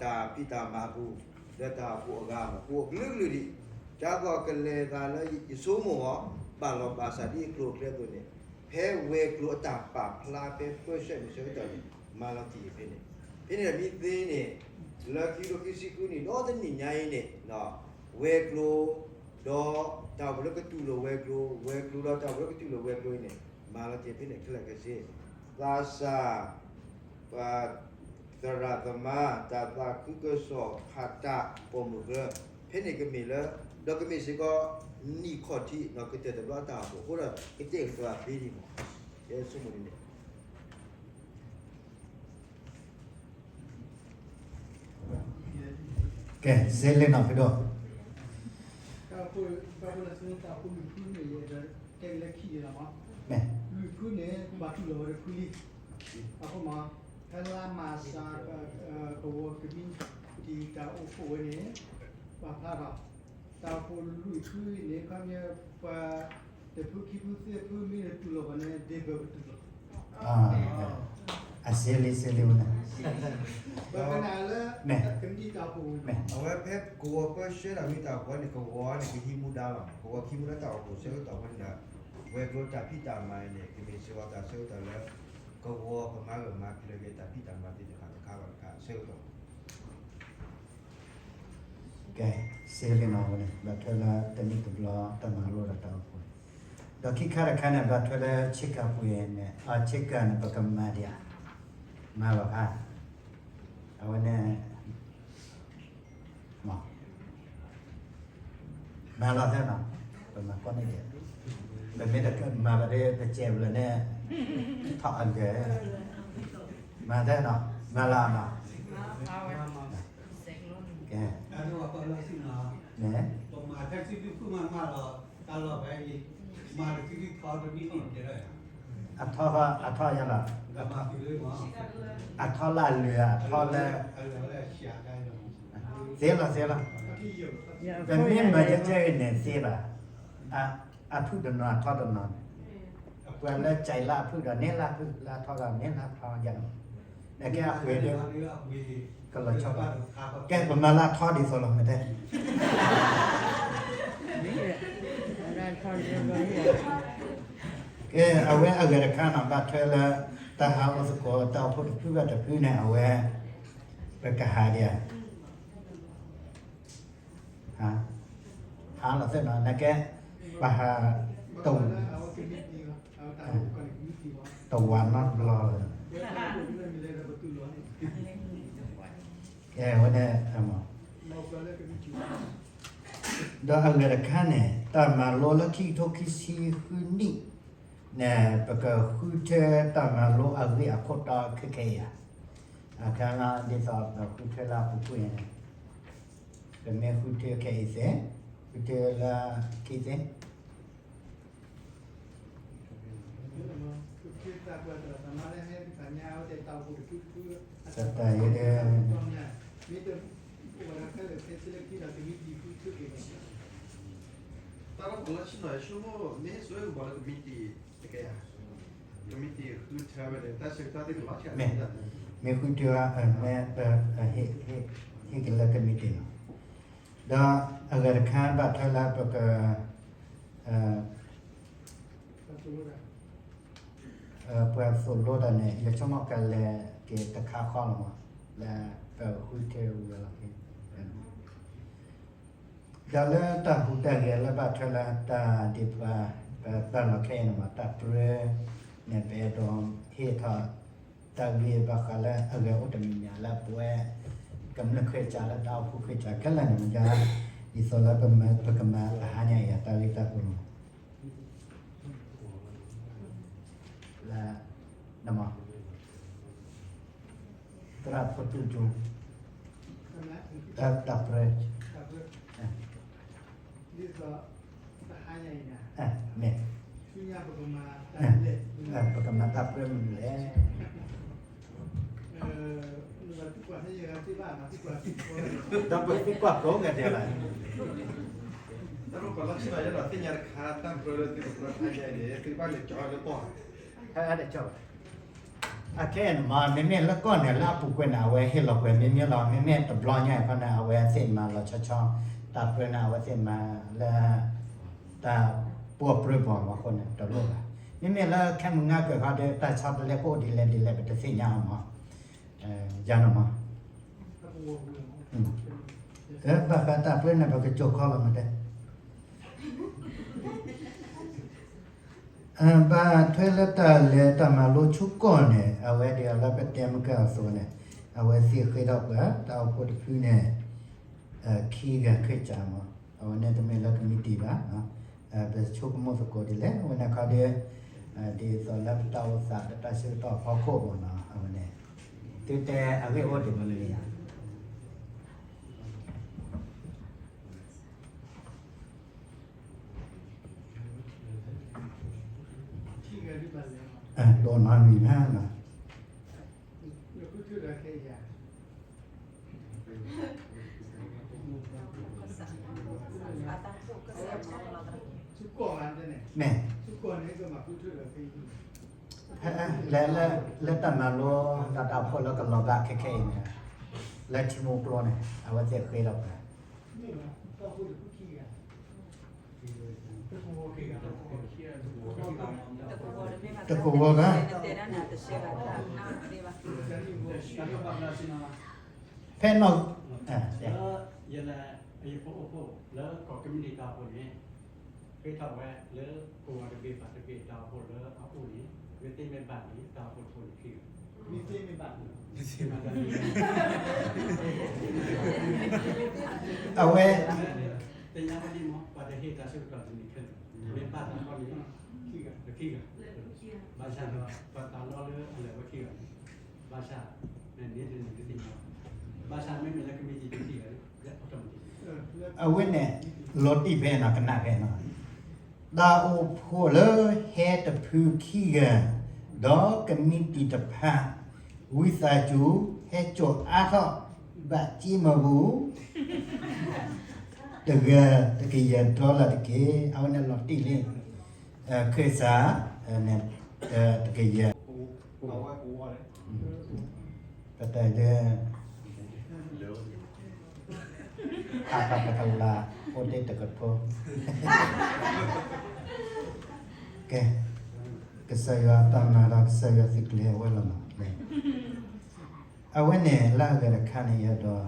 တၢ်ဖံးတၢ်မၤအပူၤ လၢတၢ်အိၣ်ဖှိၣ်အဂၤမး ကအိၣ်ကလုာ်ကလုာ်ဒံး, ဒ်သိးကလဲၤသးလၢယဆိကမိၣ်အီၤ ဘၣ်လီၤဘၣ်စးဒ်အကျိၤအကျဲအသိးန့ၣ် ဖဲဝဲၤကျိၤအတၢ်ပာ်ဖျါဖဲပၢဆှၢမုၢ်ဆၢကတီၢ်န့ၣ် မၤလီၤတံၢ်ဖဲန့ၣ်, ဖဲန့ၣ်ဒီးမ့ၢ်သ့န့ၣ် လၢခံကထိခံဆံဃုနံၣ် ဒီတနံၣ်ညါအံၤန့ၣ် ဝဲၤကျိၤ ဒီးတၢ်အိၣ်ဖှိၣ်လၢကတူၢ်လိာ်ဝဲၤကျိၤ, ဝဲၤကျိၤဒီးတၢ်အိၣ်ဖှိၣ်လၢကတူၢ်လိာ်ဝဲၤကျိၤအံၤန့ၣ် မၤလီၤတံၢ်ဖဲန့ၣ်ခဲလၢာ်ခဲဆ့, သးစၢ် သရၣ်သမါ တၢ်သးခုကစီၣ် ဖးတၢ် ပိာ်မုၣ်ကရၢ ဖဲန့ၣ်ကမ့ၢ်လၢ ဒီးကမ့ၢ်စ့ၢ်ကီး နံၣ်ခီၣ်ထံး ကတၢၢ်တဘျီအတၢ်အိၣ်ဖှိၣ်အဃိဒီး ကတဲာ်ကတီၤသးဖဲန့ၣ်မး, ယဲဆိကမိၣ်န့ၣ် ကဲ စ့လ့နီၤဖုဒိၣ်, တၢ်အိၣ်ဖှိၣ် တၢ်အိၣ်ဖှိၣ်လၢ တၢ်အိၣ်ဖှိၣ်လွံၢ်ဖုန့ၣ် ယအဲၣ်ဒိးတဲက့ၤလၢခံန့ၣ်လီၤမး, လွံၢ်ဖုန့ၣ် ဘၣ်တူၢ်လိာ်ဝဲတဖုလံ, အဃိမး ဖဲလါမၢ်ၡး ကဝီၤကမံးတံာ်တၢ်အိၣ်ဖှိၣ်ဝဲန့ၣ် ပာ်ဖျါထီၣ် တၢ်အိၣ်ဖှိၣ်လွံၢ်ဖုန့ၣ် ခီပညီ ပှၤတဖုခံဖုသ့ၣ်ဖုမ့ၢ်တတူၢ်လိာ်ဘၣ်န့ၣ် ဒ့ဘၢၣ်ကတူၢ်လိာ် အစ့လ့ စ့လ့ဝဲန့ၣ်, ပကနၣ်လၢ မ့ၢ် ကမံးတံာ်တၢ်အိၣ်ဖှိၣ်ဝဲန့ၣ် အဝဲဖဲကဝီၤပၢဆှၢတၢ်မ့ၢ်တၢ်အိၣ်ဖှိၣ်န့ၣ် ကဝီၤန့ၣ် ကဟံးမူဒါလီၤ, ကဝီၤခံမူဒါတၢ်အိၣ်ဖှိၣ်ဆၢကတီၢ်ဖဲန့ၣ်ဒီး ဝဲၤကျိၤတၢ်ဖံးတၢ်မၤအံၤန့ၣ် ကမ့ၢ်စ့ၢ်ကီးတၢ်ဆၢကတီၢ်လၢ ကဝီၤကမၤဂၢၢ်မၤကျၢၤက့ၤတၢ်ဖံးတၢ်မၤသ့ၣ်တဖၣ်တခါဘၣ်တခါဆၢကတီၢ် ကဲ စ့လ့နီၤဝဲန့ၣ် ဘၣ်ထွဲလၢတနံၣ်တဘျီတၢ်မၤလိဒီးတၢ်အိၣ်ဖှိၣ်, ဒီးခံခါတခါန့ၣ် ဘၣ်ထွဲလၢဆ့ကၤပှ့ၤန့ၣ် အဆ့ကၤန့ၣ် ပကမၤဒံးဧါ, မၤဘၣ်ဖး, အဝဲန့ၣ် မၤလီၤသ့နီၤ, ပမၤကီန့ၣ်ဒံး, ပမ့ၢ်တမၤဘၣ်ဒီး ပစဲးဘျီန့ၣ် ထီၣ်အဂဲၤ, မၤသ့နီၤ, မၤလီၤနီၤ, ကဲ, န့ၣ် အထီၣ် အထီၣ်ယၤလီၤ, အထီၣ်လၢအလွဲၢ်အထီၣ်လၢ သ့လီၤသ့လီၤ, ပမ့ၢ်မၤကဲကဲအံၤန့ၣ်သ့ဘၣ်, အဖုၣ်တနီၤအထီၣ်တနီၤန့ၣ်, ပှၤလၢကၠဲးလၢအဖုၣ်ဒီးန့ၢ်လၢအဖုၣ် လၢအထီၣ်ဒီးန့ၢ်လၢအထီၣ်ယၤန့ၣ်, နကဲအပှ့ၤဒီး ကလီၤဆီ, ကဲပမၤလၢအထီၣ်ဒ်သိးလီၤ မ့ၢ်တဲ ကဲ အဝဲအဂၤတခါန့ၣ် ဘၣ်ထွဲလၢ တၢ်ဟးအိၣ်သကိး တၢ်အိၣ်ဖှိၣ်တဖုဘၣ်တဖုန့ၣ် အဝဲ ပကဟးဒံးဧါ, ဟးလီၤသ့ၣ်နီၤ နကဲ ပဟး တ တဝၤနီတဘျီလီၤ, ကဲ ဝဲန့ၣ် ဒီးအဂၤတခါန့ၣ် တၢ်မၤလိလၢခံကထိခံဆံဃုနံၣ်န့ၣ် ပကဃုထၢတၢ်မၤလိအဂ့ၢ်အခိၣ်တီခဲခဲအံၤဧါ, အခါလၢဒ်သိးပဃုထၢလၢအပူၤကွံာ်န့ၣ် ပမ့ၢ်ဃုထၢခဲအံၤသ့, ဃုထၢလၢခံသ့ တၢ်တၢ်ယဲဒၣ် တၢ်လီၢ်လၢဆ့ၣ်နီၤဆိကမိၣ် မ့ၢ်ဆိကမိၣ်လၢကမံးတံာ်တကဲယၤ, ကမံးတံာ်ဃုထၢဝဲဒီး တၢ်ဆၢကတီၢ်သ့ၣ်တဖၣ် မ့ၢ်ဃုထၢ မ့ၢ်ပဟ့ၣ်က့ၤလၢကမံးတံာ်လီၤ, ဒီးအဂၤတခါဘၣ်ထွဲလၢပက ပှၤသိၣ်လိတၢ်န့ၣ် ယဆိကမိၣ်ကလဲၤက့ၤတခါဃီလီၤမး လၢပဃုထၢဝံၤလီၤက့ၤ ဒီးလၢတၢ်ဟူးတၢ်ဂဲၤလၢဘၣ်ထွဲလၢတၢ်ဒံးပှၤ ပတၢ်လီၢ်ခဲအံၤန့ၣ်မး တၢ်ပြၢန့ၣ် ပအဲၣ်ဒိးဟ့ၣ်ထီၣ်တၢ် တၢ်ဂ့ၢ်ဘၣ်ဃးလၢအဂဲၤအိၣ်တမံၤမံၤလၢပဝဲ ကမျၢၢ်ခရံာ်ဖိလၢတၢ်အိၣ်ဖှိၣ်ခရံာ်ဖိခဲလၢာ်န့ၣ်မ့ၢ်ဒၣ် ဒ်သိးလၢပမၤ ပကမၤတဟါညါအံၤ တၢ်ဂ့ၢ်တၢ်ကျိၤန့ၣ် လၢ နမၤ သရၣ်ဖိတူၢ်ကၠိ တၢ်ပြၢ မ့ၢ် ပကမၤတၢ်ပြၢမနုၤလဲၣ်. ဒီးပသံကွၢ်ကိးဂၤဒဲးလီၤ. တၢ်ရူၢ်ကီၢ်လီၢ်ဆံးလီၤ ယဲဒီးသ့ၣ်ညါတခါ တၢ်ပြၢလၢသုကပြၢတဟါညါအံၤန့ၣ် သုကဘၣ်လဲၤကၠီလၢကီၢ်ဧါ. အခဲအံၤန့ၣ်မ့ၢ် မ့မ့ၢ်လၢကီၢ်န့ၣ် လၢအပူၤကွံာ်န့ၣ် အဝဲဟ့ၣ်လီၤကွံာ်မ့မ့ၢ်လီၤ. မ့မ့ၢ်တဘျီညါအံၤခီန့ၣ် အဝဲသ့ၣ်မၤလီၤဆီဆီ တၢ်ပြၢန့ၣ် အဝဲသ့ၣ်မၤလၢ တၢ်ပှီၢ်ပြၢဘီၣ်မးအဃိန့ၣ် တလိၣ်ဘၣ်. မ့မ့ၢ်လၢခဲမုၢ်နၤကၢၢ်ခီဒီး တၢ်ဆီတလဲကအိၣ်ဒ်လဲၣ်ဒ်လဲၣ် ပတသ့ၣ်ညါအီၤမး. ယၤန့ၣ်မး ဘၣ်ဃးတၢ်ပြၢန့ၣ် ပကကၠိခီလီၤမးတဲ ဘၣ်ထွဲလၢတၢ်လဲၤတၢ်မၤလိဆူကီၢ်န့ၣ် အဝဲဒ်အလၢပတဲမုၢ်ကၢအသိးန့ၣ် အဝဲသ့ၣ်ဃ့ထီၣ်ပှၤ တၢ်အိၣ်ဖှိၣ်တဖုန့ၣ် ခံဂၤခရံာ်ဖိမး အဝဲန့ၣ်တမ့ၢ်လၢကမံးတံာ်ဘၣ် ပဆိကမိၣ်သကိးဒ်လဲၣ် အဝဲန့ၣ်ခီဒီး ဒ်သိးလၢပတၢ်အိၣ်သးလၢတၢ်ဆၢကတီၢ်အဖီခိၣ်မးနီၤ အဝဲန့ၣ် သုတဲအဂ့ၢ်အိၣ်ဒ်မနုၤလဲၣ် ဒိးနီၢ်မံၤမးနီၤ မ့ၢ် လၢ လၢတၢ်မၤလိဒီးတၢ်အိၣ်ဖှိၣ်လၢကလီၤဘၣ်ခဲခဲအံၤန့ၣ် လၢထံမိၢ်ကျိန့ၣ် အဝဲသ့ၣ်ဃ့ထီၣ်ပှၤ တကဝီၤဂၤ ဖဲနီၢ် ယလဲၤ ယဖိအိၣ်ဖှိၣ်လၢကီၢ်ကမံးတံာ်တၢ်အိၣ်ဖှိၣ်န့ၣ် ဃ့ထီၣ်ဝဲလၢကဝီၤတဘ့ၣ်ဘၣ်တဘ့ၣ်တၢ်အိၣ်ဖှိၣ်လၢအအိၣ်န့ၣ် မ့ၢ်သ့မ့ၢ်ဘၣ်န့ၣ် တၢ်အိၣ်ဖှိၣ်တဖုန့ၣ်ခံဂၤ အဝဲ သ့ၣ်ညါဝဲဒ်မး ပှၤတဟ့ၣ်တၢ်ဆၢကတီၢ်တမံၤခဲလၢာ် မ့ၢ်ဘၣ်တၢ်ခီန့ၣ် ခံဂၤ ဘၣ်ဆၣ်ဒီး ပှၤတၢ်လီၢ်လၢအလဲၤဝဲခံဂၤန့ၣ် ဘၣ်ဆၣ် မ့ၢ်န့ၣ်တန့ၣ်တသ့ၣ်ညါ ဘၣ်ဆၣ်မ့မ့ၢ်လၢကမံးတံာ်တခံဂၤ လၢအတမံၤ အဝဲန့ၣ် လီၤတံၢ်ဖဲနီၤ ကနၣ်ဖဲနီၤ တၢ်အိၣ်ဖှိၣ်လၢဟဲတဖုခံဂၤ ဒီးကမံးတံာ်တဖု ဝံသးစူၤ ဟဲစိာ်အါထီၣ် ဘၣ်က့မၤပူၤ တဂၤတကယၤဒီလၣ်တက့ၢ်. အဝဲန့ၣ်လီၤတံၢ်လံ ခရံာ်စး တကယၤ ပတၢ်လၢ အါထီၣ်ပတလၢ အိၣ်တ့ၢ်တကထိ ကဲ ကစၢ်ယွၤတၢ်မၤဒီးကစၢ်ယွၤသုးကျဲၤအဝဲလီၤနီၤ အဝဲန့ၣ်လၢအဂၤတခါန့ၣ် ယအဲၣ်ဒိး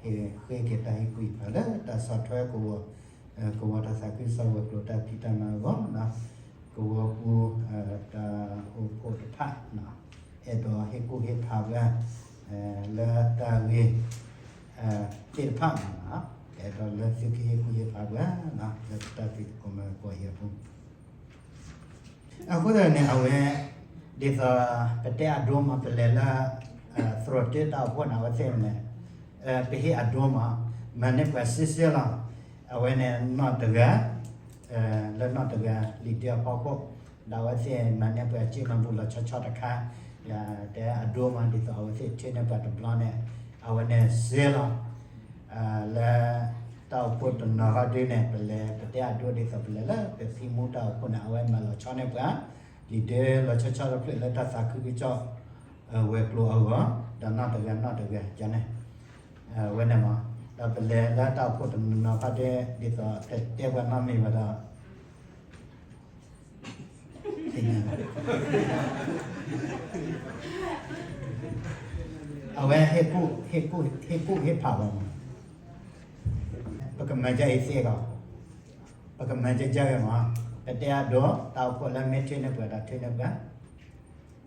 ဟ့ၣ်ဃ့က့ၤတၢ်ဟ့ၣ်ကူၣ်ဟ့ၣ်ဖးလၢတၢ်ဆီၣ်ထွဲကဝီၤ ကဝီၤတၢ်သးခုကစီၣ်ဝဲၤကျိၤတၢ်ဖံးတၢ်မၤအဂီၢ် ကဝီၤပူၤ တၢ်အိၣ်ဖှိၣ်တဖၣ် အဲၣ်ဒိးဟ့ၣ်ကူၣ်ဟ့ၣ်ဖးဝဲ လၢတၢ်ဂ့ၢ် သ့ၣ်တဖၣ်မးနီၤ အဲၣ်ဒိးလၢသုကဟ့ၣ်ကူၣ်ဟ့ၣ်ဖးဝဲနီၤ လၢပတၢ်ဖံးသကိးမၤသကိးအံၤအပူၤ အဃိသတးန့ၣ် အဝဲ ဒ်သိး ပတဲအဒိမး ပလဲၤလၢ သရိာ်တၢ်အိၣ်ဖှိၣ်န့ၣ် အဝဲသ့ၣ်န့ၣ် ပဟ့ၣ်အဒိမး မၤန့ၢ်ပှၤစ့စ့လီၤ. အဝဲန့ၣ်နီၢ်တဂၤ လၢနီၢ်တဂၤ လံာ်ဒၢအဖီခိၣ် ဒီးအဝဲသ့ၣ်မၤန့ၢ်ပှၤစ့မၤဘူၣ်လီၤဆီဆီတခါ တဲအဒိမး ဒ်သိးအဝဲသ့ၣ်ထုးန့ၢ်ပှၤတဘျီန့ၣ် အဝဲန့ၣ်စ့လီၤ လၢတၢ်အိၣ်ဖှိၣ်တနီၤဃီဒုန့ၣ် ပလဲၤပတဲအဒိဒ်သိးပလဲၤလၢပဖံမူတၢ်အိၣ်ဖှိၣ်န့ၣ် အဝဲမၤလီၤဆီန့ၢ်ပှၤ လံာ်ဒၢလီၤဆီဆီတဖျၢၣ်လၢတၢ်သးခုကစီၣ် ဝဲၤကျိၤအဂီၢ် ဒီးနီၢ်တဂၤနီၢ်တဂၤန့ၣ် ဝဲန့ၣ်မး ဒီးပလဲၤလၢတၢ်အိၣ်ဖှိၣ်တနီၤနီၤဃီဒု ဒ်သိးပတဲပှၤနီတမံၤဘၣ်ဒီး အဝဲ ဟ့ၣ်ကူၣ်ဟ့ၣ်ဖးဝဲမး ပကမၤဒ်အံၤသ့လီၤ ပကမၤဒ်ဒ်အံၤမး ပတဲအဒိ တၢ်အိၣ်ဖှိၣ်လၢမ့ၢ်ထုးန့ၢ်ပှၤဒီးထုးန့ၢ်ပှၤ တၢ်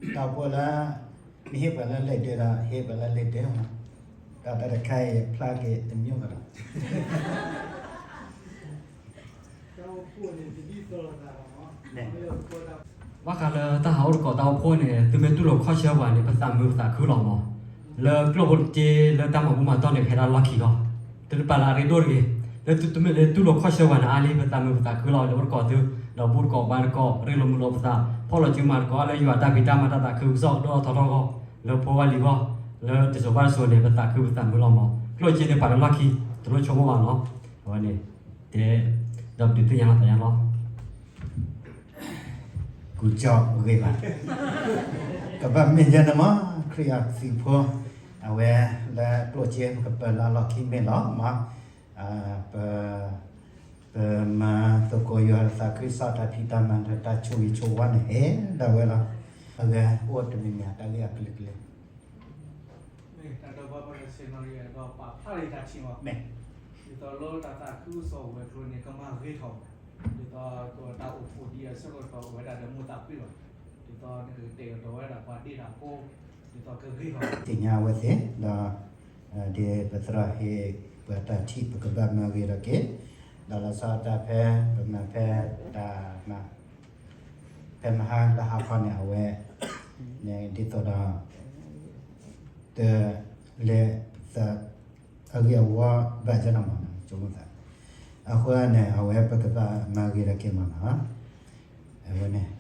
အိၣ်ဖှိၣ်လၢ မ့ၢ်ဟ့ၣ်ပှၤလၢလဲၤဒၢးဒီး ဟ့ၣ်ပှၤလၢလဲၤဒၢးမး, ဒီးတၢ်တခါအံၤဖျါက့ၤတမံၤဘၣ်ဒီး ဘၣ်ဃးလၢတၢ်ဟးအိၣ်တကိးတၢ်အိၣ်ဖှိၣ်န့ၣ် သုမ့ၢ်တူၢ်လိာ်ခီၣ်ဆၢပှၤန့ၣ် ပသးမုာ်ပသးခုလီၤမး. လၢကျိၣ်ဖိတက့လၢတၢ်မၤဘူၣ်မၤတီၢ်န့ၣ် ကဟဲဒၣ်လီၢ်ခံလီၤ. တလၢပာ်လၢအရ့ဒိၣ်တဂ့ၤ, လၢသုတမ့ၢ်လၢတူၢ်လိာ်ခီၣ်ဆၢပှၤန့ၣ် အါလံ ပသးမုာ်ပသးခုလီၤ. လၢအိၣ်တကိးသု ဒီးဘူၣ်တကိးဘါတကိး ရ့လိာ်မုာ်လိာ်ပသး ဖီၣ်လိာ်စုမၤတကိး လၢယွၤတၢ်ဖံးတၢ်မၤတၢ်သးခုကစီၣ်ဒိၣ်ထီၣ်ထီထီၣ်ဂီၢ် လၢဖိဝါလံၤဂီၢ် လၢတစိၤဘၣ်တစိၤန့ၣ် ပသးခုပသးမုာ်လီၤမး. ကျိၣ်စ့န့ၣ်ပာ်လၢလီၢ်ခံ တလိၣ်ဆိကမိၣ်ဘၣ်နီၤ. အဝဲန့ၣ် တဲ ဒီးပဒုးသ့ၣ်ညါလီၤသးညါလီၤ. ကူကၠီဂ့ၤဘၣ်, ကဘၣ်မ့ၢ်ယဲန့ၣ်မး ခရံာ်အသုးဖိ, အဝဲလၢကျိၣ်စ့ကပၢလၢအလီၢ်ခံမ့ၢ်လီၤမး, ပ ပမၤသကိးယွၤတၢ်သးခုကစီၣ်တၢ်ဖံးတၢ်မၤတၢ်ဆိၣ်ဂ့ၤဆိၣ်ဝါန့ၣ် ဟဲဒၣ်ဝဲလီၤ. အဂၤအိၣ်တမံၤမံၤတၢ်ဂ့ၢ်အကလုာ်ကလုာ် မ့ၢ်တၢ်ဒိးဘၣ်ပှၤတဆ့ၣ်နီၤအံၤဒီးပာ်ဖျါလံတၢ်ထံၣ်မး, ဒ်သိးလၢတၢ်သးခုကစီၣ်ဝဲၤကျိၤန့ၣ် ကမၤဂ့ၤထီၣ်မး, ဒ်သိးတၢ်အိၣ်ဖှိၣ်ဒ်အဆၢကတီၢ်အိၣ်ဝဲဒၣ်ဒီးမိၢ်သးဖှံလီၤ, ဒ်သိးနကကတဲာ်ကတီၤဝဲဒၣ်ပှၤဒ့တၢ်ဖိ, ဒ်သိးကဂ့ၤထီၣ် သ့ၣ်ညါအဝဲသ့ၣ်ဒီး ဒ်ပသရၣ်ဟ့ၣ်ပှၤတၢ်ထံၣ် ပကဘၣ်မၤဂ့ၤထီၣ်က့ၤ, ဒီးလီၤဆီဒၣ်တၢ်ဖဲ ပမၤဖဲတၢ်မၤ ဖဲမဟါလၢဟါခီန့ၣ် အဝဲ ဒ်သိးဒီး တလဲၤသး အဂ့ၢ်အဝီဘၣ်ကနီၤမး ဆိကမိၣ်သး, အဃိန့ၣ် အဝဲပကဘၣ်မၤဂ့ၤထီၣ်က့ၤမးနီၤ, အဝဲန့ၣ်